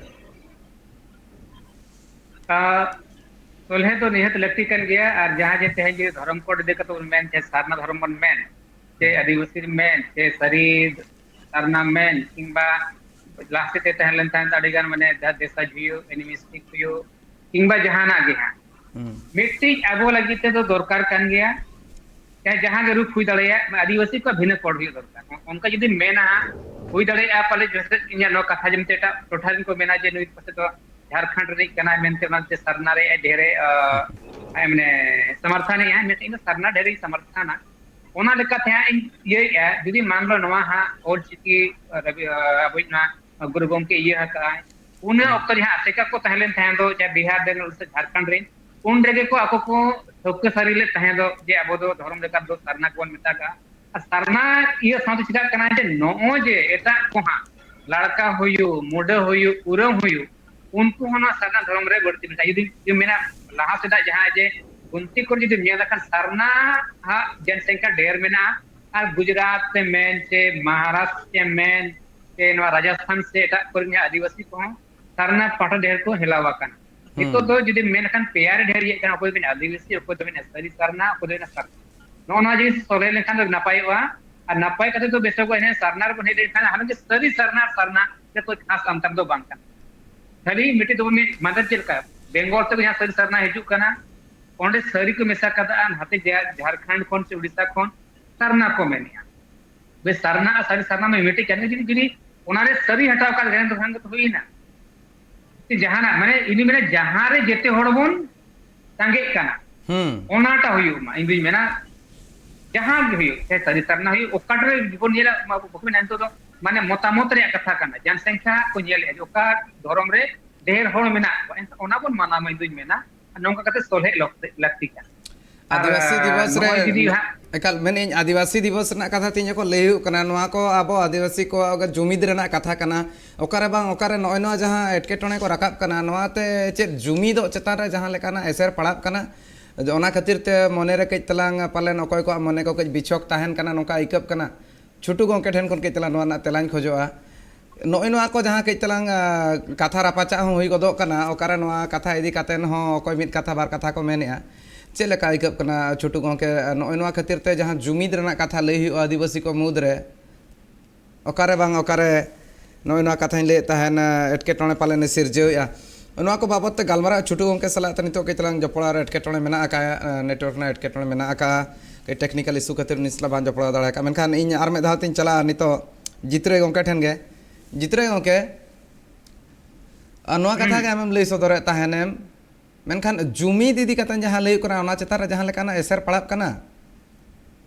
ᱟᱨ ᱥᱚᱞᱦᱮ ᱫᱚ ᱱᱤᱦᱟᱹᱛ ᱞᱟᱹᱠᱛᱤ ᱠᱟᱱ ᱜᱮᱭᱟ᱾ ᱟᱨ ᱡᱟᱦᱟᱸ ᱡᱮ ᱛᱮᱦᱮᱧ ᱡᱩᱫᱤ ᱫᱷᱚᱨᱚᱢ ᱠᱳᱰ ᱤᱫᱤ ᱠᱟᱛᱮ ᱵᱚᱱ ᱢᱮᱱ, ᱪᱮ ᱥᱟᱨᱱᱟ ᱫᱷᱚᱨᱚᱢ ᱵᱚᱱ ᱢᱮᱱ, ᱪᱮ ᱦᱩᱸ᱾ ᱟᱹᱫᱤᱵᱟᱹᱥᱤ ᱢᱮᱱ, ᱪᱮ ᱥᱟᱹᱨᱤ ᱥᱟᱨᱱᱟ ᱢᱮᱱ, ᱠᱤᱝᱵᱟ ᱞᱟᱦᱟ ᱥᱮᱫ ᱛᱮ ᱛᱟᱦᱮᱸ ᱞᱮᱱ ᱛᱟᱦᱮᱸᱫ ᱟᱹᱰᱤ ᱜᱟᱱ, ᱢᱟᱱᱮ, ᱡᱟᱦᱟᱸ ᱫᱮᱥᱟᱡᱽ ᱦᱩᱭᱩᱜ, ᱮᱱᱤᱢᱤᱥᱴᱤᱠ ᱦᱩᱭᱩᱜ, ᱠᱤᱝᱵᱟ ᱡᱟᱦᱟᱱᱟᱜ ᱜᱮ ᱦᱟᱸᱜ, ᱦᱩᱸ᱾ ᱢᱤᱫᱴᱤᱡ ᱟᱵᱚ ᱞᱟᱹᱜᱤᱫ ᱛᱮᱫᱚ ᱫᱚᱨᱠᱟᱨ ᱠᱟᱱ ᱜᱮᱭᱟ᱾ ᱪᱟᱦᱮ ᱡᱟᱦᱟᱸ ᱜᱮ ᱨᱩᱯ ᱦᱩᱭ ᱫᱟᱲᱮᱭᱟᱜ, ᱟᱹᱫᱤᱵᱟᱹᱥᱤ ᱠᱚᱣᱟᱜ ᱵᱷᱤᱱᱟᱹ ᱠᱳᱰ ᱦᱩᱭᱩᱜ ᱫᱚᱨᱠᱟᱨ᱾ ᱚᱱᱠᱟ ᱡᱩᱫᱤᱢ ᱢᱮᱱᱟ ᱦᱟᱸᱜ, ᱦᱩᱭ ᱫᱟᱲᱮᱭᱟᱜᱼᱟ ᱯᱟᱞᱮ ᱡᱟᱦᱟᱸ ᱥᱮᱫ ᱤᱧᱟᱹᱜ ᱱᱚᱣᱟ ᱠᱟᱛᱷᱟ ᱡᱮᱢᱛᱮ ᱮᱴᱟᱜ ᱴᱚᱴᱷᱟ ᱨᱮᱱ ᱠᱚ ᱢᱮᱱᱟ ᱡᱮ ᱱᱩᱭ ᱯᱟᱥᱮ ᱫᱚ ᱡᱷᱟᱲᱠᱷᱚᱸᱰ ᱨᱤᱱᱤᱡ ᱠᱟᱱᱟᱭ ᱢᱮᱱᱛᱮ ᱚᱱᱟ ᱪᱮ ᱥᱟᱨᱱᱟ ᱨᱮ ᱰᱷᱮᱨᱮ, ᱟ, ᱢᱟᱱᱮ ᱥᱚᱢᱚᱨᱛᱷᱚᱱᱮᱜᱼᱟ, ᱢᱮᱱᱠᱷᱟᱱ ᱤᱧ ᱫᱚ ᱥᱟᱨᱱᱟ ᱰᱷᱮᱨᱤᱧ ᱥᱚᱢᱚᱨᱛᱷᱚᱱᱟ᱾ ᱚᱱᱟ ᱞᱮᱠᱟᱛᱮ ᱦᱟᱸᱜ ᱤᱧ ᱤᱭᱟᱹᱭᱮᱜᱼᱟ, ᱡᱩᱫᱤ ᱢᱟᱱ ᱞᱚ ᱱᱚᱣᱟ ᱦᱟᱸᱜ ᱚᱞ ᱪᱤᱠᱤ, ᱟ, ᱨᱚᱵᱤ-, ᱟ, ᱟᱵᱚᱭᱤᱡ ᱱᱚᱣᱟ ᱜᱩᱨᱩ ᱜᱚᱢᱠᱮ ᱤᱭᱟᱹ ᱟᱠᱟᱫᱼᱟᱭ, ᱩᱱᱟᱹ ᱦᱩᱸ᱾ ᱚᱠᱛᱚ ᱡᱟᱦᱟᱸ ᱟᱥᱮᱠᱟ ᱠᱚ ᱛᱟᱦᱮᱸ ᱞᱮᱱ ᱛᱟᱦᱮᱸ ᱫᱚ, ᱡᱟᱦᱟᱸ ᱵᱤᱦᱟᱨ ᱨᱮᱱ ᱥᱮ ᱡᱷᱟᱲᱠᱷᱚᱸᱰ ᱨᱮᱱ, ᱩᱱ ᱨᱮᱜᱮ ᱠᱚ ᱟᱠᱚ ᱠᱚ ᱴᱷᱟᱹᱣᱠᱟᱹ ᱥᱟᱹᱨᱤ ᱞᱮᱫ ᱛᱟᱦᱮᱸ ᱫᱚ ᱡᱮ ᱟᱵᱚ ᱫᱚ ᱫᱷᱚᱨᱚᱢ ᱞᱮᱠᱟ ᱫᱚ ᱥᱟᱨᱱᱟ ᱠᱚᱵᱚᱱ ᱢᱮᱛᱟᱜᱼᱟ᱾ ᱟᱨ ᱥᱟᱨᱱᱟ ᱤᱭᱟᱹ ᱥᱟᱶᱛᱮ ᱪᱮᱫᱟᱜ ᱠᱟᱱᱟ ᱡᱮ ᱱᱚᱜᱼᱚᱭ ᱡᱮ ᱮᱴᱟᱜ ᱠᱚ ᱦᱟᱸᱜ ᱞᱟᱲᱠᱟ ᱦᱩᱭᱩᱜ, ᱢᱩᱰᱟᱹ ᱦᱩᱭᱩᱜ, ᱩᱨᱟᱹᱣ ᱦᱩᱭᱩᱜ, ᱩᱱᱠᱩ ᱦᱚᱸ ᱱᱚᱣᱟ ᱥᱟᱨᱱᱟ ᱫᱷᱚᱨᱚᱢ ᱨᱮ ᱵᱟᱹᱲᱛᱤ ᱢᱮᱱᱟᱜᱼᱟ᱾ ᱡᱩᱫᱤ, ᱡᱩᱫᱤ ᱢᱮᱱᱟ ᱞᱟᱦᱟ ᱥᱮᱫᱟᱜ ᱡᱟᱦᱟᱸ ᱡᱮ ᱜᱩᱱᱛᱤ ᱠᱚᱨᱮ ᱡᱩᱫᱤ ᱧᱮᱞ ᱞᱮᱠᱷᱟᱱ ᱥᱟᱨᱱᱟ ᱦᱟᱸᱜ ᱡᱚᱱᱥᱚᱝᱠᱷᱟ ᱰᱷᱮᱨ ᱢᱮᱱᱟᱜᱼᱟ, ᱟᱨ ᱜᱩᱡᱽᱨᱟᱴ ᱛᱮ ᱢᱮᱱ ᱪᱮ ᱢᱚᱦᱟᱨᱟᱥᱴᱨ ᱛᱮ ᱢᱮᱱ ᱪᱮ ᱱᱚᱣᱟ ᱨᱟᱡᱚᱥᱛᱷᱟᱱ ᱥᱮ ᱮᱴᱟᱜ ᱠᱚᱨᱮ ᱨᱮᱱ ᱟᱹᱫᱤᱵᱟᱹᱥᱤ ᱠᱚᱦᱚᱸ ᱥᱟᱨᱱᱟ ᱯᱟᱦᱴᱟ ᱰᱷᱮᱨ ᱠᱚ ᱦᱮᱞᱟᱣ ᱟᱠᱟᱱᱟ᱾ ᱱᱤᱛᱚᱜ ᱫᱚ ᱡᱩᱫᱤ ᱢᱮᱱᱠᱷᱟᱱ ᱯᱮᱭᱟ ᱨᱮ ᱰᱷᱮᱨ ᱤᱭᱟᱹᱜ ᱠᱟᱱᱟ, ᱚᱠᱚᱭ ᱵᱮᱱ ᱟᱹᱫᱤᱵᱟᱹᱥᱤ, ᱚᱠᱚᱭ ᱫᱚᱵᱮᱱ ᱥᱟᱹᱨᱤ ᱥᱟᱨᱱᱟ, ᱚᱠᱚᱭ ᱫᱚᱵᱮᱱ ᱥᱟᱨᱱᱟ᱾ ᱱᱚᱜᱼᱚ ᱱᱚᱣᱟ ᱡᱤᱱᱤᱥ ᱥᱚᱞᱦᱮ ᱞᱮᱱᱠᱷᱟᱱ ᱫᱚ ᱱᱟᱯᱟᱭᱚᱜᱼᱟ᱾ ᱟᱨ ᱱᱟᱯᱟᱭ ᱠᱟᱛᱮ ᱫᱚ ᱵᱮᱥᱚᱜᱚᱜᱼᱟ᱾ ᱦᱮᱸ, ᱥᱟᱨᱱᱟ ᱨᱮᱵᱚᱱ ᱦᱮᱡ ᱞᱮᱱᱠᱷᱟᱱ ᱦᱟᱱᱟ ᱜᱮ ᱥᱟᱹᱨᱤ ᱥᱟᱨᱱᱟ ᱟᱨ ᱥᱟᱨᱱᱟ ᱨᱮ ᱠᱳᱭ ᱠᱷᱟᱥ ᱟᱱᱛᱟᱨ ᱫᱚ ᱵᱟᱝ ᱠᱟᱱᱟ᱾ ᱠᱷᱟᱹᱞᱤ ᱢᱤᱫᱴᱤᱡ ᱫᱚᱵᱚᱱ ᱢᱮᱱ, ᱢᱟᱱᱮ ᱪᱮᱫ ᱞᱮᱠᱟ ᱵᱮᱝᱜᱚᱞ ᱛᱮ ᱡᱟᱦᱟᱸ ᱥᱟᱹᱨᱤ ᱥᱟᱨᱱᱟ ᱦᱤᱡᱩᱜ ᱠᱟᱱᱟ, ᱚᱸᱰᱮ ᱥᱟᱹᱨᱤ ᱠᱚ ᱢᱮᱥᱟ ᱠᱟᱫᱟ, ᱱᱟᱛᱮ ᱡᱟ-, ᱡᱷᱟᱲᱠᱷᱚᱸᱰ ᱠᱷᱚᱱ ᱥᱮ ᱩᱲᱤᱥᱥᱟ ᱠᱷᱚᱱ ᱥᱟᱨᱱᱟ ᱠᱚ ᱢᱮᱱᱮᱜᱼᱟ᱾ ᱵᱮᱥ, ᱥᱟᱨᱱᱟ ᱟᱨ ᱥᱟᱹᱨᱤ ᱥᱟᱨᱱᱟ ᱢᱟ ᱢᱤᱫᱴᱤᱡ ᱠᱟᱱ ᱜᱮ, ᱡᱩᱫᱤ, ᱡᱩᱫᱤ ᱚᱱᱟᱨᱮ ᱥᱟᱹᱨᱤ ᱦᱟᱴᱟᱣ ᱠᱟᱜ ᱞᱮᱠᱷᱟᱱ ᱫᱚ ᱠᱷᱟᱱ ᱫᱚ ᱦᱩᱭᱮᱱᱟ᱾ ᱥᱮ ᱡᱟᱦᱟᱱᱟᱜ, ᱢᱟᱱᱮ, ᱤᱧ ᱢᱮᱱᱟ, ᱡᱟᱦᱟᱸ ᱨᱮ ᱡᱮᱛᱮ ᱦᱚᱲ ᱵᱚᱱ ᱥᱟᱸᱜᱮᱜ ᱠᱟᱱᱟ, ᱦᱩᱸ ᱚᱱᱟᱴᱟᱜ ᱦᱩᱭᱩᱜ ᱢᱟ᱾ ᱤᱧ ᱫᱩᱧ ᱢᱮᱱᱟ, ᱡᱟᱦᱟᱸ ᱜᱮ ᱦᱩᱭᱩᱜ, ᱥᱮ ᱥᱟᱹᱨᱤ ᱥᱟᱨᱱᱟ ᱦᱩᱭᱩᱜ, ᱚᱠᱟᱴᱟᱜ ᱨᱮ ᱵᱚᱱ ᱧᱮᱞᱟ, ᱢᱟ, ᱵᱟᱠᱚ ᱢᱮᱱᱟ, ᱱᱤᱛᱚᱜ ᱫᱚ, ᱢᱟᱱᱮ, ᱢᱚᱛᱟᱢᱚᱛ ᱨᱮᱭᱟᱜ ᱠᱟᱛᱷᱟ ᱠᱟᱱᱟ, ᱡᱚᱱᱥᱚᱝᱠᱷᱟ ᱠᱚ ᱧᱮᱞᱮᱫᱼᱟ ᱡᱮ ᱚᱠᱟ ᱫᱷᱚᱨᱚᱢ ᱨᱮ ᱰᱷᱮᱨ ᱦᱚᱲ ᱢᱮᱱᱟᱜ ᱠᱚᱣᱟ, ᱮᱱᱠᱷᱟᱱ ᱚᱱᱟ ᱵᱚᱱ ᱢᱟᱱᱟᱣ ᱢᱟ, ᱤᱧ ᱫᱩᱧ ᱢᱮᱱᱟ, ᱟᱨ ᱱᱚᱝᱠᱟ ᱠᱟᱛᱮ ᱥᱚᱞᱦᱮ ᱞᱟᱹᱠᱛᱤ, ᱞᱟᱹᱠᱛᱤ ᱠᱟᱱᱟ᱾ ᱟᱨ, ᱟᱹᱫᱤᱵᱟᱹᱥᱤ ᱫᱤᱵᱚᱥ ᱨᱮ ᱱᱚᱜᱼᱚᱭ ᱡᱩᱫᱤ ᱦᱟᱸᱜ ᱮᱠᱟᱞ ᱢᱮᱱᱮᱫ ᱟᱹᱧ, ᱟᱹᱫᱤᱵᱟᱹᱥᱤ ᱫᱤᱵᱚᱥ ᱨᱮᱱᱟᱜ ᱠᱟᱛᱷᱟ ᱛᱮᱦᱮᱧ ᱠᱚ ᱞᱟᱹᱭ ᱦᱩᱭᱩᱜ ᱠᱟᱱᱟ, ᱱᱚᱣᱟ ᱠᱚ ᱟᱵᱚ ᱟᱹᱫᱤᱵᱟᱹᱥᱤ ᱠᱚᱣᱟᱜ ᱡᱩᱢᱤᱫ ᱨᱮᱱᱟᱜ ᱠᱟᱛᱷᱟ ᱠᱟᱱᱟ᱾ ᱚᱠᱟᱨᱮ ᱵᱟᱝ ᱚᱠᱟᱨᱮ ᱱᱚᱜᱼᱚᱭ ᱱᱚᱣᱟ ᱡᱟᱦᱟᱸ ᱮᱴᱠᱮᱴᱚᱬᱮ ᱠᱚ ᱨᱟᱠᱟᱵ ᱠᱟᱱᱟ, ᱱᱚᱣᱟᱛᱮ ᱪᱮᱫ ᱡᱩᱢᱤᱫᱚᱜ ᱪᱮᱛᱟᱱ ᱨᱮ ᱡᱟᱦᱟᱸ ᱞᱮᱠᱟᱱᱟᱜ ᱮᱥᱮᱨ ᱯᱟᱲᱟᱜ ᱠᱟᱱᱟ, ᱚᱱᱟ ᱠᱷᱟᱹᱛᱤᱨ ᱛᱮ ᱢᱚᱱᱮᱨᱮ ᱠᱟᱹᱡ ᱛᱟᱞᱟᱝ ᱯᱟᱞᱮᱱ ᱚᱠᱚᱭ ᱠᱚᱣᱟᱜ ᱢᱚᱱᱮ ᱠᱚ ᱠᱟᱹᱡ ᱵᱤᱪᱷᱚᱠ ᱛᱟᱦᱮᱱ ᱠᱟᱱᱟ, ᱱᱚᱝᱠᱟ ᱟᱹᱭᱠᱟᱹᱜ ᱠᱟᱱᱟ᱾ ᱪᱷᱩᱴᱩ ᱜᱚᱢᱠᱮ ᱴᱷᱮᱱ ᱠᱷᱚᱱ ᱠᱟᱹᱡ ᱛᱟᱞᱟᱝ ᱱᱚᱣᱟ ᱨᱮᱱᱟᱜ ᱛᱮᱞᱟᱧ ᱠᱷᱚᱡᱚᱜᱼᱟ᱾ ᱱᱚᱜᱼᱚᱭ ᱱᱚᱣᱟ ᱠᱚ ᱡᱟᱦᱟᱸ ᱠᱟᱹᱡ ᱛᱟᱞᱟᱝ, ᱟ, ᱠᱟᱛᱷᱟ ᱨᱟᱯᱟᱪᱟᱜ ᱦᱚᱸ ᱦᱩᱭ ᱜᱚᱫᱚᱜ ᱠᱟᱱᱟ, ᱚᱠᱟᱨᱮ ᱱᱚᱣᱟ ᱠᱟᱛᱷᱟ ᱤᱫᱤ ᱠᱟᱛᱮ ᱦᱚᱸ ᱚᱠᱚᱭ ᱢᱤᱫ ᱠᱟᱛᱷᱟ ᱵᱟᱨ ᱠᱟᱛᱷᱟ ᱠᱚ ᱢᱮᱱᱮᱜᱼᱟ᱾ ᱪᱮᱫ ᱞᱮᱠᱟ ᱟᱹᱭᱠᱟᱹᱜ ᱠᱟᱱᱟ ᱪᱷᱩᱴᱩ ᱜᱚᱢᱠᱮ, ᱱᱚᱜᱼᱚᱭ ᱱᱚᱣᱟ ᱠᱷᱟᱹᱛᱤᱨ ᱛᱮ ᱡᱟᱦᱟᱸ ᱡᱩᱢᱤᱫ ᱨᱮᱱᱟᱜ ᱠᱟᱛᱷᱟ ᱞᱟᱹᱭ ᱦᱩᱭᱩᱜᱼᱟ ᱟᱹᱫᱤᱵᱟᱹᱥᱤ ᱠᱚ ᱢᱩᱫᱽᱨᱮ, ᱚᱠᱟᱨᱮ ᱵᱟᱝ ᱚᱠᱟᱨᱮ ᱱᱚᱜᱼᱚᱭ ᱱᱚᱣᱟ ᱠᱟᱛᱷᱟᱧ ᱞᱟᱹᱭᱮᱫ ᱛᱟᱦᱮᱱ, ᱮᱴᱠᱮᱴᱚᱬᱮ ᱯᱟᱞᱮᱱ ᱮ ᱥᱤᱨᱡᱟᱹᱣᱮᱫᱼᱟ? ᱱᱚᱣᱟ ᱠᱚ ᱵᱟᱵᱚᱫ ᱛᱮ ᱜᱟᱞᱢᱟᱨᱟᱣ ᱪᱷᱩᱴᱩ ᱜᱚᱢᱠᱮ ᱥᱟᱞᱟᱜ ᱛᱮ ᱱᱤᱛᱚᱜ ᱠᱟᱹᱡ ᱛᱟᱞᱟᱝ ᱡᱚᱯᱲᱟᱣ ᱨᱮ ᱮᱴᱠᱮᱴᱚᱬᱮ ᱢᱮᱱᱟᱜ ᱟᱠᱟᱫᱼᱟ, ᱱᱮᱴᱣᱟᱨᱠ ᱨᱮᱱᱟᱜ ᱮᱴᱠᱮᱴᱚᱬᱮ ᱢᱮᱱᱟᱜ ᱟᱠᱟᱫᱼᱟ, ᱠᱟᱹᱡ ᱴᱮᱠᱱᱤᱠᱟᱞ ᱤᱥᱩ ᱠᱷᱟᱹᱛᱤᱨ ᱩᱱᱤ ᱥᱟᱞᱟᱜ ᱵᱟᱝ ᱡᱚᱯᱲᱟᱣ ᱫᱟᱲᱮ ᱟᱠᱟᱫᱼᱟ᱾ ᱢᱮᱱᱠᱷᱟᱱ ᱤᱧ ᱟᱨ ᱢᱤᱫ ᱫᱷᱟᱣ ᱛᱤᱧ ᱪᱟᱞᱟᱜᱼᱟ ᱱᱤᱛᱚᱜ ᱡᱤᱛᱨᱟᱹ ᱜᱚᱢᱠᱮ ᱴᱷᱮᱱ ᱜᱮ᱾ ᱡᱤᱛᱨᱟᱹ ᱜᱚᱢᱠᱮ, ᱟᱨ ᱱᱚᱣᱟ ᱠᱟᱛᱷᱟ ᱜᱮ ᱟᱢᱮᱢ ᱞᱟᱹᱭ ᱥᱚᱫᱚᱨᱮᱫ ᱛᱟᱦᱮᱱᱮᱢ, ᱢᱮᱱᱠᱷᱟᱱ ᱡᱩᱢᱤᱫ ᱤᱫᱤ ᱠᱟᱛᱮ ᱡᱟᱦᱟᱸ ᱞᱟᱹᱭ ᱦᱩᱭᱩᱜ ᱠᱟᱱᱟ, ᱚᱱᱟ ᱪᱮᱛᱟᱱ ᱨᱮ ᱡᱟᱦᱟᱸ ᱞᱮᱠᱟᱱᱟᱜ ᱮᱥᱮᱨ ᱯᱟᱲᱟᱜ ᱠᱟᱱᱟ?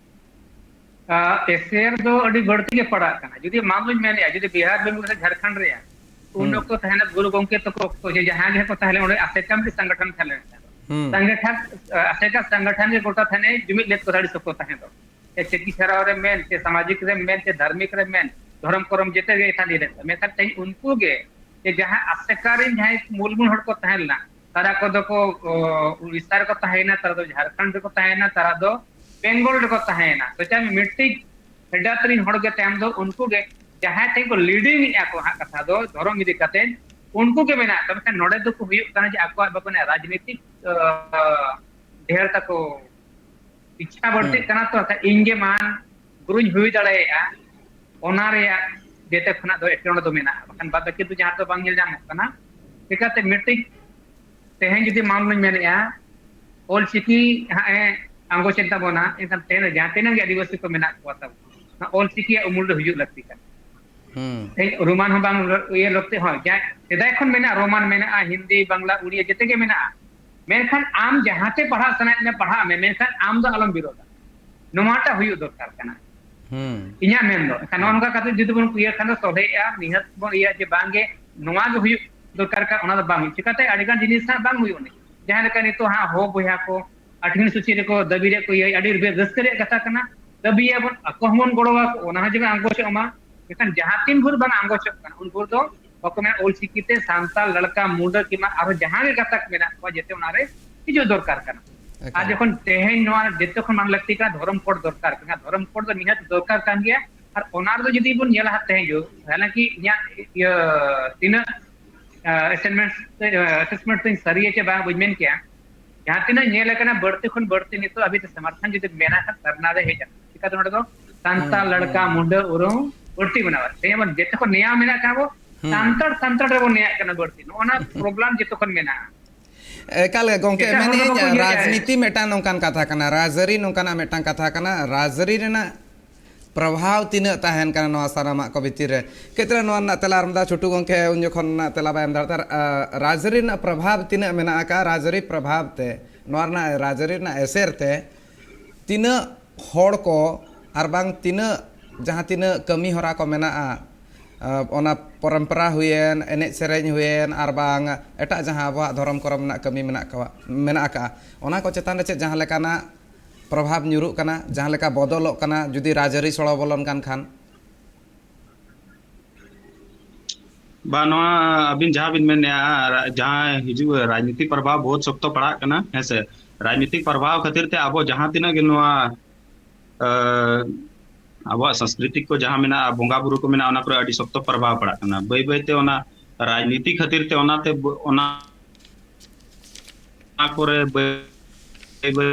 ᱟᱨ ᱮᱥᱮᱨ ᱫᱚ ᱟᱹᱰᱤ ᱵᱟᱹᱲᱛᱤ ᱜᱮ ᱯᱟᱲᱟᱜ ᱠᱟᱱᱟ᱾ ᱡᱩᱫᱤ ᱢᱟᱱᱞᱤᱧ ᱢᱮᱱᱮᱫᱼᱟ, ᱡᱩᱫᱤ ᱵᱤᱦᱟᱨ, ᱵᱮᱝᱜᱚᱞ ᱥᱮ ᱡᱷᱟᱲᱠᱷᱚᱸᱰ ᱨᱮᱭᱟᱜ ᱩᱱ ᱦᱩᱸ᱾ ᱚᱠᱛᱚ ᱛᱟᱦᱮᱱᱟ ᱜᱩᱨᱩ ᱜᱚᱢᱠᱮ ᱛᱟᱠᱚ ᱚᱠᱛᱚ, ᱡᱮ ᱡᱟᱦᱟᱸ ᱜᱮ ᱠᱚ ᱛᱟᱦᱮᱸ ᱞᱮᱱᱟ, ᱚᱸᱰᱮ ᱟᱥᱮᱠᱟ ᱢᱤᱫᱴᱤᱡ ᱥᱚᱝᱜᱚᱴᱷᱚᱱ ᱛᱟᱦᱮᱸ ᱞᱮᱱᱟ᱾ ᱦᱩᱸ᱾ ᱥᱚᱝᱜᱚᱴᱷᱚᱱ, ᱟᱥᱮᱠᱟ ᱥᱚᱝᱜᱚᱴᱷᱚᱱ ᱜᱮ ᱜᱚᱴᱟ ᱛᱟᱦᱮᱱᱟ, ᱡᱩᱢᱤᱫ ᱞᱮᱫ ᱠᱚ ᱛᱟᱦᱮᱸ ᱥᱚᱠᱛᱚ ᱛᱟᱦᱮᱸ ᱫᱚ᱾ ᱪᱮ ᱪᱟᱹᱠᱤ ᱪᱷᱟᱨᱟᱣ ᱨᱮ ᱢᱮᱱ, ᱪᱮ ᱥᱟᱢᱟᱡᱤᱠ ᱨᱮ ᱢᱮᱱ, ᱪᱮ ᱫᱷᱟᱨᱢᱤᱠ ᱨᱮ ᱢᱮᱱ, ᱫᱷᱚᱨᱚᱢ ᱠᱚᱨᱚᱢ ᱡᱮᱛᱮ ᱜᱮ ᱮᱠᱟᱞ ᱤᱭᱟᱹ ᱞᱮᱫ ᱠᱚᱣᱟ᱾ ᱢᱮᱱᱠᱷᱟᱱ ᱛᱮᱦᱮᱧ ᱩᱱᱠᱩ ᱜᱮ, ᱡᱮ ᱡᱟᱦᱟᱸ ᱟᱥᱮᱠᱟ ᱨᱮᱱ ᱡᱟᱦᱟᱸᱭ ᱢᱩᱞ ᱢᱩᱞ ᱦᱚᱲ ᱠᱚ ᱛᱟᱦᱮᱸ ᱞᱮᱱᱟ, ᱛᱟᱨᱟ ᱠᱚᱫᱚ ᱠᱚ, ᱚ, ᱩᱲᱤᱥᱥᱟ ᱨᱮᱠᱚ ᱛᱟᱦᱮᱸᱭᱮᱱᱟ, ᱛᱟᱨᱟ ᱫᱚ ᱡᱷᱟᱲᱠᱷᱚᱸᱰ ᱨᱮᱠᱚ ᱛᱟᱦᱮᱸᱭᱮᱱᱟ, ᱛᱟᱨᱟ ᱫᱚ ᱵᱮᱝᱜᱚᱞ ᱨᱮᱠᱚ ᱛᱟᱦᱮᱸᱭᱮᱱᱟ᱾ ᱥᱚᱪᱟᱢ ᱢᱤᱫᱴᱤᱡ ᱯᱷᱮᱰᱟᱛ ᱨᱮᱱ ᱦᱚᱲ ᱜᱮ ᱛᱟᱭᱚᱢ ᱫᱚ ᱩᱱᱠᱩ ᱜᱮ ᱡᱟᱦᱟᱸᱭ ᱴᱷᱮᱱ ᱠᱚ ᱞᱤᱰᱤᱝ ᱮᱫᱼᱟ ᱠᱚ ᱦᱟᱸᱜ ᱠᱟᱛᱷᱟ ᱫᱚ ᱫᱷᱚᱨᱚᱢ ᱤᱫᱤ ᱠᱟᱛᱮ, ᱩᱱᱠᱩ ᱜᱮ ᱢᱮᱱᱟᱜ ᱠᱚᱣᱟ᱾ ᱢᱮᱱᱠᱷᱟᱱ ᱱᱚᱰᱮ ᱫᱚᱠᱚ ᱦᱩᱭᱩᱜ ᱠᱟᱱᱟ ᱡᱮ ᱟᱠᱚᱣᱟᱜ ᱵᱟᱠᱚ ᱢᱮᱱᱟ ᱨᱟᱡᱽᱱᱤᱛᱤᱠ, ᱟᱸ, ᱰᱷᱮᱨ ᱛᱟᱠᱚ ᱤᱪᱪᱷᱟ ᱵᱟᱹᱲᱛᱤᱜ ᱦᱩᱸ᱾ ᱠᱟᱱᱟ ᱛᱚ, ᱟᱪᱪᱷᱟ, ᱤᱧ ᱜᱮ ᱢᱟᱲᱟᱝ ᱜᱩᱨᱩᱧ ᱦᱩᱭ ᱫᱟᱲᱮᱭᱟᱜᱼᱟ, ᱚᱱᱟ ᱨᱮᱭᱟᱜ ᱡᱮᱛᱮ ᱠᱷᱚᱱᱟᱜ ᱫᱚ ᱮᱴᱠᱮᱴᱚᱬᱮ ᱫᱚ ᱢᱮᱱᱟᱜᱼᱟ, ᱵᱟᱠᱷᱟᱱ ᱵᱟᱫ ᱵᱟᱹᱠᱤ ᱫᱚ ᱡᱟᱦᱟᱸ ᱫᱚ ᱵᱟᱝ ᱧᱮᱞ ᱧᱟᱢᱚᱜ ᱠᱟᱱᱟ᱾ ᱪᱤᱠᱟᱹᱛᱮ ᱢᱤᱫᱴᱤᱡ ᱛᱮᱦᱮᱧ ᱡᱩᱫᱤ ᱢᱟᱱᱞᱤᱧ ᱢᱮᱱᱮᱫᱼᱟ, ᱚᱞᱪᱤᱠᱤ ᱦᱟᱸᱜ ᱮ ᱟᱸᱜᱚᱪᱮᱱ ᱛᱟᱵᱚᱱᱟ, ᱮᱱᱠᱷᱟᱱ ᱛᱮᱦᱮᱧ ᱫᱚ ᱡᱟᱦᱟᱸ ᱛᱤᱱᱟᱹᱜ ᱜᱮ ᱟᱹᱫᱤᱵᱟᱹᱥᱤ ᱠᱚ ᱢᱮᱱᱟᱜ ᱠᱚᱣᱟ ᱛᱟᱵᱚᱱ, ᱚᱱᱟ ᱚᱞᱪᱤᱠᱤᱭᱟᱜ ᱩᱢᱩᱞ ᱨᱮ ᱦᱩᱭᱩᱜ ᱞᱟᱹᱠᱛᱤ ᱠᱟᱱᱟ᱾ ᱦᱩᱸ᱾ ᱛᱮᱦᱮᱧ ᱨᱳᱢᱟᱱ ᱦᱚᱸ ᱵᱟᱝ ᱤᱭᱟᱹ ᱞᱟᱹᱠᱛᱤ, ᱦᱳᱭ, ᱡᱟ-, ᱥᱮᱫᱟᱭ ᱠᱷᱚᱱ ᱢᱮᱱᱟᱜᱼᱟ, ᱨᱳᱢᱟᱱ ᱢᱮᱱᱟᱜᱼᱟ, ᱦᱤᱱᱫᱤ, ᱵᱟᱝᱞᱟ, ᱩᱲᱤᱭᱟ, ᱡᱮᱛᱮ ᱜᱮ ᱢᱮᱱᱟᱜᱼᱟ᱾ ᱢᱮᱱᱠᱷᱟᱱ ᱟᱢ ᱡᱟᱦᱟᱸᱛᱮ ᱯᱟᱲᱦᱟᱜ ᱥᱟᱱᱟᱭᱮᱫ ᱢᱮᱭᱟ, ᱯᱟᱲᱦᱟᱜ ᱢᱮ, ᱢᱮᱱᱠᱷᱟᱱ ᱟᱢ ᱫᱚ ᱟᱞᱚᱢ ᱵᱤᱨᱳᱫᱟ᱾ ᱱᱚᱣᱟᱴᱟᱜ ᱦᱩᱭᱩᱜ ᱫᱚᱨᱠᱟᱨ ᱠᱟᱱᱟ᱾ ᱦᱩᱸ᱾ ᱤᱧᱟᱹᱜ ᱢᱮᱱ ᱫᱚ, ᱮᱱᱠᱷᱟᱱ ᱱᱚᱜᱼᱚ ᱦᱩᱸ᱾ ᱱᱚᱝᱠᱟ ᱠᱟᱛᱮ ᱡᱩᱫᱤ ᱵᱚᱱ ᱤᱭᱟᱹ ᱠᱷᱟᱱ ᱫᱚ ᱥᱚᱞᱦᱮᱜᱼᱟ, ᱱᱤᱦᱟᱹᱛ ᱵᱚᱱ ᱤᱭᱟᱹ ᱡᱮ ᱵᱟᱝ ᱜᱮ ᱱᱚᱣᱟ ᱜᱮ ᱦᱩᱭᱩᱜ ᱫᱚᱨᱠᱟᱨ ᱠᱟᱱᱟ, ᱚᱱᱟ ᱫᱚ ᱵᱟᱝ ᱦᱩᱭᱩᱜ᱾ ᱪᱤᱠᱟᱹᱛᱮ ᱟᱹᱰᱤᱜᱟᱱ ᱡᱤᱱᱤᱥ ᱦᱟᱸᱜ ᱵᱟᱝ ᱦᱩᱭᱩᱜᱼᱟ᱾ ᱡᱟᱦᱟᱸ ᱞᱮᱠᱟ ᱱᱤᱛᱚᱜ ᱦᱟᱸᱜ ᱦᱚ ᱵᱚᱭᱦᱟ ᱠᱚ ᱟᱴᱷᱟᱨᱚ ᱥᱩᱪᱤ ᱨᱮᱠᱚ ᱫᱟᱹᱵᱤ ᱨᱮᱭᱟᱜ ᱠᱚ ᱤᱭᱟᱹᱭ, ᱟᱹᱰᱤ ᱨᱟᱹᱥᱠᱟᱹ ᱨᱮᱭᱟᱜ ᱠᱟᱛᱷᱟ ᱠᱟᱱᱟ᱾ ᱫᱟᱹᱵᱤᱭᱟᱵᱚᱱ, ᱟᱠᱚ ᱦᱚᱸᱵᱚᱱ ᱜᱚᱲᱚ ᱟᱠᱚ, ᱚᱱᱟ ᱦᱚᱸ ᱡᱮᱢᱚᱱ ᱟᱸᱜᱚᱪᱚᱜ ᱢᱟ᱾ ᱢᱮᱱᱠᱷᱟᱱ ᱡᱟᱦᱟᱸ ᱛᱤᱱ ᱵᱷᱳᱨ ᱵᱟᱝ ᱟᱸᱜᱚᱪᱚᱜ ᱠᱟᱱᱟ, ᱩᱱ ᱵᱷᱳᱨ ᱫᱚ ᱵᱟᱠᱚ ᱢᱮᱱᱟ ᱚᱞᱪᱤᱠᱤ ᱛᱮ ᱥᱟᱱᱛᱟᱲ, ᱞᱟᱲᱠᱟ, ᱢᱩᱰᱟᱹ ᱠᱤᱢᱵᱟ ᱟᱨᱦᱚᱸ ᱡᱟᱦᱟᱸ ᱜᱮ ᱜᱟᱛᱟᱠ ᱢᱮᱱᱟᱜ ᱠᱚᱣᱟ, ᱡᱮᱛᱮ ᱚᱱᱟᱨᱮ ᱦᱤᱡᱩᱜ ᱫᱚᱨᱠᱟᱨ ᱠᱟᱱᱟ᱾ ᱟᱨ ᱮᱠᱟᱞ᱾ ᱡᱚᱠᱷᱚᱱ ᱛᱮᱦᱮᱧ ᱱᱚᱣᱟ ᱡᱚᱛᱚ ᱠᱷᱚᱱ ᱢᱟᱲᱟᱝ ᱞᱟᱹᱠᱛᱤ ᱠᱟᱱᱟ, ᱫᱷᱚᱨᱚᱢ ᱠᱳᱰ ᱫᱚᱨᱠᱟᱨ ᱠᱟᱱᱟ, ᱫᱷᱚᱨᱚᱢ ᱠᱳᱰ ᱫᱚ ᱱᱤᱦᱟᱹᱛ ᱫᱚᱨᱠᱟᱨ ᱠᱟᱱ ᱜᱮᱭᱟ᱾ ᱟᱨ ᱚᱱᱟ ᱨᱮᱫᱚ ᱡᱩᱫᱤ ᱵᱚᱱ ᱧᱮᱞᱟ ᱦᱟᱸᱜ ᱛᱮᱦᱮᱧ ᱡᱩᱜᱽ, ᱦᱟᱞᱟᱝᱠᱤ ᱤᱧᱟᱹᱜ ᱤᱭᱟᱹ ᱛᱤᱱᱟᱹᱜ, ᱟᱸ, assessment, ᱟᱸ, assessment ᱛᱤᱧ ᱥᱟᱹᱨᱤᱭᱟ ᱪᱮ ᱵᱟᱝ ᱵᱟᱹᱧ ᱢᱮᱱ ᱠᱮᱭᱟ, ᱡᱟᱦᱟᱸ ᱛᱤᱱᱟᱹᱜ ᱧᱮᱞ ᱟᱠᱟᱱᱟ, ᱵᱟᱹᱲᱛᱤ ᱠᱷᱚᱱ ᱵᱟᱹᱲᱛᱤ ᱱᱤᱛᱚᱜ ᱦᱟᱹᱵᱤᱡ ᱛᱮ ᱥᱚᱢᱚᱨᱛᱷᱚᱱ ᱡᱩᱫᱤ ᱢᱮᱱᱟᱜ ᱠᱷᱟᱱ ᱥᱟᱨᱱᱟ ᱨᱮ ᱦᱮᱡ ᱟᱠᱟᱱᱟ᱾ ᱪᱤᱠᱟᱹᱛᱮ ᱱᱚᱰᱮ ᱫᱚ ᱥᱟᱱᱛᱟᱲ, ᱦᱩᱸ, ᱞᱟᱲᱠᱟ, ᱦᱩᱸ᱾ ᱢᱩᱰᱟᱹ ᱩᱨᱩᱢ ᱵᱟᱹᱲᱛᱤ ᱢᱮᱱᱟᱜᱼᱟ᱾ ᱛᱮᱦᱮᱧ ᱟᱵᱚ ᱡᱮᱛᱮ ᱠᱷᱚᱱ ᱱᱮᱭᱟᱣ ᱢᱮᱱᱟᱜ ᱠᱷᱟᱱ ᱟᱵᱚ ᱦᱩᱸ᱾ ᱥᱟᱱᱛᱟᱲ, ᱥᱟᱱᱛᱟᱲ ᱨᱮᱵᱚᱱ ᱱᱮᱭᱟᱜ ᱠᱟᱱᱟ ᱵᱟᱹᱲᱛᱤ᱾ ᱱᱚᱜᱼᱚ ᱱᱟ problem ᱡᱚᱛᱚ ᱠᱷᱚᱱ ᱢᱮᱱᱟᱜᱼᱟ᱾ ᱮᱠᱟᱞ ᱜᱮ ᱜᱚᱢᱠᱮ, ᱮᱴᱟᱜ ᱦᱚᱲ ᱫᱚ ᱢᱮᱱᱮᱫ ᱟᱹᱧ, ᱵᱟᱠᱚ ᱩᱭᱦᱟᱹᱨ ᱫᱟᱲᱮᱭᱟᱜᱼᱟ᱾ ᱨᱟᱡᱽᱱᱤᱛᱤ ᱢᱤᱫᱴᱟᱝ ᱱᱚᱝᱠᱟᱱ ᱠᱟᱛᱷᱟ ᱠᱟᱱᱟ, ᱨᱟᱡᱽᱟᱹᱨᱤ ᱱᱚᱝᱠᱟᱱᱟᱜ ᱢᱤᱫᱴᱟᱝ ᱠᱟᱛᱷᱟ ᱠᱟᱱᱟ, ᱨᱟᱡᱽᱟᱹᱨᱤ ᱨᱮᱱᱟᱜ ᱯᱨᱚᱵᱷᱟᱣ ᱛᱤᱱᱟᱹᱜ ᱛᱟᱦᱮᱱ ᱠᱟᱱᱟ ᱱᱚᱣᱟ ᱥᱟᱱᱟᱢᱟᱜ ᱠᱚ ᱵᱷᱤᱛᱤᱨ ᱨᱮ? ᱠᱷᱮᱛᱨᱮ ᱱᱚᱣᱟ ᱨᱮᱱᱟᱜ ᱛᱮᱞᱟ ᱟᱨ ᱢᱤᱫ ᱫᱷᱟᱣ ᱪᱷᱩᱴᱩ ᱜᱚᱢᱠᱮ ᱩᱱ ᱡᱚᱠᱷᱚᱱ ᱨᱮᱱᱟᱜ ᱛᱮᱞᱟ ᱵᱟᱭ ᱮᱢ ᱫᱟᱲᱮᱭᱟᱜ ᱛᱟᱦᱮᱸᱫ᱾ ᱟᱨ, ᱟᱨ ᱨᱟᱡᱽᱟᱹᱨᱤ ᱨᱮᱱᱟᱜ ᱯᱨᱚᱵᱷᱟᱵᱽ ᱛᱤᱱᱟᱹᱜ ᱢᱮᱱᱟᱜ ᱟᱠᱟᱫ, ᱨᱟᱡᱽᱟᱹᱨᱤ ᱯᱨᱚᱵᱷᱟᱵᱽ ᱛᱮ, ᱱᱚᱣᱟ ᱨᱮᱱᱟᱜ ᱨᱟᱡᱽᱟᱹᱨᱤ ᱨᱮᱱᱟᱜ ᱮᱥᱮᱨ ᱛᱮ ᱛᱤᱱᱟᱹᱜ ᱦᱚᱲ ᱠᱚ ᱟᱨ ᱵᱟᱝ ᱛᱤᱱᱟᱹᱜ, ᱡᱟᱦᱟᱸ ᱛᱤᱱᱟᱹᱜ ᱠᱟᱹᱢᱤ ᱦᱚᱨᱟ ᱠᱚ ᱢᱮᱱᱟᱜᱼᱟ, ᱟᱸ, ᱚᱱᱟ ᱯᱚᱨᱚᱢᱯᱚᱨᱟ ᱦᱩᱭᱮᱱ, ᱮᱱᱮᱡ ᱥᱮᱨᱮᱧ ᱦᱩᱭᱮᱱ, ᱟᱨ ᱵᱟᱝ ᱮᱴᱟᱜ ᱡᱟᱦᱟᱸ ᱟᱵᱚᱣᱟᱜ ᱫᱷᱚᱨᱚᱢ ᱠᱚᱨᱚᱢ ᱨᱮᱱᱟᱜ ᱠᱟᱹᱢᱤ ᱢᱮᱱᱟᱜ ᱠᱟᱣᱟ-, ᱢᱮᱱᱟᱜ ᱟᱠᱟᱫᱼᱟ, ᱚᱱᱟ ᱠᱚ ᱪᱮᱛᱟᱱ ᱨᱮ ᱪᱮᱫ ᱡᱟᱦᱟᱸ ᱞᱮᱠᱟᱱᱟᱜ ᱯᱨᱚᱵᱷᱟᱵᱽ ᱧᱩᱨᱩᱜ ᱠᱟᱱᱟ, ᱡᱟᱦᱟᱸ ᱞᱮᱠᱟ ᱵᱚᱫᱚᱞᱚᱜ ᱠᱟᱱᱟ, ᱡᱩᱫᱤ ᱨᱟᱡᱽᱟᱹᱨᱤ ᱥᱚᱲᱚ ᱵᱚᱞᱚᱱ ᱠᱟᱱ ᱠᱷᱟᱱ? ᱵᱟ, ᱱᱚᱣᱟ ᱟᱹᱵᱤᱱ ᱡᱟᱦᱟᱸ ᱵᱤᱱ ᱢᱮᱱᱮᱜᱼᱟ, ᱨᱟ-, ᱡᱟᱦᱟᱸ ᱦᱤᱡᱩᱜ ᱨᱟᱡᱽᱱᱤᱛᱤ ᱯᱨᱚᱵᱷᱟᱵᱽ ᱵᱚᱦᱩᱛ ᱥᱚᱠᱛᱚ ᱯᱟᱲᱟᱜ ᱠᱟᱱᱟ, ᱦᱮᱸ ᱥᱮ? ᱨᱟᱡᱽᱱᱤᱛᱤᱠ ᱯᱨᱚᱵᱷᱟᱵᱽ ᱠᱷᱟᱹᱛᱤᱨ ᱛᱮ ᱟᱵᱚ ᱡᱟᱦᱟᱸ ᱛᱤᱱᱟᱹᱜ ᱜᱮ ᱱᱚᱣᱟ, ᱟᱹ, ᱟᱵᱚᱣᱟᱜ ᱥᱚᱝᱥᱠᱨᱤᱛᱤ ᱠᱚ ᱡᱟᱦᱟᱸ ᱢᱮᱱᱟᱜᱼᱟ, ᱵᱚᱸᱜᱟ ᱵᱩᱨᱩ ᱠᱚ ᱢᱮᱱᱟᱜᱼᱟ, ᱚᱱᱟ ᱠᱚᱨᱮ ᱟᱹᱰᱤ ᱥᱚᱠᱛᱚ ᱯᱨᱚᱵᱷᱟᱵᱽ ᱯᱟᱲᱟᱜ ᱠᱟᱱᱟ᱾ ᱵᱟᱹᱭ ᱵᱟᱹᱭ ᱛᱮ ᱚᱱᱟ ᱨᱟᱡᱽᱱᱤᱛᱤ ᱠᱷᱟᱹᱛᱤᱨ ᱛᱮ ᱚᱱᱟᱛᱮ ᱵ-, ᱚᱱᱟ ᱠᱚᱨᱮ ᱵᱟᱹᱭ ᱵᱟᱹᱭ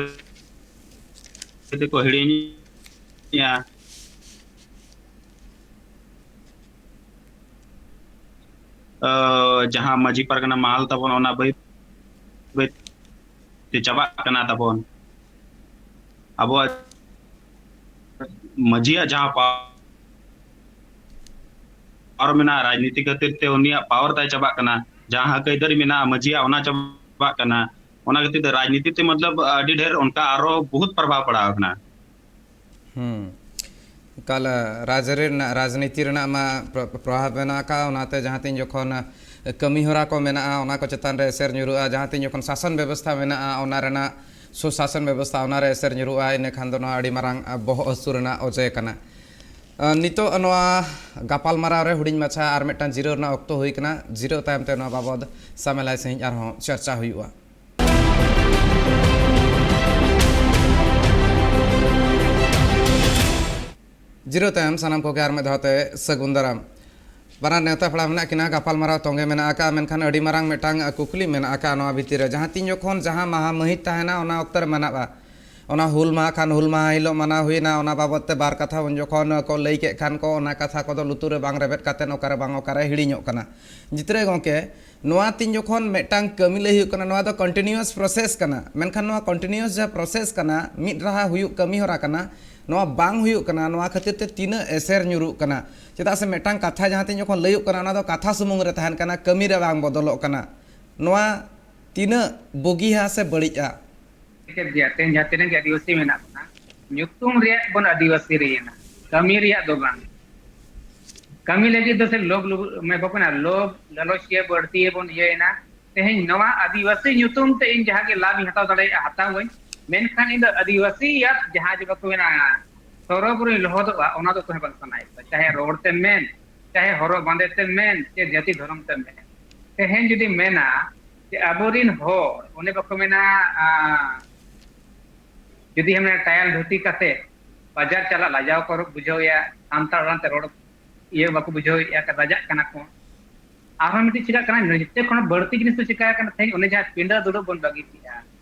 ᱛᱮᱠᱚ ᱦᱤᱲᱤᱧᱮᱜᱼᱟ᱾ ᱟᱸ, ᱡᱟᱦᱟᱸ ᱢᱟᱹᱡᱷᱤ ᱯᱟᱨᱜᱟᱱᱟ ᱢᱟᱦᱟᱞ ᱛᱟᱵᱚᱱ, ᱚᱱᱟ ᱵᱟᱹᱭ ᱵᱟᱹᱭ ᱛᱮ ᱪᱟᱵᱟᱜ ᱠᱟᱱᱟ ᱛᱟᱵᱚᱱ᱾ ᱟᱵᱚᱣᱟᱜ ᱢᱟᱹᱡᱷᱤᱭᱟᱜ ᱡᱟᱦᱟᱸ power ᱢᱮᱱᱟᱜᱼᱟ, ᱨᱟᱡᱽᱱᱤᱛᱤ ᱠᱷᱟᱹᱛᱤᱨ ᱛᱮ ᱩᱱᱤᱭᱟᱜ power ᱛᱟᱭ ᱪᱟᱵᱟᱜ ᱠᱟᱱᱟ᱾ ᱡᱟᱦᱟᱸ ᱦᱚᱠ ᱟᱹᱭᱫᱟᱹᱨᱤ ᱢᱮᱱᱟᱜᱼᱟ, ᱢᱟᱹᱡᱷᱤᱭᱟᱜ, ᱚᱱᱟ ᱪᱟᱵᱟᱜ ᱠᱟᱱᱟ᱾ ᱚᱱᱟ ᱠᱷᱟᱹᱛᱤᱨ ᱛᱮ ᱨᱟᱡᱽᱱᱤᱛᱤ ᱛᱮ, ᱢᱚᱛᱞᱚᱵ, ᱟᱹᱰᱤ ᱰᱷᱮᱨ ᱚᱱᱠᱟ ᱟᱨᱚ ᱵᱚᱦᱩᱛ ᱯᱨᱚᱵᱷᱟᱵᱽ ᱯᱟᱲᱟᱣ ᱟᱠᱟᱱᱟ᱾ ᱦᱩᱸ᱾ ᱮᱠᱟᱞ, ᱨᱟᱡᱽᱟᱹᱨᱤ ᱨᱮᱱᱟᱜ, ᱨᱟᱡᱽᱱᱤᱛᱤ ᱨᱮᱱᱟᱜ ᱢᱟ ᱯᱨᱚ-, ᱯᱨᱚᱵᱷᱟᱵᱽ ᱢᱮᱱᱟᱜ ᱟᱠᱟᱫ᱾ ᱚᱱᱟᱛᱮ ᱡᱟᱦᱟᱸ ᱛᱤᱱ ᱡᱚᱠᱷᱚᱱ ᱠᱟᱹᱢᱤ ᱦᱚᱨᱟ ᱠᱚ ᱢᱮᱱᱟᱜᱼᱟ, ᱚᱱᱟ ᱠᱚ ᱪᱮᱛᱟᱱ ᱨᱮ ᱮᱥᱮᱨ ᱧᱩᱨᱩᱜᱼᱟ᱾ ᱡᱟᱦᱟᱸ ᱛᱤᱱ ᱡᱚᱠᱷᱚᱱ ᱥᱟᱥᱚᱱ ᱵᱮᱵᱚᱥᱛᱷᱟ ᱢᱮᱱᱟᱜᱼᱟ, ᱚᱱᱟ ᱨᱮᱱᱟᱜ ᱥᱩᱥᱟᱥᱚᱱ ᱵᱮᱵᱚᱥᱛᱷᱟ, ᱚᱱᱟ ᱨᱮ ᱮᱥᱮᱨ ᱧᱩᱨᱩᱜᱼᱟ, ᱤᱱᱟᱹ ᱠᱷᱟᱱ ᱫᱚ ᱱᱚᱣᱟ ᱟᱹᱰᱤ ᱢᱟᱨᱟᱝ, ᱟ, ᱵᱚᱦᱚᱜ ᱦᱟᱹᱥᱩ ᱨᱮᱱᱟᱜ ᱚᱡᱮ ᱠᱟᱱᱟ᱾ ᱟ, ᱱᱤᱛᱚᱜ ᱱᱚᱣᱟ ᱜᱟᱯᱟᱞᱢᱟᱨᱟᱣ ᱨᱮ ᱦᱩᱰᱤᱧ ᱢᱟᱪᱷᱟ ᱟᱨ ᱢᱤᱫᱴᱟᱝ ᱡᱤᱨᱟᱹᱣ ᱨᱮᱱᱟᱜ ᱚᱠᱛᱚ ᱦᱩᱭ ᱠᱟᱱᱟ᱾ ᱡᱤᱨᱟᱹᱣ ᱛᱟᱭᱚᱢ ᱛᱮ ᱱᱚᱣᱟ ᱵᱟᱵᱚᱫ ᱥᱟᱢᱮᱞᱟᱭ ᱥᱟᱺᱦᱤᱡ ᱟᱨᱦᱚᱸ ᱪᱚᱨᱪᱟ ᱦᱩᱭᱩᱜᱼᱟ᱾ ᱡᱤᱨᱟᱹᱣ ᱛᱟᱭᱚᱢ ᱥᱟᱱᱟᱢ ᱠᱚᱜᱮ ᱟᱨ ᱢᱤᱫ ᱫᱷᱟᱣ ᱛᱮ ᱥᱟᱹᱜᱩᱱ ᱫᱟᱨᱟᱢ᱾ ᱵᱟᱱᱟᱨ ᱱᱮᱣᱛᱟ ᱯᱮᱲᱟ ᱢᱮᱱᱟᱜ ᱠᱤᱱᱟ, ᱜᱟᱯᱟᱞᱢᱟᱨᱟᱣ ᱛᱚᱸᱜᱮ ᱢᱮᱱᱟᱜ ᱟᱠᱟᱫᱼᱟ, ᱢᱮᱱᱠᱷᱟᱱ ᱟᱹᱰᱤ ᱢᱟᱨᱟᱝ ᱢᱤᱫᱴᱟᱝ ᱠᱩᱠᱞᱤ ᱢᱮᱱᱟᱜ ᱟᱠᱟᱫᱼᱟ ᱱᱚᱣᱟ ᱵᱷᱤᱛᱤᱨ ᱨᱮ᱾ ᱡᱟᱦᱟᱸ ᱛᱤᱱ ᱡᱚᱠᱷᱚᱱ ᱡᱟᱦᱟᱸ ᱢᱟᱦᱟ ᱢᱟᱹᱦᱤᱛ ᱛᱟᱦᱮᱱᱟ, ᱚᱱᱟ ᱚᱠᱛᱚ ᱨᱮ ᱢᱟᱱᱟᱜᱼᱟ᱾ ᱚᱱᱟ ᱦᱩᱞ ᱢᱟᱦᱟ ᱠᱷᱟᱱ ᱦᱩᱞ ᱢᱟᱦᱟ ᱦᱤᱞᱳᱜ ᱢᱟᱱᱟᱣ ᱦᱩᱭᱱᱟ, ᱚᱱᱟ ᱵᱟᱵᱚᱫ ᱛᱮ ᱵᱟᱨ ᱠᱟᱛᱷᱟ ᱩᱱ ᱡᱚᱠᱷᱚᱱ ᱠᱚ ᱞᱟᱹᱭ ᱠᱮᱫ ᱠᱷᱟᱱ ᱠᱚ, ᱚᱱᱟ ᱠᱟᱛᱷᱟ ᱠᱚᱫᱚ ᱞᱩᱛᱩᱨ ᱨᱮ ᱵᱟᱝ ᱨᱮᱵᱮᱫ ᱠᱟᱛᱮᱫ ᱚᱠᱟᱨᱮ ᱵᱟᱝ ᱚᱠᱟᱨᱮ ᱦᱤᱲᱤᱧᱚᱜ ᱠᱟᱱᱟ᱾ ᱡᱤᱛᱨᱟᱹ ᱜᱚᱢᱠᱮ, ᱱᱚᱣᱟ ᱛᱤᱱ ᱡᱚᱠᱷᱚᱱ ᱢᱤᱫᱴᱟᱝ ᱠᱟᱹᱢᱤ ᱞᱟᱹᱭ ᱦᱩᱭᱩᱜ ᱠᱟᱱᱟ, ᱱᱚᱣᱟ ᱫᱚ continuous process ᱠᱟᱱᱟ, ᱢᱮᱱᱠᱷᱟᱱ ᱱᱚᱣᱟ continuous ᱡᱟᱦᱟᱸ process ᱠᱟᱱᱟ, ᱢᱤᱫ ᱨᱟᱦᱟ ᱦᱩᱭᱩᱜ ᱠᱟᱹᱢᱤ ᱦᱚᱨᱟ ᱠᱟᱱᱟ, ᱱᱚᱣᱟ ᱵᱟᱝ ᱦᱩᱭᱩᱜ ᱠᱟᱱᱟ, ᱱᱚᱣᱟ ᱠᱷᱟᱹᱛᱤᱨ ᱛᱮ ᱛᱤᱱᱟᱹᱜ ᱮᱥᱮᱨ ᱧᱩᱨᱩᱜ ᱠᱟᱱᱟ? ᱪᱮᱫᱟᱜ ᱥᱮ ᱢᱤᱫᱴᱟᱝ ᱠᱟᱛᱷᱟ ᱡᱟᱦᱟᱸ ᱛᱤᱱ ᱡᱚᱠᱷᱚᱱ ᱞᱟᱹᱭᱚᱜ ᱠᱟᱱᱟ, ᱚᱱᱟ ᱫᱚ ᱠᱟᱛᱷᱟ ᱥᱩᱢᱩᱝ ᱨᱮ ᱛᱟᱦᱮᱱ ᱠᱟᱱᱟ, ᱠᱟᱹᱢᱤ ᱨᱮ ᱵᱟᱝ ᱵᱚᱫᱚᱞᱚᱜ ᱠᱟᱱᱟ᱾ ᱱᱚᱣᱟ ᱛᱤᱱᱟᱹᱜ ᱵᱩᱜᱤᱭᱟ ᱥᱮ ᱵᱟᱹᱲᱤᱡᱼᱟ? ᱴᱷᱤᱠ ᱜᱮᱭᱟ, ᱛᱮᱦᱮᱧ ᱡᱟᱦᱟᱸ ᱛᱤᱱᱟᱹᱜ ᱜᱮ ᱟᱹᱫᱤᱵᱟᱹᱥᱤ ᱢᱮᱱᱟᱜ ᱵᱚᱱᱟ, ᱧᱩᱛᱩᱢ ᱨᱮᱭᱟᱜ ᱵᱚᱱ ᱟᱹᱫᱤᱵᱟᱹᱥᱤ ᱨᱮᱭᱮᱱᱟ, ᱠᱟᱹᱢᱤ ᱨᱮᱭᱟᱜ ᱫᱚ ᱵᱟᱝ᱾ ᱠᱟᱹᱢᱤ ᱞᱟᱹᱜᱤᱫ ᱫᱚ ᱥᱮ ᱞᱳᱵᱷ, ᱞᱳᱵᱷ, ᱢᱟᱱᱮ ᱵᱟᱠᱚ ᱢᱮᱱᱟ, ᱞᱳᱵᱷ ᱞᱟᱞᱚᱪ ᱜᱮ ᱵᱟᱹᱲᱛᱤ ᱵᱚᱱ ᱤᱭᱟᱹᱭᱮᱱᱟ᱾ ᱛᱮᱦᱮᱧ ᱱᱚᱣᱟ ᱟᱹᱫᱤᱵᱟᱹᱥᱤ ᱧᱩᱛᱩᱢ ᱛᱮ ᱤᱧ ᱡᱟᱦᱟᱸ ᱜᱮ ᱞᱟᱵᱷ ᱤᱧ ᱦᱟᱛᱟᱣ ᱫᱟᱲᱮᱭᱟᱜᱼᱟ, ᱦᱟᱛᱟᱣᱟᱹᱧ, ᱢᱮᱱᱠᱷᱟᱱ ᱤᱧ ᱫᱚ ᱟᱹᱫᱤᱵᱟᱹᱥᱤᱭᱟᱜ ᱡᱟᱦᱟᱸ ᱡᱮ ᱵᱟᱠᱚ ᱢᱮᱱᱟ, ᱥᱚᱨᱚᱜᱽ ᱨᱮᱧ ᱞᱚᱦᱚᱫᱚᱜᱼᱟ, ᱚᱱᱟ ᱫᱚ ᱚᱠᱚᱭ ᱦᱚᱸ ᱵᱟᱝ ᱥᱟᱱᱟᱭᱮᱫ ᱠᱚᱣᱟ᱾ ᱪᱟᱦᱮ ᱨᱚᱲ ᱛᱮᱢ ᱢᱮᱱ, ᱪᱟᱦᱮ ᱦᱚᱨᱚᱜ ᱵᱟᱸᱫᱮ ᱛᱮᱢ ᱢᱮᱱ, ᱪᱮ ᱡᱟᱹᱛᱤ ᱫᱷᱚᱨᱚᱢ ᱛᱮᱢ ᱢᱮᱱ᱾ ᱛᱮᱦᱮᱧ ᱡᱩᱫᱤ ᱢᱮᱱᱟ ᱡᱮ ᱟᱵᱚᱨᱤᱱ ᱦᱚᱲ, ᱚᱱᱮ ᱵᱟᱠᱚ ᱢᱮᱱᱟ, ᱟᱸ, ᱡᱩᱫᱤ ᱦᱮᱸ ᱢᱮᱱᱟ ᱴᱟᱭᱟᱞ ᱫᱷᱩᱛᱤ ᱠᱟᱛᱮ ᱵᱟᱡᱟᱨ ᱪᱟᱞᱟᱜ ᱞᱟᱡᱟᱣ ᱠᱚ ᱵᱩᱡᱷᱟᱹᱣᱮᱫᱼᱟ, ᱥᱟᱱᱛᱟᱲ ᱟᱲᱟᱝ ᱛᱮ ᱨᱚᱲ ᱤᱭᱟᱹ ᱵᱟᱠᱚ ᱵᱩᱡᱷᱟᱹᱣᱮᱫᱼᱟ, ᱞᱟᱡᱟᱜ ᱠᱟᱱᱟ ᱠᱚ᱾ ᱟᱨᱦᱚᱸ ᱢᱤᱫᱴᱤᱡ ᱪᱤᱠᱟᱹᱜ ᱠᱟᱱᱟ, ᱱᱤᱡᱮ ᱠᱷᱚᱱ ᱵᱟᱹᱲᱛᱤ ᱡᱤᱱᱤᱥ ᱫᱚ ᱪᱤᱠᱟᱹᱜ ᱠᱟᱱᱟ, ᱛᱮᱦᱮᱧ ᱚᱱᱮ ᱡᱟᱦᱟᱸ ᱯᱤᱸᱰᱟᱹ ᱫᱩᱲᱩᱵ ᱵᱚᱱ ᱵᱟᱹᱜᱤ ᱠᱮᱫᱼᱟ,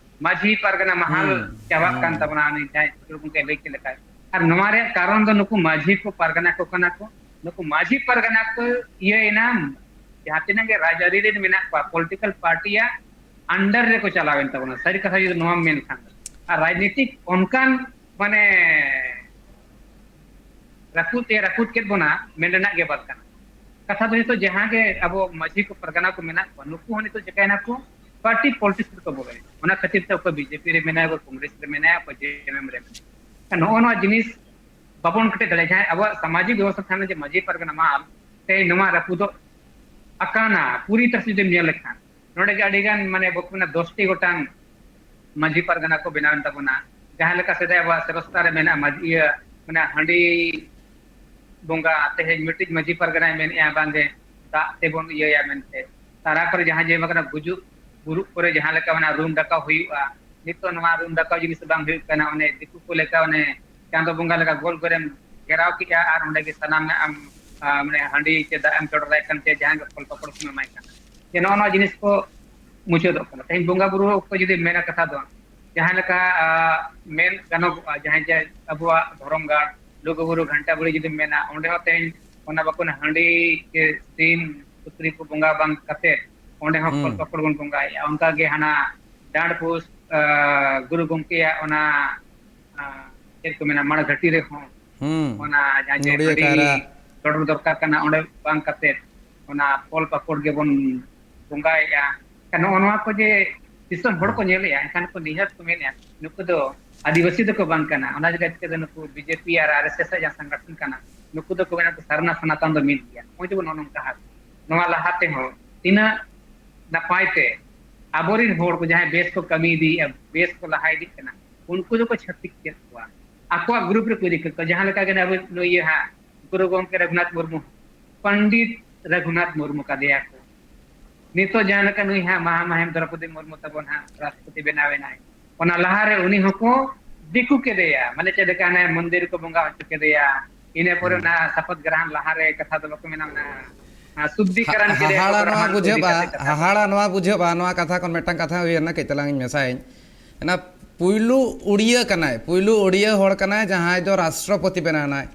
ᱢᱟᱹᱡᱷᱤ ᱯᱟᱨᱜᱟᱱᱟ ᱢᱟᱦᱟᱞ ᱦᱩᱸ, ᱪᱟᱵᱟᱜ ᱠᱟᱱ ᱦᱩᱸ᱾ ᱛᱟᱵᱚᱱᱟ, ᱩᱱᱤ ᱡᱟᱦᱟᱸᱭ ᱜᱚᱢᱠᱮ ᱞᱟᱹᱭ ᱠᱮᱫ ᱞᱮᱠᱟ᱾ ᱟᱨ ᱱᱚᱣᱟ ᱨᱮᱭᱟᱜ ᱠᱟᱨᱚᱱ ᱫᱚ ᱱᱩᱠᱩ ᱢᱟᱹᱡᱷᱤ ᱠᱚ ᱯᱟᱨᱜᱟᱱᱟ ᱠᱚ ᱠᱟᱱᱟ ᱠᱚ᱾ ᱱᱩᱠᱩ ᱢᱟᱹᱡᱷᱤ ᱯᱟᱨᱜᱟᱱᱟ ᱠᱚ ᱤᱭᱟᱹᱭᱮᱱᱟ, ᱡᱟᱦᱟᱸ ᱛᱤᱱᱟᱹᱜ ᱜᱮ ᱨᱟᱡᱽᱟᱹᱨᱤ ᱨᱮᱱ ᱢᱮᱱᱟᱜ ᱠᱚᱣᱟ, ᱯᱚᱞᱤᱴᱤᱠᱟᱞ ᱯᱟᱨᱴᱤᱭᱟᱜ under ᱨᱮᱠᱚ ᱪᱟᱞᱟᱣᱮᱱ ᱛᱟᱵᱚᱱᱟ᱾ ᱥᱟᱹᱨᱤ ᱠᱟᱛᱷᱟ ᱡᱩᱫᱤ ᱱᱚᱣᱟᱢ ᱢᱮᱱ ᱠᱷᱟᱱ ᱫᱚ, ᱟᱨ ᱨᱟᱡᱽᱱᱤᱛᱤᱠ ᱚᱱᱠᱟᱱ ᱢᱟᱱᱮ ᱨᱟᱹᱯᱩᱫ ᱮ ᱨᱟᱹᱯᱩᱫ ᱠᱮᱫ ᱵᱚᱱᱟ, ᱢᱮᱱ ᱨᱮᱱᱟᱜ ᱜᱮ ᱵᱟᱝ ᱠᱟᱱᱟ᱾ ᱠᱟᱛᱷᱟ ᱫᱚ ᱱᱤᱛᱚᱜ ᱡᱟᱦᱟᱸ ᱜᱮ ᱟᱵᱚ ᱢᱟᱹᱡᱷᱤ ᱠᱚ ᱯᱟᱨᱜᱟᱱᱟ ᱠᱚ ᱢᱮᱱᱟᱜ ᱠᱚᱣᱟ, ᱱᱩᱠᱩ ᱦᱚᱸ ᱱᱤᱛᱚᱜ ᱪᱤᱠᱟᱭᱱᱟ ᱠᱚ, ᱯᱟᱨᱴᱤ ᱯᱚᱞᱤᱴᱤᱠᱥ ᱨᱮᱠᱚ ᱵᱚᱞᱚᱭᱮᱱᱟ᱾ ᱚᱱᱟ ᱠᱷᱟᱹᱛᱤᱨ ᱛᱮ ᱚᱠᱚᱭ ᱵᱤᱡᱮᱯᱤ ᱨᱮ ᱢᱮᱱᱟᱭᱟ, ᱚᱠᱚᱭ ᱠᱚᱝᱜᱨᱮᱥ ᱨᱮ ᱢᱮᱱᱟᱭᱟ, ᱚᱠᱚᱭ ᱡᱮᱮᱢᱮᱢ ᱨᱮ ᱢᱮᱱᱟᱭᱟ᱾ ᱱᱚᱜᱼᱚ ᱱᱚᱣᱟ ᱡᱤᱱᱤᱥ ᱵᱟᱵᱚᱱ ᱠᱮᱴᱮᱡ ᱫᱟᱲᱮᱭᱟᱜᱼᱟ᱾ ᱡᱟᱦᱟᱸᱭ ᱟᱵᱚᱣᱟᱜ ᱥᱟᱢᱟᱡᱤᱠ ᱵᱮᱵᱚᱥᱛᱷᱟ ᱛᱟᱦᱮᱱᱟ ᱡᱮ ᱢᱟᱹᱡᱷᱤ ᱯᱟᱨᱜᱟᱱᱟ ᱢᱟᱦᱟᱞ, ᱛᱮᱦᱮᱧ ᱱᱚᱣᱟ ᱨᱟᱹᱯᱩᱫᱚᱜ ᱟᱠᱟᱱᱟ᱾ ᱯᱩᱨᱤ ᱛᱚᱨᱟᱦ ᱡᱩᱫᱤᱢ ᱧᱮᱞ ᱞᱮᱠᱷᱟᱱ, ᱱᱚᱰᱮ ᱜᱮ ᱟᱹᱰᱤ ᱜᱟᱱ ᱢᱟᱱᱮ ᱵᱟᱠᱚ ᱢᱮᱱᱟ ᱫᱚᱥᱴᱤ ᱜᱚᱴᱟᱝ ᱢᱟᱹᱡᱷᱤ ᱯᱟᱨᱜᱟᱱᱟ ᱠᱚ ᱵᱮᱱᱟᱣᱮᱱ ᱛᱟᱵᱚᱱᱟ᱾ ᱡᱟᱦᱟᱸ ᱞᱮᱠᱟ ᱥᱮᱫᱟᱭ ᱟᱵᱚᱣᱟᱜ ᱥᱮᱨᱚᱥᱛᱟ ᱨᱮ ᱢᱮᱱᱟᱜᱼᱟ, ᱢᱟᱹᱡᱷᱤ, ᱤᱭᱟᱹ, ᱢᱟᱱᱮ ᱦᱟᱺᱰᱤ ᱵᱚᱸᱜᱟ, ᱛᱮᱦᱮᱧ ᱢᱤᱫᱴᱤᱡ ᱢᱟᱹᱡᱷᱤ ᱯᱟᱨᱜᱟᱱᱟᱭ ᱢᱮᱱᱮᱫᱼᱟ ᱵᱟᱝ ᱡᱮ ᱫᱟᱜ ᱛᱮᱵᱚᱱ ᱤᱭᱟᱹᱭᱟ ᱢᱮᱱᱛᱮ᱾ ᱛᱟᱨᱟ ᱠᱚᱨᱮ ᱡᱟᱦᱟᱸ ᱡᱮ ᱵᱟᱠᱷᱟᱱ ᱜᱩᱡᱩᱜ ᱵᱩᱨᱩᱜ ᱠᱚᱨᱮ ᱡᱟᱦᱟᱸ ᱞᱮᱠᱟ ᱚᱱᱟ ᱨᱩᱢ ᱰᱟᱠᱟᱣ ᱦᱩᱭᱩᱜᱼᱟ, ᱱᱤᱛᱚᱜ ᱱᱚᱣᱟ ᱨᱩᱢ ᱰᱟᱠᱟᱣ ᱡᱤᱱᱤᱥ ᱵᱟᱝ ᱦᱩᱭᱩᱜ ᱠᱟᱱᱟ᱾ ᱚᱱᱮ ᱫᱤᱠᱩ ᱠᱚ ᱞᱮᱠᱟ ᱚᱱᱮ ᱪᱟᱸᱫᱚ ᱵᱚᱸᱜᱟ ᱞᱮᱠᱟ ᱜᱳᱞ ᱜᱳᱞᱮᱢ ᱜᱷᱮᱨᱟᱣ ᱠᱮᱜᱼᱟ ᱟᱨ ᱚᱸᱰᱮ ᱜᱮ ᱥᱟᱱᱟᱢ ᱟᱢ, ᱟ, ᱢᱟᱱᱮ ᱦᱟᱺᱰᱤ ᱪᱮ ᱫᱟᱜ ᱮᱢ ᱪᱚᱰᱚᱨᱟᱭ ᱠᱟᱱ ᱛᱮ ᱡᱟᱦᱟᱸ ᱜᱮ ᱯᱷᱚᱞ ᱯᱟᱠᱚᱲ ᱠᱚᱢ ᱮᱢᱟᱭ ᱠᱟᱱᱟ᱾ ᱡᱮ ᱱᱚᱜᱼᱚ ᱱᱚᱣᱟ ᱡᱤᱱᱤᱥ ᱠᱚ ᱢᱩᱪᱟᱹᱫᱚᱜ ᱠᱟᱱᱟ᱾ ᱛᱮᱦᱮᱧ ᱵᱚᱸᱜᱟ ᱵᱩᱨᱩ ᱚᱠᱛᱚ ᱡᱩᱫᱤ ᱢᱮᱱᱟ ᱠᱟᱛᱷᱟ ᱫᱚ, ᱡᱟᱦᱟᱸ ᱞᱮᱠᱟ, ᱟ, ᱢᱮᱱ ᱜᱟᱱᱚᱜᱚᱜᱼᱟ, ᱡᱟᱦᱟᱸᱭ ᱡᱮ ᱟᱵᱚᱣᱟᱜ ᱫᱷᱚᱨᱚᱢ ᱜᱟᱲ ᱞᱩᱜᱩᱵᱩᱨᱩ ᱜᱷᱟᱱᱴᱟ ᱵᱟᱲᱮ ᱡᱩᱫᱤᱢ ᱢᱮᱱᱟ, ᱚᱸᱰᱮ ᱦᱚᱸ ᱛᱮᱦᱮᱧ ᱚᱱᱟ ᱵᱟᱠᱚ ᱦᱟᱺᱰᱤ ᱪᱮ ᱥᱤᱢ ᱥᱩᱠᱨᱤ ᱠᱚ ᱵᱚᱸᱜᱟ ᱵᱟᱝ ᱠᱟᱛᱮ ᱚᱸᱰᱮ ᱦᱚᱸ ᱯᱷᱚᱞ ᱦᱩᱸ᱾ ᱯᱟᱠᱚᱲ ᱵᱚᱱ ᱵᱚᱸᱜᱟᱭᱮᱫᱼᱟ᱾ ᱚᱱᱠᱟ ᱜᱮ ᱦᱟᱱᱟ ᱰᱟᱸᱰ ᱯᱩᱥ, ᱟ, ᱜᱩᱨᱩ ᱜᱚᱢᱠᱮᱭᱟᱜ ᱚᱱᱟ, ᱟ, ᱪᱮᱫ ᱠᱚ ᱢᱮᱱᱟ, ᱢᱟᱲ ᱜᱷᱟᱹᱴᱤ ᱨᱮᱦᱚᱸ ᱦᱩᱸ᱾ ᱚᱱᱟ ᱡᱟᱦᱟᱸ ᱡᱮ ᱱᱚᱰᱤᱭᱟᱹ ᱦᱟᱺᱰᱤ ᱠᱟᱭᱨᱟ᱾ ᱪᱚᱰᱚᱨ ᱫᱚᱨᱠᱟᱨ ᱠᱟᱱᱟ, ᱚᱸᱰᱮ ᱵᱟᱝ ᱠᱟᱛᱮ ᱚᱱᱟ ᱯᱷᱚᱞ ᱯᱟᱠᱚᱲ ᱜᱮᱵᱚᱱ ᱵᱚᱸᱜᱟᱭᱮᱫᱼᱟ᱾ ᱱᱚᱜᱼᱚ ᱱᱚᱣᱟ ᱠᱚ ᱡᱮ ᱫᱤᱥᱚᱢ ᱦᱚᱲ ᱠᱚ ᱦᱩᱸ᱾ ᱧᱮᱞᱮᱫᱼᱟ, ᱮᱱᱠᱷᱟᱱ ᱠᱚ ᱱᱤᱦᱟᱹᱛ ᱠᱚ ᱢᱮᱱᱮᱫᱼᱟ, ᱱᱩᱠᱩ ᱫᱚ ᱟᱹᱫᱤᱵᱟᱹᱥᱤ ᱫᱚᱠᱚ ᱵᱟᱝ ᱠᱟᱱᱟ᱾ ᱚᱱᱟ ᱡᱟᱭᱜᱟ ᱪᱤᱠᱟᱹ ᱫᱚ ᱱᱩᱠᱩ ᱵᱤᱡᱮᱯᱤ ᱟᱨ ᱟᱨ ᱮᱥ ᱮᱥ ᱟᱜ ᱡᱟᱦᱟᱸ ᱥᱚᱝᱜᱚᱴᱷᱚᱱ ᱠᱟᱱᱟ, ᱱᱩᱠᱩ ᱫᱚᱠᱚ ᱢᱮᱱᱟ ᱥᱟᱨᱱᱟ ᱥᱚᱱᱟᱛᱚᱱ ᱫᱚ ᱢᱤᱫ ᱜᱮᱭᱟ᱾ ᱱᱚᱜᱼᱚᱭ ᱡᱮᱵᱚᱱ ᱱᱚᱜᱼᱚ ᱱᱚᱝᱠᱟ ᱦᱟᱨ, ᱱᱚᱣᱟ ᱞᱟᱦᱟ ᱛᱮᱦᱚᱸ ᱛᱤᱱᱟᱹᱜ ᱱᱟᱯᱟᱭ ᱛᱮ ᱟᱵᱚᱨᱮᱱ ᱦᱚᱲ ᱠᱚ ᱡᱟᱦᱟᱸᱭ ᱵᱮᱥ ᱠᱚ ᱠᱟᱹᱢᱤ ᱤᱫᱤᱭᱮᱫᱼᱟ, ᱵᱮᱥ ᱠᱚ ᱞᱟᱦᱟ ᱤᱫᱤᱜ ᱠᱟᱱᱟ, ᱩᱱᱠᱩ ᱫᱚᱠᱚ ᱪᱷᱟᱹᱛᱤᱠ ᱠᱮᱫ ᱠᱚᱣᱟ, ᱟᱠᱚᱣᱟᱜ ᱜᱨᱩᱯ ᱨᱮᱠᱚ ᱤᱫᱤ ᱠᱮᱫ ᱠᱚᱣᱟ᱾ ᱡᱟᱦᱟᱸ ᱞᱮᱠᱟ ᱜᱮ ᱟᱵᱚ ᱱᱩᱭ ᱤᱭᱟᱹ ᱦᱟᱸᱜ ᱜᱩᱨᱩ ᱜᱚᱢᱠᱮ ᱨᱚᱜᱷᱩᱱᱟᱛᱷ ᱢᱩᱨᱢᱩ, ᱯᱚᱱᱰᱤᱛ ᱨᱚᱜᱷᱩᱱᱟᱛᱷ ᱢᱩᱨᱢᱩ ᱠᱟᱫᱮᱭᱟ ᱠᱚ᱾ ᱱᱤᱛᱚᱜ ᱡᱟᱦᱟᱸ ᱞᱮᱠᱟ ᱱᱩᱭ ᱦᱟᱸᱜ ᱢᱟᱦᱟ ᱢᱟᱦᱮᱢ ᱫᱨᱚᱯᱚᱫᱤ ᱢᱩᱨᱢᱩ ᱛᱟᱵᱚᱱ ᱦᱟᱸᱜ ᱨᱟᱥᱴᱨᱚᱯᱚᱛᱤ ᱵᱮᱱᱟᱣ ᱮᱱᱟᱭ, ᱚᱱᱟ ᱞᱟᱦᱟᱨᱮ ᱩᱱᱤ ᱦᱚᱸᱠᱚ ᱫᱤᱠᱩ ᱠᱮᱫᱮᱭᱟ, ᱢᱟᱱᱮ ᱪᱮᱫ ᱞᱮᱠᱟ ᱦᱟᱱᱮ ᱢᱚᱱᱫᱤᱨ ᱠᱚ ᱵᱚᱸᱜᱟ ᱦᱚᱪᱚ ᱠᱮᱫᱮᱭᱟ᱾ ᱤᱱᱟᱹ ᱯᱚᱨᱮ ᱦᱩᱸ᱾ ᱚᱱᱟ ᱥᱟᱯᱟᱛ ᱜᱨᱟᱦᱟᱢ ᱞᱟᱦᱟᱨᱮ ᱠᱟᱛᱷᱟ ᱫᱚ ᱵᱟᱠᱚ ᱢᱮᱱᱟ, ᱚᱱᱟ ᱥᱩᱫᱽᱫᱷᱤᱠᱚᱨᱚᱱ ᱠᱮ ᱞᱟᱹᱭᱟ ᱦᱟᱦᱟᱲᱟ ᱱᱚᱣᱟ ᱵᱩᱡᱷᱟᱹᱜᱼᱟ, ᱦᱟᱦᱟᱲᱟ ᱱᱚᱣᱟ ᱵᱩᱡᱷᱟᱹᱜᱼᱟ᱾ ᱱᱚᱣᱟ ᱠᱟᱛᱷᱟ ᱠᱷᱚᱱ ᱢᱤᱫᱴᱟᱝ ᱠᱟᱛᱷᱟ ᱩᱭᱦᱟᱹᱨ ᱮᱱᱟ, ᱠᱟᱹᱡ ᱛᱟᱞᱟᱝ ᱤᱧ ᱢᱮᱥᱟᱭᱟᱹᱧ᱾ ᱚᱱᱟ ᱯᱩᱭᱞᱩ ᱩᱲᱤᱭᱟᱹ ᱠᱟᱱᱟᱭ, ᱯᱩᱭᱞᱩ ᱩᱲᱤᱭᱟᱹ ᱦᱚᱲ ᱠᱟᱱᱟᱭ ᱡᱟᱦᱟᱸᱭ ᱫᱚ ᱨᱟᱥᱴᱨᱚᱯᱚᱛᱤ ᱵᱮᱱᱟᱣ ᱮᱱᱟᱭ᱾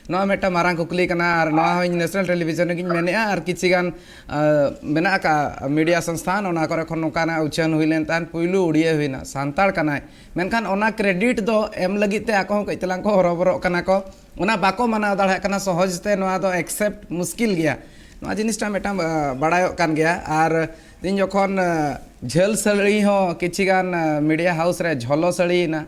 ᱱᱚᱣᱟ ᱢᱤᱫᱴᱟᱝ ᱢᱟᱨᱟᱝ ᱠᱩᱠᱞᱤ ᱠᱟᱱᱟ, ᱟᱨ ᱱᱚᱣᱟ ᱦᱚᱸ ᱤᱧ ᱱᱮᱥᱱᱟᱞ ᱴᱮᱞᱤᱵᱷᱤᱡᱚᱱ ᱨᱮᱜᱤᱧ ᱢᱮᱱᱮᱫᱼᱟ, ᱟᱨ ᱠᱤᱪᱷᱤ ᱜᱟᱱ, ᱟ, ᱢᱮᱱᱟᱜ ᱟᱠᱟᱫ ᱢᱤᱰᱤᱭᱟ ᱥᱚᱝᱥᱛᱷᱟᱱ, ᱚᱱᱟ ᱠᱚᱨᱮ ᱠᱷᱚᱱ ᱱᱚᱝᱠᱟᱱᱟᱜ ᱩᱪᱷᱟᱹᱱ ᱦᱩᱭ ᱞᱮᱱ ᱛᱟᱦᱮᱸᱫ, ᱯᱩᱭᱞᱩ ᱩᱲᱤᱭᱟᱹ ᱦᱩᱭᱱᱟ, ᱥᱟᱱᱛᱟᱲ ᱠᱟᱱᱟᱭ, ᱢᱮᱱᱠᱷᱟᱱ ᱚᱱᱟ ᱠᱨᱮᱰᱤᱴ ᱫᱚ ᱮᱢ ᱞᱟᱹᱜᱤᱫ ᱛᱮ ᱟᱠᱚ ᱦᱚᱸ ᱠᱟᱹᱡ ᱛᱟᱞᱟᱝ ᱠᱚ ᱦᱚᱨᱚᱵᱚᱨᱚᱜ ᱠᱟᱱᱟ ᱠᱚ᱾ ᱚᱱᱟ ᱵᱟᱠᱚ ᱢᱟᱱᱟᱣ ᱫᱟᱲᱮᱭᱟᱜ ᱠᱟᱱᱟ, ᱥᱚᱦᱚᱡᱽ ᱛᱮ ᱱᱚᱣᱟ ᱫᱚ ᱮᱠᱥᱮᱯᱴ ᱢᱩᱥᱠᱤᱞ ᱜᱮᱭᱟ᱾ ᱱᱚᱣᱟ ᱡᱤᱱᱤᱥᱴᱟ ᱢᱤᱫᱴᱟᱝ, ᱟ, ᱵᱟᱲᱟᱭᱚᱜ ᱠᱟᱱ ᱜᱮᱭᱟ᱾ ᱟᱨ ᱛᱮᱦᱮᱧ ᱡᱚᱠᱷᱚᱱ, ᱟ, ᱡᱷᱟᱹᱞ ᱥᱟᱹᱲᱤ ᱦᱚᱸ ᱠᱤᱪᱷᱤ ᱜᱟᱱ, ᱟ, ᱢᱤᱰᱤᱭᱟ ᱦᱟᱣᱩᱥ ᱨᱮ ᱡᱷᱚᱞᱚ ᱥᱟᱹᱲᱤᱭᱮᱱᱟ,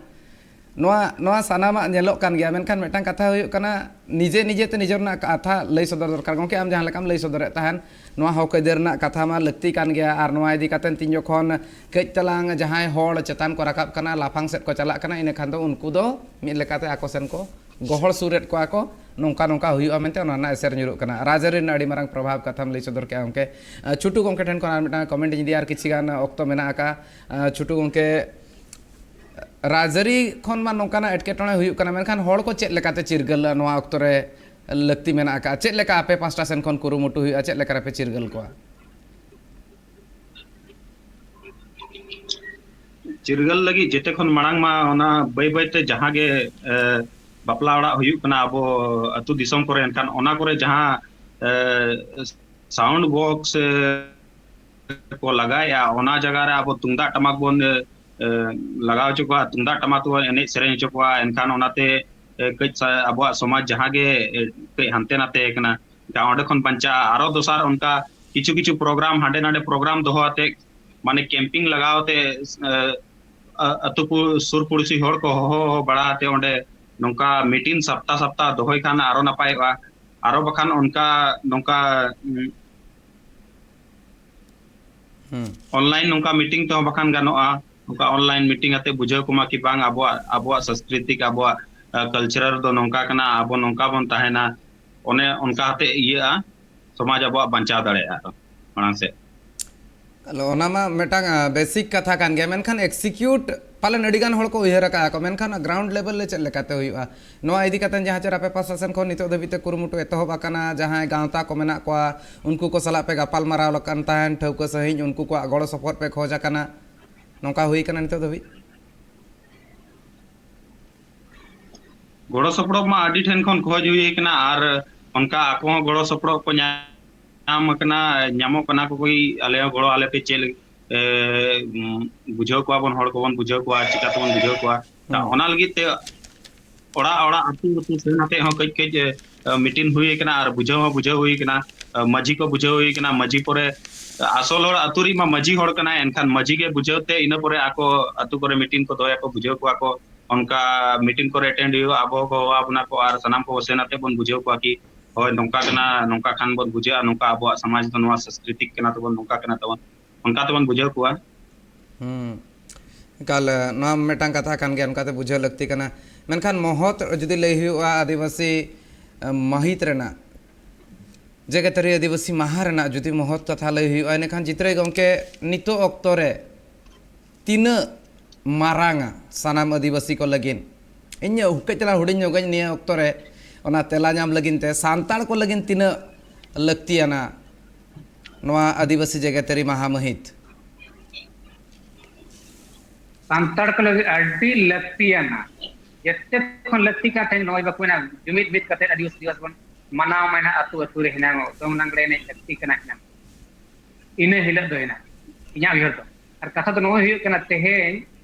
ᱱᱚᱣᱟ, ᱱᱚᱣᱟ ᱥᱟᱱᱟᱢᱟᱜ ᱧᱮᱞᱚᱜ ᱠᱟᱱ ᱜᱮᱭᱟ, ᱢᱮᱱᱠᱷᱟᱱ ᱢᱤᱫᱴᱟᱝ ᱠᱟᱛᱷᱟ ᱦᱩᱭᱩᱜ ᱠᱟᱱᱟ, ᱱᱤᱡᱮ ᱱᱤᱡᱮ ᱛᱮ ᱱᱤᱡᱮ ᱨᱮᱱᱟᱜ ᱠᱟᱛᱷᱟ ᱞᱟᱹᱭ ᱥᱚᱫᱚᱨ ᱫᱚᱨᱠᱟᱨ᱾ ᱜᱚᱢᱠᱮ, ᱟᱢ ᱡᱟᱦᱟᱸ ᱞᱮᱠᱟᱢ ᱞᱟᱹᱭ ᱥᱚᱫᱚᱨᱮᱫ ᱛᱟᱦᱮᱱ, ᱱᱚᱣᱟ ᱦᱚᱠ ᱟᱹᱭᱫᱟᱹᱨ ᱨᱮᱱᱟᱜ ᱠᱟᱛᱷᱟ ᱢᱟ ᱞᱟᱹᱠᱛᱤ ᱠᱟᱱ ᱜᱮᱭᱟ, ᱟᱨ ᱱᱚᱣᱟ ᱤᱫᱤ ᱠᱟᱛᱮ ᱛᱤᱧ ᱡᱚᱠᱷᱚᱱ ᱠᱟᱹᱡ ᱛᱟᱞᱟᱝ ᱡᱟᱦᱟᱸᱭ ᱦᱚᱲ ᱪᱮᱛᱟᱱ ᱠᱚ ᱨᱟᱠᱟᱵ ᱠᱟᱱᱟ, ᱞᱟᱯᱷᱟᱝ ᱥᱮᱫ ᱠᱚ ᱪᱟᱞᱟᱜ ᱠᱟᱱᱟ, ᱤᱱᱟᱹ ᱠᱷᱟᱱ ᱫᱚ ᱩᱱᱠᱩ ᱫᱚ ᱢᱤᱫ ᱞᱮᱠᱟᱛᱮ ᱟᱠᱚ ᱥᱮᱱ ᱠᱚ ᱜᱚᱦᱚᱲ ᱥᱩᱨᱮᱫ ᱠᱚᱣᱟ ᱠᱚ, ᱱᱚᱝᱠᱟ ᱱᱚᱝᱠᱟ ᱦᱩᱭᱩᱜᱼᱟ ᱢᱮᱱᱛᱮ ᱚᱱᱟ ᱨᱮᱱᱟᱜ ᱮᱥᱮᱨ ᱧᱩᱨᱩᱜ ᱠᱟᱱᱟ᱾ ᱨᱟᱡᱽᱟᱹᱨᱤ ᱨᱮᱱᱟᱜ ᱟᱹᱰᱤ ᱢᱟᱨᱟᱝ ᱯᱨᱚᱵᱷᱟᱵᱽ ᱠᱟᱛᱷᱟᱢ ᱞᱟᱹᱭ ᱥᱚᱫᱚᱨ ᱠᱮᱫᱼᱟ ᱜᱚᱢᱠᱮ᱾ ᱟᱸ, ᱪᱷᱩᱴᱩ ᱜᱚᱢᱠᱮ ᱴᱷᱮᱱ ᱠᱷᱚᱱ ᱟᱨ ᱢᱤᱫᱴᱟᱝ ᱠᱚᱢᱮᱱᱴ ᱤᱧ ᱤᱫᱤᱭᱟ, ᱟᱨ ᱠᱤᱪᱷᱤ ᱜᱟᱱ ᱚᱠᱛᱚ ᱢᱮᱱᱟᱜ ᱟᱠᱟᱫᱼᱟ᱾ ᱟᱸ, ᱪᱷᱩᱴᱩ ᱜᱚᱢᱠᱮ, ᱨᱟᱡᱽᱟᱹᱨᱤ ᱠᱷᱚᱱ ᱢᱟ ᱱᱚᱝᱠᱟᱱᱟᱜ ᱮᱴᱠᱮᱴᱚᱬᱮ ᱦᱩᱭᱩᱜ ᱠᱟᱱᱟ, ᱢᱮᱱᱠᱷᱟᱱ ᱦᱚᱲ ᱠᱚ ᱪᱮᱫ ᱞᱮᱠᱟᱛᱮ ᱪᱤᱨᱜᱟᱹᱞ ᱱᱚᱣᱟ ᱚᱠᱛᱚ ᱨᱮ ᱞᱟᱹᱠᱛᱤ ᱢᱮᱱᱟᱜ ᱟᱠᱟᱫᱼᱟ? ᱪᱮᱫ ᱞᱮᱠᱟ ᱟᱯᱮ ᱯᱟᱥᱴᱟ ᱥᱮᱱ ᱠᱷᱚᱱ ᱠᱩᱨᱩᱢᱩᱴᱩ ᱦᱩᱭᱩᱜᱼᱟ? ᱪᱮᱫ ᱞᱮᱠᱟ ᱨᱮᱯᱮ ᱪᱤᱨᱜᱟᱹᱞ ᱠᱚᱣᱟ? ᱪᱤᱨᱜᱟᱹᱞ ᱞᱟᱹᱜᱤᱫ ᱡᱮᱛᱮ ᱠᱷᱚᱱ ᱢᱟᱲᱟᱝ ᱢᱟ ᱚᱱᱟ ᱵᱟᱹᱭ ᱵᱟᱹᱭ ᱛᱮ ᱡᱟᱦᱟᱸ ᱜᱮ, ᱮ, ᱵᱟᱯᱞᱟ ᱚᱲᱟᱜ ᱦᱩᱭᱩᱜ ᱠᱟᱱᱟ ᱟᱵᱚ ᱟᱹᱛᱩ ᱫᱤᱥᱚᱢ ᱠᱚᱨᱮ, ᱮᱱᱠᱷᱟᱱ ᱚᱱᱟ ᱠᱚᱨᱮ ᱡᱟᱦᱟᱸ, ᱮ, ᱥᱟᱣᱩᱱᱰ ᱵᱚᱠᱥ, ᱮ, ᱠᱚ ᱞᱟᱜᱟᱣᱮᱫᱼᱟ, ᱚᱱᱟ ᱡᱟᱭᱜᱟ ᱨᱮ ᱟᱵᱚ ᱛᱩᱢᱫᱟᱜ ᱴᱟᱢᱟᱠ ᱵᱚᱱ, ᱮ, ᱮ, ᱞᱟᱜᱟᱣ ᱦᱚᱪᱚ ᱠᱚᱣᱟ, ᱛᱩᱢᱫᱟᱜ ᱴᱟᱢᱟᱠ ᱛᱮᱵᱚᱱ ᱮᱱᱮᱡ ᱥᱮᱨᱮᱧ ᱦᱚᱪᱚ ᱠᱚᱣᱟ, ᱮᱱᱠᱷᱟᱱ ᱚᱱᱟᱛᱮ, ᱮ, ᱠᱟᱹᱡ ᱥᱟ-, ᱟᱵᱚᱣᱟᱜ ᱥᱚᱢᱟᱡᱽ ᱡᱟᱦᱟᱸ ᱜᱮ, ᱮ, ᱠᱟᱹᱡ ᱦᱟᱱᱛᱮ ᱱᱟᱛᱮ ᱠᱟᱱᱟ, ᱮᱱᱠᱷᱟᱱ ᱚᱸᱰᱮ ᱠᱷᱚᱱ ᱵᱟᱧᱪᱟᱜᱼᱟ᱾ ᱟᱨᱚ ᱫᱚᱥᱟᱨ ᱚᱱᱠᱟ ᱠᱤᱪᱷᱩ ᱠᱤᱪᱷᱩ ᱯᱨᱳᱜᱨᱟᱢ, ᱦᱟᱸᱰᱮ ᱱᱟᱰᱮ ᱯᱨᱳᱜᱨᱟᱢ ᱫᱚᱦᱚ ᱟᱛᱮ, ᱢᱟᱱᱮ ᱠᱮᱢᱯᱤᱝ ᱞᱟᱜᱟᱣ ᱟᱛᱮ, ᱮ, ᱟ-, ᱟᱹᱛᱩ ᱠᱚ ᱥᱩᱨ ᱯᱩᱲᱥᱤ ᱦᱚᱲ ᱠᱚ ᱦᱚᱦᱚ, ᱦᱚᱦᱚ ᱵᱟᱲᱟ ᱟᱛᱮ ᱚᱸᱰᱮ ᱱᱚᱝᱠᱟ ᱢᱤᱴᱤᱝ ᱥᱟᱯᱛᱟ ᱥᱟᱯᱛᱟ ᱫᱚᱦᱚᱭ ᱠᱷᱟᱱ ᱟᱨᱚ ᱱᱟᱯᱟᱭᱚᱜᱼᱟ᱾ ᱟᱨᱚ ᱵᱟᱠᱷᱟᱱ ᱚᱱᱠᱟ, ᱱᱚᱝᱠᱟ, ᱩᱸ, ᱦᱩᱸ᱾ ᱚᱱᱞᱟᱭᱤᱱ ᱱᱚᱝᱠᱟ ᱢᱤᱴᱤᱝ ᱛᱮᱦᱚᱸ ᱵᱟᱠᱷᱟᱱ ᱜᱟᱱᱚᱜᱼᱟ᱾ ᱱᱚᱝᱠᱟ ᱚᱱᱞᱟᱭᱤᱱ ᱢᱤᱴᱤᱝ ᱟᱛᱮ ᱵᱩᱡᱷᱟᱹᱣ ᱠᱚᱢᱟ ᱠᱤ ᱵᱟᱝ ᱟᱵᱚᱣᱟᱜ, ᱟᱵᱚᱣᱟᱜ ᱥᱟᱝᱥᱠᱨᱤᱛᱤᱠ, ᱟᱵᱚᱣᱟᱜ, ᱟ, ᱠᱟᱞᱪᱟᱨ ᱫᱚ ᱱᱚᱝᱠᱟ ᱠᱟᱱᱟ, ᱟᱵᱚ ᱱᱚᱝᱠᱟ ᱵᱚᱱ ᱛᱟᱦᱮᱱᱟ᱾ ᱚᱱᱮ ᱚᱱᱠᱟ ᱟᱛᱮ ᱤᱭᱟᱹᱜᱼᱟ, ᱥᱚᱢᱟᱡᱽ ᱟᱵᱚᱣᱟᱜ ᱵᱟᱧᱪᱟᱣ ᱫᱟᱲᱮᱭᱟᱜᱼᱟ ᱟᱨᱚ ᱢᱟᱲᱟᱝ ᱥᱮᱫ᱾ ᱟᱫᱚ ᱚᱱᱟ ᱢᱟ ᱢᱤᱫᱴᱟᱝ, ᱟ, ᱵᱮᱥᱤᱠ ᱠᱟᱛᱷᱟ ᱠᱟᱱ ᱜᱮᱭᱟ, ᱢᱮᱱᱠᱷᱟᱱ ᱮᱠᱥᱤᱠᱤᱭᱩᱴ ᱯᱟᱞᱮᱱ ᱟᱹᱰᱤ ᱜᱟᱱ ᱦᱚᱲ ᱠᱚ ᱩᱭᱦᱟᱹᱨ ᱟᱠᱟᱫᱼᱟ ᱠᱚ, ᱢᱮᱱᱠᱷᱟᱱ ground level ᱨᱮ ᱪᱮᱫ ᱞᱮᱠᱟᱛᱮ ᱦᱩᱭᱩᱜᱼᱟ? ᱱᱚᱣᱟ ᱤᱫᱤ ᱠᱟᱛᱮ ᱡᱟᱦᱟᱸ ᱪᱮᱫ ᱟᱯᱮ ᱯᱟᱥᱴᱟ ᱥᱮᱱ ᱠᱷᱚᱱ ᱱᱤᱛᱚᱜ ᱫᱷᱟᱹᱵᱤᱡ ᱛᱮ ᱠᱩᱨᱩᱢᱩᱴᱩ ᱮᱛᱚᱦᱚᱵ ᱟᱠᱟᱱᱟ, ᱡᱟᱦᱟᱸᱭ ᱜᱟᱶᱛᱟ ᱠᱚ ᱢᱮᱱᱟᱜ ᱠᱚᱣᱟ, ᱩᱱᱠᱩ ᱠᱚ ᱥᱟᱞᱟᱜ ᱯᱮ ᱜᱟᱯᱟᱞ ᱢᱟᱨᱟᱣ ᱟᱠᱟᱱ ᱛᱟᱦᱮᱸᱱ, ᱴᱷᱟᱹᱣᱠᱟᱹ ᱥᱟᱺᱦᱤᱡ ᱩᱱᱠᱩ ᱠᱚᱣᱟᱜ ᱜᱚᱲᱚ ᱥᱚᱯᱚᱦᱚᱫ ᱯᱮ ᱠᱷᱚᱡᱽ ᱟᱠᱟᱱᱟ, ᱱᱚᱝᱠᱟ ᱦᱩᱭ ᱟᱠᱟᱱᱟ ᱱᱤᱛᱚᱜ ᱫᱷᱟᱹᱵᱤᱡ? ᱜᱚᱲᱚ ᱥᱚᱯᱚᱦᱚᱫ ᱢᱟ ᱟᱹᱰᱤ ᱴᱷᱮᱱ ᱠᱷᱚᱱ ᱠᱷᱚᱡᱽ ᱦᱩᱭ ᱟᱠᱟᱱᱟ, ᱟᱨ ᱚᱱᱠᱟ ᱟᱠᱚ ᱦᱚᱸ ᱜᱚᱲᱚ ᱥᱚᱯᱚᱦᱚᱫ ᱠᱚ ᱧᱟᱢ ᱟᱠᱟᱱᱟ, ᱧᱟᱢᱚᱜ ᱠᱟᱱᱟ ᱠᱚ, ᱠᱚ ᱟᱞᱮ ᱦᱚᱸ ᱜᱚᱲᱚ ᱟᱞᱮ ᱯᱮ, ᱪᱮᱫ ᱮ, ᱩᱢ, ᱵᱩᱡᱷᱟᱹᱣ ᱠᱚᱣᱟ ᱵᱚᱱ, ᱦᱚᱲ ᱠᱚᱵᱚᱱ ᱵᱩᱡᱷᱟᱹᱣ ᱠᱚᱣᱟ, ᱪᱤᱠᱟ ᱛᱮᱵᱚᱱ ᱵᱩᱡᱷᱟᱹᱣ ᱠᱚᱣᱟ᱾ ᱦᱩᱸ᱾ ᱚᱱᱟ ᱞᱟᱹᱜᱤᱫ ᱛᱮ ᱚᱲᱟᱜ ᱚᱲᱟᱜ, ᱟᱹᱛᱩ ᱟᱹᱛᱩ ᱥᱮᱱ ᱠᱟᱛᱮ ᱦᱚᱸ ᱠᱟᱹᱡ ᱠᱟᱹᱡ, ᱮ, ᱢᱤᱴᱤᱝ ᱦᱩᱭ ᱟᱠᱟᱱᱟ ᱟᱨ ᱵᱩᱡᱷᱟᱹᱣ ᱦᱚᱸ ᱵᱩᱡᱷᱟᱹᱣ ᱦᱩᱭ ᱟᱠᱟᱱᱟ᱾ ᱮ, ᱢᱟᱹᱡᱷᱤ ᱠᱚ ᱵᱩᱡᱷᱟᱹᱣ ᱦᱩᱭ ᱟᱠᱟᱱᱟ, ᱢᱟᱹᱡᱷᱤ ᱯᱚᱨᱮ, ᱮ, ᱟᱥᱚᱞ ᱦᱚᱲ ᱟᱹᱛᱩ ᱨᱤᱡ ᱢᱟ ᱢᱟᱹᱡᱷᱤ ᱦᱚᱲ ᱠᱟᱱᱟᱭ, ᱮᱱᱠᱷᱟᱱ ᱢᱟᱹᱡᱷᱤ ᱜᱮ ᱵᱩᱡᱷᱟᱹᱣ ᱛᱮ ᱤᱱᱟᱹ ᱯᱚᱨᱮ ᱟᱠᱚ ᱟᱹᱛᱩ ᱠᱚᱨᱮ ᱢᱤᱴᱤᱝ ᱠᱚ ᱫᱚᱦᱚᱭᱟᱠᱚ, ᱵᱩᱡᱷᱟᱹᱣ ᱠᱚᱣᱟ ᱠᱚ᱾ ᱚᱱᱠᱟ ᱢᱤᱴᱤᱝ ᱠᱚᱨᱮ ᱮᱴᱮᱱᱰ ᱦᱩᱭᱩᱜᱼᱟ, ᱟᱵᱚ ᱠᱚ ᱦᱚᱦᱚ ᱟᱵᱚᱱᱟ ᱠᱚ ᱟᱨ ᱥᱟᱱᱟᱢ ᱠᱚ ᱥᱮᱱ ᱟᱛᱮ ᱵᱚᱱ ᱵᱩᱡᱷᱟᱹᱣ ᱠᱚᱣᱟ ᱠᱤ ᱦᱳᱭ, ᱱᱚᱝᱠᱟ ᱠᱟᱱᱟ, ᱱᱚᱝᱠᱟ ᱠᱷᱟᱱ ᱵᱚᱱ ᱵᱩᱡᱷᱟᱹᱜᱼᱟ, ᱱᱚᱝᱠᱟ ᱟᱵᱚᱣᱟᱜ ᱥᱚᱢᱟᱡᱽ ᱫᱚ ᱱᱚᱣᱟ ᱥᱟᱝᱥᱠᱨᱤᱛᱤᱠ ᱠᱟᱱᱟ ᱛᱟᱵᱚᱱ, ᱱᱚᱝᱠᱟ ᱠᱟᱱᱟ ᱛᱟᱵᱚᱱ, ᱚᱱᱠᱟ ᱛᱮᱵᱚᱱ ᱵᱩᱡᱷᱟᱹᱣ ᱠᱚᱣᱟ᱾ ᱦᱩᱸ᱾ ᱮᱠᱟᱞ, ᱱᱚᱣᱟ ᱢᱤᱫᱴᱟᱝ ᱠᱟᱛᱷᱟ ᱠᱟᱱ ᱜᱮᱭᱟ, ᱚᱱᱠᱟᱛᱮ ᱵᱩᱡᱷᱟᱹᱣ ᱞᱟᱹᱠᱛᱤ ᱠᱟᱱᱟ᱾ ᱢᱮᱱᱠᱷᱟᱱ ᱢᱚᱦᱚᱛ ᱡᱩᱫᱤ ᱞᱟᱹᱭ ᱦᱩᱭᱩᱜᱼᱟ, ᱟᱹᱫᱤᱵᱟᱹᱥᱤ, ᱮ, ᱢᱟᱹᱦᱤᱛ ᱨᱮᱱᱟᱜ, ᱡᱮᱜᱮᱛᱟᱹᱨᱤ ᱟᱹᱫᱤᱵᱟᱹᱥᱤ ᱢᱟᱦᱟ ᱨᱮᱱᱟᱜ ᱡᱩᱫᱤ ᱢᱚᱦᱚᱛ ᱠᱟᱛᱷᱟ ᱞᱟᱹᱭ ᱦᱩᱭᱩᱜᱼᱟ, ᱮᱸᱰᱮᱠᱷᱟᱱ ᱪᱤᱛᱨᱟᱹᱭ ᱜᱚᱢᱠᱮ, ᱱᱤᱛᱚᱜ ᱚᱠᱛᱚ ᱨᱮ ᱛᱤᱱᱟᱹᱜ ᱢᱟᱨᱟᱝᱟ ᱥᱟᱱᱟᱢ ᱟᱹᱫᱤᱵᱟᱹᱥᱤ ᱠᱚ ᱞᱟᱹᱜᱤᱫ? ᱤᱧ ᱠᱟᱹᱡ ᱪᱟᱞᱟᱝ ᱦᱩᱰᱤᱧ ᱧᱚᱜᱟᱹᱧ ᱱᱤᱭᱟᱹ ᱚᱠᱛᱚ ᱨᱮ, ᱚᱱᱟ ᱛᱮᱞᱟ ᱧᱟᱢ ᱞᱟᱹᱜᱤᱫ ᱛᱮ, ᱥᱟᱱᱛᱟᱲ ᱠᱚ ᱞᱟᱹᱜᱤᱫ ᱛᱤᱱᱟᱹᱜ ᱞᱟᱹᱠᱛᱤᱭᱟᱱᱟ ᱱᱚᱣᱟ ᱟᱹᱫᱤᱵᱟᱹᱥᱤ ᱡᱮᱜᱮᱛᱟᱹᱨᱤ ᱢᱟᱦᱟ ᱢᱟᱹᱦᱤᱛ? ᱥᱟᱱᱛᱟᱲ ᱠᱚ ᱞᱟᱹᱜᱤᱫ ᱟᱹᱰᱤ ᱞᱟᱹᱠᱛᱤᱭᱟᱱᱟ, ᱡᱮᱛᱮ ᱠᱷᱚᱱ ᱞᱟᱹᱠᱛᱤ ᱠᱟᱱ ᱛᱟᱦᱮᱸ ᱱᱚᱜᱼᱚᱭ ᱵᱟᱠᱚ ᱢᱮᱱᱟ, ᱡᱩᱢᱤᱫ ᱢᱤᱫ ᱠᱟᱛᱮ ᱟᱹᱫᱤᱵᱟᱹᱥᱤ ᱫᱤᱵᱚᱥ ᱵᱚᱱ ᱢᱟᱱᱟᱣ ᱢᱟ ᱱᱟᱦᱟᱜ, ᱟᱹᱛᱩ ᱟᱹᱛᱩ ᱨᱮ ᱦᱮᱱᱟᱝᱚᱜ, ᱫᱚᱝ ᱞᱟᱜᱽᱲᱮ ᱮᱱᱮᱡ ᱞᱟᱹᱠᱛᱤ ᱠᱟᱱᱟ ᱦᱮᱱᱟᱝ᱾ ᱤᱱᱟᱹ ᱦᱤᱞᱳᱜ ᱫᱚ ᱦᱮᱱᱟᱝ, ᱤᱧᱟᱹᱜ ᱩᱭᱦᱟᱹᱨ ᱫᱚ᱾ ᱟᱨ ᱠᱟᱛᱷᱟ ᱫᱚ ᱱᱚᱜᱼᱚᱭ ᱦᱩᱭᱩᱜ ᱠᱟᱱᱟ, ᱛᱮᱦᱮᱧ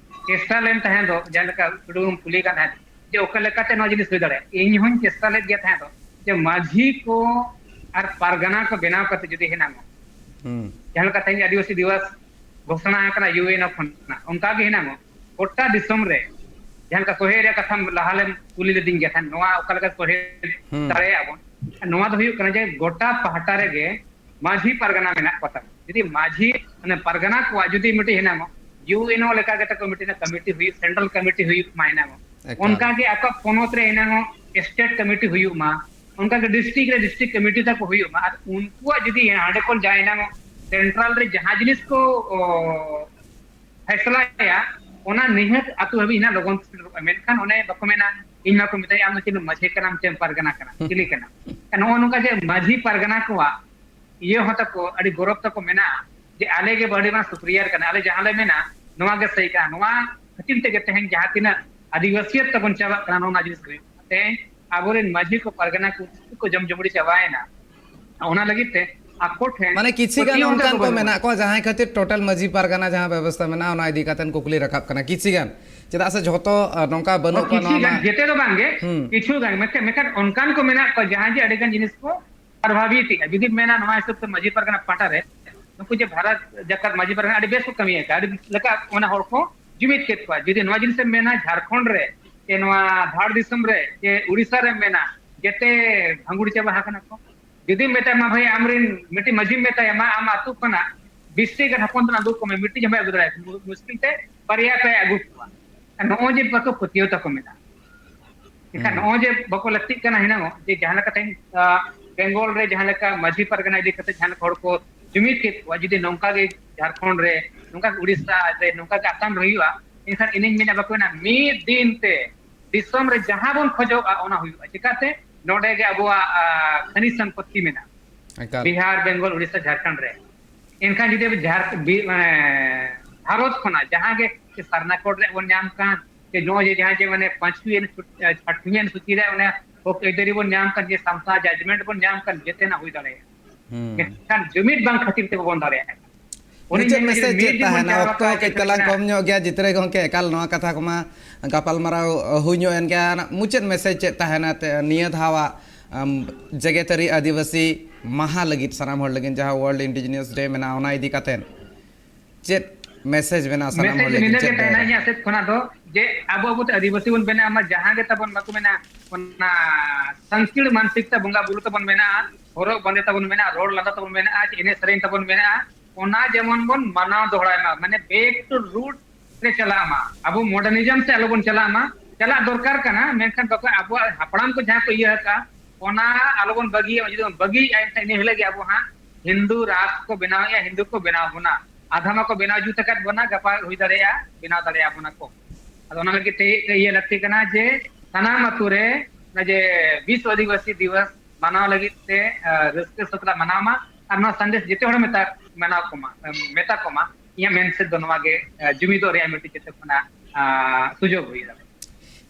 ᱪᱮᱥᱴᱟ ᱞᱮᱱ ᱛᱟᱦᱮᱸ ᱫᱚ, ᱡᱟᱦᱟᱸ ᱞᱮᱠᱟ ᱴᱩᱰᱩᱢ ᱠᱩᱞᱤ ᱠᱟᱱ ᱛᱟᱦᱮᱸᱫ, ᱡᱮ ᱚᱠᱟ ᱞᱮᱠᱟᱛᱮ ᱱᱚᱣᱟ ᱡᱤᱱᱤᱥ ᱦᱩᱭ ᱫᱟᱲᱮᱭᱟᱜᱼᱟ, ᱤᱧ ᱦᱚᱸᱧ ᱪᱮᱥᱴᱟ ᱞᱮᱫ ᱜᱮᱭᱟ ᱛᱟᱦᱮᱸ ᱫᱚ, ᱡᱮ ᱢᱟᱹᱡᱷᱤ ᱠᱚ ᱟᱨ ᱯᱟᱨᱜᱟᱱᱟ ᱠᱚ ᱵᱮᱱᱟᱣ ᱠᱟᱛᱮ ᱡᱩᱫᱤ ᱦᱮᱱᱟᱝᱚᱜ, ᱦᱩᱸ᱾ ᱡᱟᱦᱟᱸ ᱞᱮᱠᱟ ᱛᱮᱦᱮᱧ ᱟᱹᱫᱤᱵᱟᱹᱥᱤ ᱫᱤᱵᱚᱥ ᱜᱷᱳᱥᱚᱱᱟ ᱟᱠᱟᱱᱟ ᱤᱭᱩ ᱮᱱ ᱳ ᱠᱷᱚᱱᱟᱜ, ᱚᱱᱠᱟ ᱜᱮ ᱦᱮᱱᱟᱝᱚᱜ ᱜᱚᱴᱟ ᱫᱤᱥᱚᱢ ᱨᱮ, ᱡᱟᱦᱟᱸ ᱞᱮᱠᱟ ᱥᱚᱦᱮᱫ ᱨᱮᱭᱟᱜ ᱠᱟᱛᱷᱟ ᱞᱟᱦᱟ ᱞᱮᱢ ᱠᱩᱞᱤ ᱞᱤᱫᱤᱧ ᱜᱮᱭᱟ ᱛᱟᱦᱮᱸᱫ, ᱱᱚᱣᱟ ᱚᱠᱟ ᱞᱮᱠᱟ ᱥᱚᱦᱮᱫ ᱦᱩᱸ᱾ ᱫᱟᱲᱮᱭᱟᱜᱼᱟ ᱵᱚᱱ, ᱱᱚᱣᱟ ᱫᱚ ᱦᱩᱭᱩᱜ ᱠᱟᱱᱟ ᱡᱮ ᱜᱚᱴᱟ ᱯᱟᱦᱴᱟ ᱨᱮᱜᱮ ᱢᱟᱹᱡᱷᱤ ᱯᱟᱨᱜᱟᱱᱟ ᱢᱮᱱᱟᱜ ᱠᱚ ᱛᱟᱵᱚᱱᱟ᱾ ᱡᱩᱫᱤ ᱢᱟᱹᱡᱷᱤ, ᱢᱟᱱᱮ ᱯᱟᱨᱜᱟᱱᱟ ᱠᱚᱣᱟᱜ ᱡᱩᱫᱤ ᱢᱤᱫᱴᱤᱡ ᱦᱮᱱᱟᱝᱚᱜ, ᱤᱭᱩ ᱮᱱ ᱳ ᱞᱮᱠᱟ ᱜᱮ ᱛᱟᱠᱚ ᱢᱤᱫᱴᱤᱡ ᱠᱚᱢᱤᱴᱤ ᱦᱩᱭᱩᱜ, ᱥᱮᱱᱴᱨᱟᱞ ᱠᱚᱢᱤᱴᱤ ᱦᱩᱭᱩᱜ ᱢᱟ ᱦᱮᱱᱟᱝᱚᱜ, ᱮᱠᱟᱞ᱾ ᱚᱱᱠᱟ ᱜᱮ ᱟᱠᱚᱣᱟᱜ ᱯᱚᱱᱚᱛ ᱨᱮ ᱦᱮᱱᱟᱝᱚᱜ ᱥᱴᱮᱴ ᱠᱚᱢᱤᱴᱤ ᱦᱩᱭᱩᱜ ᱢᱟ, ᱚᱱᱠᱟ ᱜᱮ ᱰᱤᱥᱴᱨᱤᱠᱴ ᱨᱮ ᱰᱤᱥᱴᱨᱤᱠᱴ ᱠᱚᱢᱤᱴᱤ ᱛᱟᱠᱚ ᱦᱩᱭᱩᱜ ᱢᱟ᱾ ᱟᱨ ᱩᱱᱠᱩᱣᱟᱜ ᱡᱩᱫᱤ ᱦᱟᱸᱰᱮ ᱠᱷᱚᱱ ᱡᱟᱦᱟᱸ ᱦᱮᱱᱟᱝᱚᱜ ᱥᱮᱱᱴᱨᱟᱞ ᱨᱮ ᱡᱟᱦᱟᱸ ᱡᱤᱱᱤᱥ ᱠᱚ, ᱚ, ᱯᱷᱮᱥᱞᱟᱭᱟ, ᱚᱱᱟ ᱱᱤᱦᱟᱹᱛ ᱟᱹᱛᱩ ᱦᱟᱹᱵᱤᱡ ᱦᱟᱸᱜ ᱞᱚᱜᱚᱱ ᱥᱮᱴᱮᱨᱚᱜᱼᱟ᱾ ᱢᱮᱱᱠᱷᱟᱱ ᱚᱱᱮ ᱵᱟᱠᱚ ᱢᱮᱱᱟ, ᱤᱧ ᱢᱟᱠᱚ ᱢᱮᱛᱟᱹᱧ, "ᱟᱢ ᱫᱚ ᱪᱮᱫ ᱢᱟᱹᱡᱷᱤ ᱠᱟᱱᱟᱢ, ᱪᱮᱫ ᱯᱟᱨᱜᱟᱱᱟ ᱠᱟᱱᱟ, ᱪᱤᱞᱤ ᱠᱟᱱᱟ?" ᱱᱚᱜᱼᱚ ᱱᱚᱝᱠᱟ ᱡᱮ ᱢᱟᱹᱡᱷᱤ ᱯᱟᱨᱜᱟᱱᱟ ᱠᱚᱣᱟᱜ ᱤᱭᱟᱹ ᱦᱚᱸ ᱛᱟᱠᱚ, ᱟᱹᱰᱤ ᱜᱚᱨᱚᱵᱽ ᱛᱟᱠᱚ ᱢᱮᱱᱟᱜᱼᱟ ᱡᱮ ᱟᱞᱮ ᱜᱮ ᱟᱹᱰᱤ ᱢᱟᱨᱟᱝ superior ᱠᱟᱱᱟ, ᱟᱞᱮ ᱡᱟᱦᱟᱸ ᱞᱮ ᱢᱮᱱᱟ ᱱᱚᱣᱟ ᱜᱮ ᱥᱟᱹᱦᱤ ᱠᱟᱱᱟ᱾ ᱱᱚᱣᱟ ᱠᱷᱟᱹᱛᱤᱨ ᱛᱮᱜᱮ ᱛᱮᱦᱮᱧ ᱡᱟᱦᱟᱸ ᱛᱤᱱᱟᱹᱜ ᱟᱹᱫᱤᱵᱟᱹᱥᱤᱭᱟᱹᱛ ᱛᱟᱵᱚᱱ ᱪᱟᱵᱟᱜ ᱠᱟᱱᱟ, ᱱᱚᱣᱟ ᱡᱤᱱᱤᱥ ᱜᱮ ᱛᱮᱦᱮᱧ ᱟᱵᱚᱨᱮᱱ ᱢᱟᱹᱡᱷᱤ ᱠᱚ, ᱯᱟᱨᱜᱟᱱᱟ ᱠᱚ, ᱩᱱᱠᱩ ᱠᱚ ᱡᱚᱢ ᱡᱩᱢᱲᱤ ᱪᱟᱵᱟᱭᱮᱱᱟ᱾ ᱚᱱᱟ ᱞᱟᱹᱜᱤᱫ ᱛᱮ ᱟᱠᱚ ᱴᱷᱮᱱ ᱢᱟᱱᱮ ᱠᱤᱪᱷᱤ ᱜᱟᱱ ᱯᱟᱹᱛᱭᱟᱹᱣ ᱚᱱᱠᱟᱱ ᱛᱟᱠᱚ ᱠᱚ ᱵᱟᱹᱱᱩᱜᱼᱟ᱾ ᱢᱮᱱᱟᱜ ᱠᱚᱣᱟ, ᱡᱟᱦᱟᱸᱭ ᱠᱷᱟᱹᱛᱤᱨ total ᱢᱟᱹᱡᱷᱤ ᱯᱟᱨᱜᱟᱱᱟ ᱡᱟᱦᱟᱸ ᱵᱮᱵᱚᱥᱛᱷᱟ ᱢᱮᱱᱟᱜᱼᱟ, ᱚᱱᱟ ᱤᱫᱤ ᱠᱟᱛᱮ ᱠᱩᱠᱞᱤ ᱨᱟᱠᱟᱵ ᱠᱟᱱᱟ᱾ ᱠᱤᱪᱷᱤ ᱜᱟᱱ, ᱪᱮᱫᱟᱜ ᱥᱮ ᱡᱷᱚᱛᱚ, ᱟᱸ, ᱱᱚᱝᱠᱟ ᱵᱟᱹᱱᱩᱜ ᱠᱚᱣᱟ ᱠᱤᱪᱷᱩ ᱱᱚᱣᱟ ᱢᱟ᱾ ᱜᱟᱱ, ᱡᱮᱛᱮ ᱫᱚ ᱵᱟᱝᱜᱮ, ᱦᱩᱸ᱾ ᱠᱤᱪᱷᱩ ᱜᱟᱱ, ᱢᱮᱱᱠᱷᱟᱱ, ᱢᱮᱱᱠᱷᱟᱱ ᱚᱱᱠᱟᱱ ᱠᱚ ᱢᱮᱱᱟᱜ ᱠᱚᱣᱟ ᱡᱟᱦᱟᱸᱭ ᱡᱮ ᱟᱹᱰᱤ ᱜᱟᱱ ᱡᱤᱱᱤᱥ ᱠᱚ ᱯᱨᱚᱵᱷᱟᱵᱤᱛ ᱮᱫᱼᱟ᱾ ᱡᱩᱫᱤ ᱢᱮᱱᱟ ᱱᱚᱣᱟ ᱦᱤᱥᱟᱹᱵ ᱛᱮ ᱢᱟᱹᱡᱷᱤ ᱯᱟᱨᱜᱟᱱᱟ ᱯᱟᱦᱴᱟ ᱨᱮ, ᱱᱩᱠᱩ ᱡᱮ ᱵᱷᱟᱨᱚᱛ ᱡᱟᱠᱟᱛ ᱢᱟᱹᱡᱷᱤ ᱯᱟᱨᱜᱟᱱᱟ ᱟᱹᱰᱤ ᱵᱮᱥ ᱠᱚ ᱠᱟᱹᱢᱤ ᱟᱠᱟᱫᱼᱟ, ᱟᱹᱰᱤ ᱞᱮᱠᱟ ᱚᱱᱟ ᱦᱚᱲ ᱠᱚ ᱡᱩᱢᱤᱫ ᱠᱮᱫ ᱠᱚᱣᱟ᱾ ᱡᱩᱫᱤ ᱱᱚᱣᱟ ᱡᱤᱱᱤᱥ ᱮᱢ ᱢᱮᱱᱟ ᱡᱷᱟᱲᱠᱷᱚᱸᱰ ᱨᱮ, ᱥᱮ ᱱᱚᱣᱟ ᱫᱷᱟᱲ ᱫᱤᱥᱚᱢ ᱨᱮ, ᱥᱮ ᱩᱲᱤᱥᱥᱟ ᱨᱮᱢ ᱢᱮᱱᱟ, ᱡᱮᱛᱮ ᱵᱷᱟᱸᱜᱩᱲ ᱪᱟᱵᱟ ᱟᱠᱟᱱᱟ ᱠᱚ᱾ ᱡᱩᱫᱤᱢ ᱢᱮᱛᱟᱭᱟ, "ᱢᱟ ᱵᱷᱟᱹᱭ, ᱟᱢᱨᱮᱱ ᱢᱤᱫᱴᱤᱡ ᱢᱟᱹᱡᱷᱤᱢ ᱢᱮᱛᱟᱭᱟ, ᱢᱟ ᱟᱢ ᱟᱹᱛᱩ ᱠᱷᱚᱱᱟᱜ ᱵᱤᱥ ᱴᱤ ᱜᱟᱱ ᱦᱚᱯᱚᱱ ᱛᱟᱞᱟᱝ ᱟᱹᱜᱩ ᱠᱚᱢᱮ, ᱢᱤᱫᱴᱤᱡ ᱦᱚᱸ ᱵᱟᱭ ᱟᱹᱜᱩ ᱫᱟᱲᱮᱭᱟᱜᱼᱟ, ᱢᱩ-, ᱢᱩᱥᱠᱤᱞ ᱛᱮ ᱵᱟᱨᱭᱟ ᱯᱮᱭᱟ ᱟᱹᱜᱩ ᱠᱚᱣᱟ᱾" ᱟᱨ ᱱᱚᱜᱼᱚᱭ ᱡᱮ ᱵᱟᱠᱚ ᱯᱟᱹᱛᱭᱟᱹᱣ ᱛᱟᱠᱚ ᱢᱮᱱᱟᱜᱼᱟ᱾ ᱮᱱᱠᱷᱟᱱ ᱦᱩᱸ᱾ ᱱᱚᱜᱼᱚᱭ ᱡᱮ ᱵᱟᱠᱚ ᱞᱟᱹᱠᱛᱤᱜ ᱠᱟᱱᱟ ᱦᱤᱱᱟᱹᱝ, ᱡᱮ ᱡᱟᱦᱟᱸ ᱞᱮᱠᱟ ᱛᱮᱦᱮᱧ, ᱟᱸ, ᱵᱮᱝᱜᱚᱞ ᱨᱮ ᱡᱟᱦᱟᱸ ᱞᱮᱠᱟ ᱢᱟᱹᱡᱷᱤ ᱯᱟᱨᱜᱟᱱᱟ ᱤᱫᱤ ᱠᱟᱛᱮ ᱡᱟᱦᱟᱸ ᱞᱮᱠᱟ ᱦᱚᱲ ᱠᱚ ᱡᱩᱢᱤᱫ ᱠᱮᱫ ᱠᱚᱣᱟ, ᱡᱩᱫᱤ ᱱᱚᱝᱠᱟ ᱜᱮ ᱡᱷᱟᱲᱠᱷᱚᱸᱰ ᱨᱮ, ᱱᱚᱝᱠᱟ ᱜᱮ ᱩᱲᱤᱥᱥᱟ ᱨᱮ, ᱱᱚᱝᱠᱟ ᱜᱮ ᱟᱥᱟᱢ ᱨᱮ ᱦᱩᱭᱩᱜᱼᱟ, ᱮᱱᱠᱷᱟᱱ ᱤᱧᱤᱧ ᱢᱮᱱᱟ, ᱵᱟᱠᱚ ᱢᱮᱱᱟ, ᱢᱤᱫ ᱫᱤᱱ ᱛᱮ ᱫᱤᱥᱚᱢ ᱨᱮ ᱡᱟᱦᱟᱸ ᱵᱚᱱ ᱠᱷᱚᱡᱚᱜᱼᱟ, ᱚᱱᱟ ᱦᱩᱭᱩᱜᱼᱟ᱾ ᱪᱤᱠᱟᱹᱛᱮ? ᱱᱚᱰᱮ ᱜᱮ ᱟᱵᱚᱣᱟᱜ, ᱟ, ᱠᱷᱟᱹᱱᱤᱡ ᱥᱚᱢᱯᱚᱛᱛᱤ ᱢᱮᱱᱟᱜᱼᱟ᱾ ᱮᱠᱟᱞ᱾ ᱵᱤᱦᱟᱨ, ᱵᱮᱝᱜᱚᱞ, ᱩᱲᱤᱥᱥᱟ, ᱡᱷᱟᱲᱠᱷᱚᱸᱰ ᱨᱮ᱾ ᱮᱱᱠᱷᱟᱱ ᱡᱩᱫᱤ ᱟᱵᱚ ᱡᱷᱟᱲ-, ᱵᱤ-, ᱢᱟᱱᱮ, ᱵᱷᱟᱨᱚᱛ ᱠᱷᱚᱱᱟᱜ ᱡᱟᱦᱟᱸ ᱜᱮ ᱥᱟᱨᱱᱟ code ᱨᱮ ᱵᱚᱱ ᱧᱟᱢ ᱠᱟᱱ, ᱡᱮ ᱱᱚᱜᱼᱚᱭ ᱡᱮ ᱡᱟᱦᱟᱸ ᱡᱮ ᱢᱟᱱᱮ ᱯᱟᱸᱪᱣᱤ ᱟᱹᱱᱩᱥᱩᱪᱤ, ᱟ, ᱪᱷᱟᱴᱣᱤ ᱟᱹᱱᱩᱥᱩᱪᱤ ᱨᱮ ᱚᱱᱮ ᱦᱚᱠ ᱟᱹᱭᱫᱟᱹᱨᱤ ᱵᱚᱱ ᱧᱟᱢ ᱠᱟᱱ, ᱡᱮ ᱥᱟᱢᱴᱟᱣ judgment ᱵᱚᱱ ᱧᱟᱢ ᱠᱟᱱ, ᱡᱮᱛᱮᱱᱟᱜ ᱦᱩᱭ ᱫᱟᱲᱮᱭᱟᱜᱼᱟ᱾ ᱦᱩᱸ᱾ ᱢᱮᱱᱠᱷᱟᱱ ᱡᱩᱢᱤᱫ ᱵᱟᱝ ᱠᱷᱟᱹᱛᱤᱨ ᱛᱮ ᱵᱟᱵᱚᱱ ᱫᱟᱲᱮᱭᱟᱜ ᱠᱟᱱᱟ᱾ ᱩᱱᱤ ᱢᱩᱪᱟᱹᱫ ᱧᱮᱞ ᱢᱮ, message ᱡᱩᱫᱤ ᱪᱮᱫ ᱢᱤᱫ ᱫᱤᱱ ᱵᱚᱱ ᱛᱟᱦᱮᱱᱟ? ᱡᱟᱣᱨᱟ ᱚᱠᱛᱚ ᱠᱚᱜᱼᱟ, ᱠᱟᱹᱡ ᱮᱱᱠᱷᱟᱱ ᱛᱟᱞᱟᱝ ᱢᱮᱱᱟ, ᱠᱚᱢ ᱧᱚᱜ ᱜᱮᱭᱟ, ᱡᱤᱛᱨᱟᱹᱭ ᱜᱚᱢᱠᱮ, ᱮᱠᱟᱞ ᱱᱚᱣᱟ ᱠᱟᱛᱷᱟ ᱠᱚᱢᱟ ᱜᱟᱯᱟᱞᱢᱟᱨᱟᱣ ᱦᱩᱭ ᱧᱚᱜ ᱮᱱ ᱜᱮᱭᱟ᱾ ᱢᱩᱪᱟᱹᱫ message ᱪᱮᱫ ᱛᱟᱦᱮᱱᱟ ᱛᱮ, ᱱᱤᱭᱟᱹ ᱫᱷᱟᱣᱟᱜ, ᱟᱢ, ᱡᱮᱜᱮᱛᱟᱹᱨᱤ ᱟᱹᱫᱤᱵᱟᱹᱥᱤ ᱢᱟᱦᱟ ᱞᱟᱹᱜᱤᱫ, ᱥᱟᱱᱟᱢ ᱦᱚᱲ ᱞᱟᱹᱜᱤᱫ ᱡᱟᱦᱟᱸ World Indigenous Day ᱢᱮᱱᱟᱜᱼᱟ, ᱚᱱᱟ ᱤᱫᱤ ᱠᱟᱛᱮ ᱪᱮᱫ message ᱢᱮᱱᱟᱜᱼᱟ ᱥᱟᱱᱟᱢ ᱦᱚᱲ message ᱞᱟᱹᱜᱤᱫ? ᱱᱤᱱᱟᱹᱜ ᱜᱮ ᱪᱮᱫ ᱛᱟᱦᱮᱱᱟ ᱫᱟᱲᱮᱭᱟᱜᱼᱟ? ᱤᱧᱟᱹᱜ ᱥᱮᱫ ᱠᱷᱚᱱᱟᱜ ᱫᱚ, ᱡᱮ ᱟᱵᱚ, ᱟᱵᱚ ᱛᱮ ᱟᱹᱫᱤᱵᱟᱹᱥᱤ ᱵᱚᱱ ᱵᱮᱱᱟᱜ ᱢᱟ, ᱡᱟᱦᱟᱸ ᱜᱮ ᱛᱟᱵᱚᱱ ᱵᱟᱠᱚ ᱢᱮᱱᱟ, ᱚᱱᱟ ᱥᱟᱱᱛᱤᱲ ᱢᱟᱱᱥᱤᱠ ᱛᱮ ᱵᱚᱸᱜᱟ ᱵᱩᱨᱩ ᱛᱟᱵᱚᱱ ᱢᱮᱱᱟᱜᱼᱟ, ᱦᱚᱨᱚᱜ ᱵᱟᱸᱫᱮ ᱛᱟᱵᱚᱱ ᱢᱮᱱᱟᱜᱼᱟ, ᱨᱚᱲ ᱞᱟᱸᱫᱟ ᱛᱟᱵᱚᱱ ᱢᱮᱱᱟᱜᱼᱟ, ᱮᱱᱮᱡ ᱥᱮᱨᱮᱧ ᱛᱟᱵᱚᱱ ᱢᱮᱱᱟᱜᱼᱟ, ᱚᱱᱟ ᱡᱮᱢᱚᱱ ᱵᱚᱱ ᱢᱟᱱᱟᱣ ᱫᱚᱦᱲᱟᱭ ᱢᱟ, ᱢᱟᱱᱮ back to root ᱨᱮ ᱪᱟᱞᱟᱜ ᱢᱟ᱾ ᱟᱵᱚ modernism ᱥᱮᱫ ᱟᱞᱚ ᱵᱚᱱ ᱪᱟᱞᱟᱜ ᱢᱟ, ᱪᱟᱞᱟᱜ ᱫᱚᱨᱠᱟᱨ ᱠᱟᱱᱟ, ᱢᱮᱱᱠᱷᱟᱱ ᱵᱟᱠᱚ ᱟᱵᱚᱣᱟᱜ ᱦᱟᱯᱲᱟᱢ ᱠᱚ ᱡᱟᱦᱟᱸ ᱠᱚ ᱤᱭᱟᱹ ᱟᱠᱟᱫᱼᱟ, ᱚᱱᱟ ᱟᱞᱚ ᱵᱚᱱ ᱵᱟᱹᱜᱤᱭᱟ᱾ ᱡᱩᱫᱤ ᱵᱚᱱ ᱵᱟᱹᱜᱤᱭᱮᱫᱼᱟ, ᱮᱱᱠᱷᱟᱱ ᱤᱱᱟᱹ ᱦᱤᱞᱳᱜ ᱜᱮ ᱟᱵᱚ ᱦᱟᱸᱜ ᱦᱤᱱᱫᱩ ᱨᱟᱥᱴᱨ ᱠᱚ ᱵᱮᱱᱟᱣᱮᱫᱼᱟ, ᱦᱤᱱᱫᱩ ᱠᱚ ᱵᱮᱱᱟᱣ ᱵᱚᱱᱟ᱾ ᱟᱫᱷᱟ ᱢᱟᱠᱚ ᱵᱮᱱᱟᱣ ᱡᱩᱛ ᱟᱠᱟᱫ ᱵᱚᱱᱟ, ᱜᱟᱯᱟ ᱦᱩᱭ ᱫᱟᱲᱮᱭᱟᱜᱼᱟ ᱵᱮᱱᱟᱣ ᱫᱟᱲᱮᱭᱟᱜᱼᱟ ᱵᱚᱱᱟ ᱠᱚ᱾ ᱟᱫᱚ ᱚᱱᱟ ᱞᱟᱹᱜᱤᱫ ᱛᱮ ᱤᱭᱟᱹ ᱞᱟᱹᱠᱛᱤ ᱠᱟᱱᱟ ᱡᱮ ᱥᱟᱱᱟᱢ ᱟᱛᱳ ᱨᱮ ᱚᱱᱟ ᱡᱮ ᱵᱤᱥᱣ ᱟᱹᱫᱤᱵᱟᱹᱥᱤ ᱫᱤᱵᱚᱥ ᱢᱟᱱᱟᱣ ᱞᱟᱹᱜᱤᱫ ᱛᱮ ᱨᱟᱹᱥᱠᱟᱹ ᱥᱟᱛᱞᱟᱜ ᱢᱟᱱᱟᱣ ᱢᱟ᱾ ᱟᱨ ᱱᱚᱣᱟ ᱥᱟᱸᱫᱮᱥ ᱡᱮᱛᱮ ᱦᱚᱲ ᱢᱮᱛᱟ ᱢᱟᱱᱟᱣ ᱠᱚᱢᱟ ᱢᱮᱛᱟ ᱠᱚᱢᱟ᱾ ᱤᱧᱟᱹᱜ ᱢᱮᱱ ᱥᱮᱫ ᱫᱚ ᱱᱚᱣᱟ ᱜᱮ ᱡᱩᱢᱤᱫᱚᱜ ᱨᱮᱭᱟᱜ ᱢᱤᱫᱴᱤᱡ ᱡᱚᱛᱚ ᱠᱷᱚᱱᱟᱜ ᱥᱩᱡᱳᱜᱽ ᱦᱩᱭ ᱫᱟᱲᱮᱭᱟᱜᱼᱟ᱾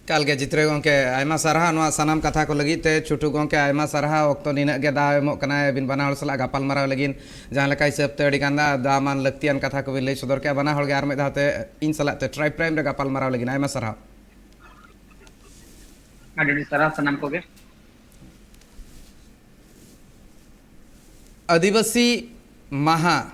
ᱮᱠᱟᱞ ᱜᱮ ᱪᱤᱛᱨᱚ ᱜᱚᱢᱠᱮ, ᱟᱭᱢᱟ ᱥᱟᱨᱦᱟᱣ ᱱᱚᱣᱟ ᱥᱟᱱᱟᱢ ᱠᱟᱛᱷᱟ ᱠᱚ ᱞᱟᱹᱜᱤᱫ ᱛᱮ᱾ ᱪᱷᱩᱴᱩ ᱜᱚᱢᱠᱮ, ᱟᱭᱢᱟ ᱥᱟᱨᱦᱟᱣ, ᱚᱠᱛᱚ ᱱᱤᱱᱟᱹᱜ ᱜᱮ ᱫᱟᱣ ᱮᱢᱚᱜ ᱠᱟᱱᱟᱭ ᱟᱹᱵᱤᱱ ᱵᱟᱱᱟ ᱦᱚᱲ ᱥᱟᱞᱟᱜ ᱜᱟᱯᱟᱞᱢᱟᱨᱟᱣ ᱞᱟᱹᱜᱤᱫ᱾ ᱡᱟᱦᱟᱸ ᱞᱮᱠᱟ ᱦᱤᱥᱟᱹᱵ ᱛᱮ ᱟᱹᱰᱤ ᱜᱟᱱ ᱫᱟᱢᱟᱱ ᱞᱟᱹᱠᱛᱤᱭᱟᱱ ᱠᱟᱛᱷᱟ ᱠᱚᱵᱤᱱ ᱞᱟᱹᱭ ᱥᱚᱫᱚᱨ ᱠᱮᱫᱼᱟ, ᱵᱟᱱᱟ ᱦᱚᱲ ᱜᱮ ᱟᱨ ᱢᱤᱫ ᱫᱷᱟᱣ ᱛᱮ ᱤᱧ ᱥᱟᱞᱟᱜ ᱛᱮ ᱴᱨᱟᱭᱤᱵᱽ ᱴᱟᱭᱤᱢ ᱨᱮ ᱜᱟᱯᱟᱞᱢᱟᱨᱟᱣ ᱞᱟᱹᱜᱤᱫ ᱟᱭᱢᱟ ᱥᱟᱨᱦᱟᱣ᱾ ᱟᱹᱰᱤ ᱟᱹᱰᱤ ᱥᱟᱨᱦᱟᱣ ᱥᱟᱱᱟᱢ ᱠᱚᱜᱮ᱾ ᱟᱹᱫᱤᱵᱟᱹᱥᱤ ᱢᱟᱦᱟ,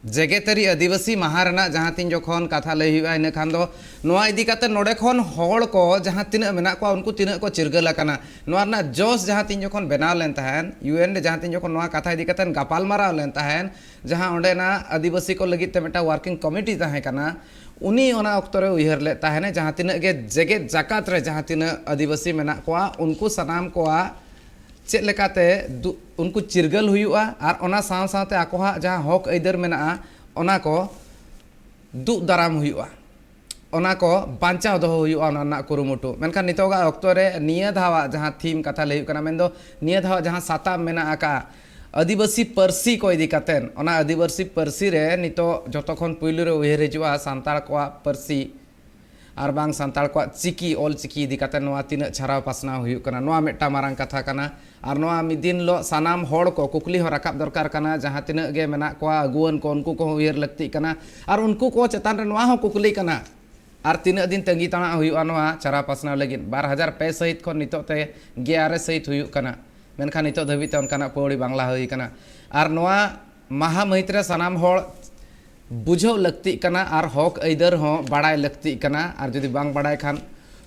ᱡᱮᱜᱮᱛᱟᱹᱨᱤ ᱟᱹᱫᱤᱵᱟᱹᱥᱤ ᱢᱟᱦᱟ ᱨᱮᱱᱟᱜ ᱡᱟᱦᱟᱸ ᱛᱤᱱ ᱡᱚᱠᱷᱚᱱ ᱠᱟᱛᱷᱟ ᱞᱟᱹᱭ ᱦᱩᱭᱩᱜᱼᱟ, ᱤᱱᱟᱹ ᱠᱷᱟᱱ ᱫᱚ ᱱᱚᱣᱟ ᱤᱫᱤ ᱠᱟᱛᱮ ᱱᱚᱰᱮ ᱠᱷᱚᱱ ᱦᱚᱲ ᱠᱚ ᱡᱟᱦᱟᱸ ᱛᱤᱱᱟᱹᱜ ᱢᱮᱱᱟᱜ ᱠᱚᱣᱟ, ᱩᱱᱠᱩ ᱛᱤᱱᱟᱹᱜ ᱠᱚ ᱪᱤᱨᱜᱟᱹᱞ ᱟᱠᱟᱱᱟ᱾ ᱱᱚᱣᱟ ᱨᱮᱱᱟᱜ ᱡᱚᱥ ᱡᱟᱦᱟᱸ ᱛᱤᱱ ᱡᱚᱠᱷᱚᱱ ᱵᱮᱱᱟᱣ ᱞᱮᱱ ᱛᱟᱦᱮᱸᱱ, ᱤᱭᱩ ᱮᱱ ᱨᱮ ᱡᱟᱦᱟᱸ ᱛᱤᱱ ᱡᱚᱠᱷᱚᱱ ᱱᱚᱣᱟ ᱠᱟᱛᱷᱟ ᱤᱫᱤ ᱠᱟᱛᱮ ᱜᱟᱯᱟᱞᱢᱟᱨᱟᱣ ᱞᱮᱱ ᱛᱟᱦᱮᱸᱱ, ᱡᱟᱦᱟᱸ ᱚᱸᱰᱮᱱᱟᱜ ᱟᱹᱫᱤᱵᱟᱹᱥᱤ ᱠᱚ ᱞᱟᱹᱜᱤᱫ ᱛᱮ ᱢᱤᱫᱴᱟᱝ ᱣᱟᱨᱠᱤᱝ ᱠᱚᱢᱤᱴᱤ ᱛᱟᱦᱮᱸ ᱠᱟᱱᱟ, ᱩᱱᱤ ᱚᱱᱟ ᱚᱠᱛᱚ ᱨᱮ ᱩᱭᱦᱟᱹᱨ ᱞᱮᱫ ᱛᱟᱦᱮᱱᱮ, ᱡᱟᱦᱟᱸ ᱛᱤᱱᱟᱹᱜ ᱜᱮ ᱡᱮᱜᱮᱛ ᱡᱟᱠᱟᱛ ᱨᱮ ᱡᱟᱦᱟᱸ ᱛᱤᱱᱟᱹᱜ ᱟᱹᱫᱤᱵᱟᱹᱥᱤ ᱢᱮᱱᱟᱜ ᱠᱚᱣᱟ, ᱩᱱᱠᱩ ᱥᱟᱱᱟᱢ ᱠᱚᱣᱟᱜ ᱪᱮᱫ ᱞᱮᱠᱟᱛᱮ ᱫᱩ-, ᱩᱱᱠᱩ ᱪᱤᱨᱜᱟᱹᱞ ᱦᱩᱭᱩᱜᱼᱟ ᱟᱨ ᱚᱱᱟ ᱥᱟᱶ ᱥᱟᱶᱛᱮ ᱟᱠᱚᱣᱟᱜ ᱡᱟᱦᱟᱸ ᱦᱚᱠ ᱟᱹᱭᱫᱟᱹᱨ ᱢᱮᱱᱟᱜᱼᱟ, ᱚᱱᱟ ᱠᱚ ᱫᱩᱜ ᱫᱟᱨᱟᱢ ᱦᱩᱭᱩᱜᱼᱟ, ᱚᱱᱟ ᱠᱚ ᱵᱟᱧᱪᱟᱣ ᱫᱚᱦᱚ ᱦᱩᱭᱩᱜᱼᱟ, ᱚᱱᱟ ᱨᱮᱱᱟᱜ ᱠᱩᱨᱩᱢᱩᱴᱩ᱾ ᱢᱮᱱᱠᱷᱟᱱ ᱱᱤᱛᱚᱜᱟᱜ ᱚᱠᱛᱚ ᱨᱮ ᱱᱤᱭᱟᱹ ᱫᱷᱟᱣᱟᱜ ᱡᱟᱦᱟᱸ ᱛᱷᱤᱢ ᱠᱟᱛᱷᱟ ᱞᱟᱹᱭ ᱦᱩᱭᱩᱜ ᱠᱟᱱᱟ, ᱢᱮᱱᱫᱚ ᱱᱤᱭᱟᱹ ᱫᱷᱟᱣᱟᱜ ᱡᱟᱦᱟᱸ ᱥᱟᱛᱟᱢ ᱢᱮᱱᱟᱜ ᱟᱠᱟᱫᱼᱟ ᱟᱹᱫᱤᱵᱟᱹᱥᱤ ᱯᱟᱹᱨᱥᱤ ᱠᱚ ᱤᱫᱤ ᱠᱟᱛᱮᱫ, ᱚᱱᱟ ᱟᱹᱫᱤᱵᱟᱹᱥᱤ ᱯᱟᱹᱨᱥᱤ ᱨᱮ ᱱᱤᱛᱚᱜ ᱡᱚᱛᱚ ᱠᱷᱚᱱ ᱯᱩᱭᱞᱩ ᱨᱮ ᱩᱭᱦᱟᱹᱨ ᱦᱤᱡᱩᱜᱼᱟ ᱥᱟᱱᱛᱟᱲ ᱠᱚᱣᱟᱜ ᱯᱟᱹᱨᱥᱤ ᱟᱨ ᱵᱟᱝ ᱥᱟᱱᱛᱟᱲ ᱠᱚᱣᱟᱜ ᱪᱤᱠᱤ, ᱚᱞ ᱪᱤᱠᱤ ᱤᱫᱤ ᱠᱟᱛᱮ ᱱᱚᱣᱟ ᱛᱤᱱᱟᱹᱜ ᱪᱷᱟᱨᱟᱣ ᱯᱟᱥᱱᱟᱣ ᱦᱩᱭᱩᱜ ᱠᱟᱱᱟ, ᱱᱚᱣᱟ ᱢᱤᱫᱴᱟᱝ ᱢᱟᱨᱟᱝ ᱠᱟᱛᱷᱟ ᱠᱟᱱᱟ᱾ ᱟᱨ ᱱᱚᱣᱟ ᱢᱤᱫ ᱫᱤᱱ ᱦᱤᱞᱳᱜ ᱥᱟᱱᱟᱢ ᱦᱚᱲ ᱠᱚ ᱠᱩᱠᱞᱤ ᱦᱚᱸ ᱨᱟᱠᱟᱵ ᱫᱚᱨᱠᱟᱨ ᱠᱟᱱᱟ, ᱡᱟᱦᱟᱸ ᱛᱤᱱᱟᱹᱜ ᱜᱮ ᱢᱮᱱᱟᱜ ᱠᱚᱣᱟ ᱟᱹᱜᱩᱣᱟᱹᱱ ᱠᱚ, ᱩᱱᱠᱩ ᱠᱚᱦᱚᱸ ᱩᱭᱦᱟᱹᱨ ᱞᱟᱹᱠᱛᱤᱜ ᱠᱟᱱᱟ᱾ ᱟᱨ ᱩᱱᱠᱩ ᱠᱚ ᱪᱮᱛᱟᱱ ᱨᱮ ᱱᱚᱣᱟ ᱦᱚᱸ ᱠᱩᱠᱞᱤ ᱠᱟᱱᱟ, ᱟᱨ ᱛᱤᱱᱟᱹᱜ ᱫᱤᱱ ᱛᱟᱺᱜᱤ ᱛᱟᱲᱟᱜ ᱦᱩᱭᱩᱜᱼᱟ ᱱᱚᱣᱟ ᱪᱷᱟᱨᱟᱣ ᱯᱟᱥᱱᱟᱣ ᱞᱟᱹᱜᱤᱫ? ᱵᱟᱨ ᱦᱟᱡᱟᱨ ᱯᱮ ᱥᱟᱹᱦᱤᱛ ᱠᱷᱚᱱ ᱱᱤᱛᱚᱜ ᱛᱮ ᱜᱮᱞ ᱟᱨᱮ ᱥᱟᱹᱦᱤᱛ ᱦᱩᱭᱩᱜ ᱠᱟᱱᱟ, ᱢᱮᱱᱠᱷᱟᱱ ᱱᱤᱛᱚᱜ ᱫᱷᱟᱹᱵᱤᱡ ᱛᱮ ᱚᱱᱠᱟᱱᱟᱜ ᱯᱟᱹᱣᱲᱤ ᱵᱟᱝ ᱞᱟᱦᱟ ᱦᱩᱭ ᱠᱟᱱᱟ᱾ ᱟᱨ ᱱᱚᱣᱟ ᱢᱟᱦᱟ ᱢᱟᱹᱦᱤᱛ ᱨᱮ ᱥᱟᱱᱟᱢ ᱦᱚᱲ ᱵᱩᱡᱷᱟᱹᱣ ᱞᱟᱹᱠᱛᱤᱜ ᱠᱟᱱᱟ ᱟᱨ ᱦᱚᱠ ᱟᱹᱭᱫᱟᱹᱨ ᱦᱚᱸ ᱵᱟᱲᱟᱭ ᱞᱟᱹᱠᱛᱤᱜ ᱠᱟᱱᱟ᱾ ᱟᱨ ᱡᱩᱫᱤ ᱵᱟᱝ ᱵᱟᱲᱟᱭ ᱠᱷᱟᱱ,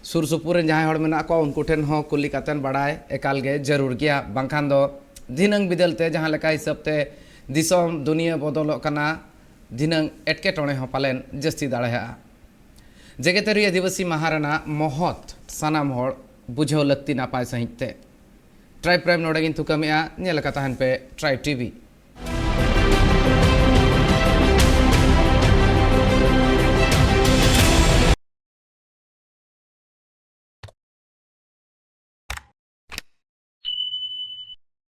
ᱥᱩᱨ ᱥᱩᱯᱩᱨ ᱨᱮᱱ ᱡᱟᱦᱟᱸᱭ ᱦᱚᱲ ᱢᱮᱱᱟᱜ ᱠᱚᱣᱟ, ᱩᱱᱠᱩ ᱴᱷᱮᱱ ᱦᱚᱸ ᱠᱩᱞᱤ ᱠᱟᱛᱮᱱ ᱵᱟᱲᱟᱭ ᱮᱠᱟᱞ ᱜᱮ ᱡᱟᱹᱨᱩᱲ ᱜᱮᱭᱟ᱾ ᱵᱟᱝᱠᱷᱟᱱ ᱫᱚ ᱫᱷᱤᱱᱟᱹᱝ ᱵᱤᱫᱟᱹᱞ ᱛᱮ ᱡᱟᱦᱟᱸ ᱞᱮᱠᱟ ᱦᱤᱥᱟᱹᱵ ᱛᱮ ᱫᱤᱥᱚᱢ ᱫᱩᱱᱤᱭᱟᱹ ᱵᱚᱫᱚᱞᱚᱜ ᱠᱟᱱᱟ, ᱫᱷᱤᱱᱟᱹᱝ ᱮᱴᱠᱮᱴᱚᱬᱮ ᱦᱚᱸ ᱯᱟᱞᱮᱱ ᱡᱟᱹᱥᱛᱤ ᱫᱟᱲᱮᱭᱟᱜᱼᱟ᱾ ᱡᱮᱜᱮᱛᱟᱹᱨᱤ ᱟᱹᱫᱤᱵᱟᱹᱥᱤ ᱢᱟᱦᱟ ᱨᱮᱱᱟᱜ ᱢᱚᱦᱚᱛ ᱥᱟᱱᱟᱢ ᱦᱚᱲ ᱵᱩᱡᱷᱟᱹᱣ ᱞᱟᱹᱠᱛᱤ ᱱᱟᱯᱟᱭ ᱥᱟᱺᱦᱤᱡ ᱛᱮ᱾ ᱴᱨᱟᱭᱤᱵᱽ ᱯᱨᱟᱭᱤᱢ ᱱᱚᱰᱮ ᱜᱤᱧ ᱛᱷᱩᱠᱟᱹᱢᱮᱜᱼᱟ᱾ ᱧᱮᱞ ᱟᱠᱟ ᱛᱟᱦᱮᱱ ᱯᱮ ᱴᱨᱟᱭᱤᱵᱽ ᱴᱤᱵᱷᱤ᱾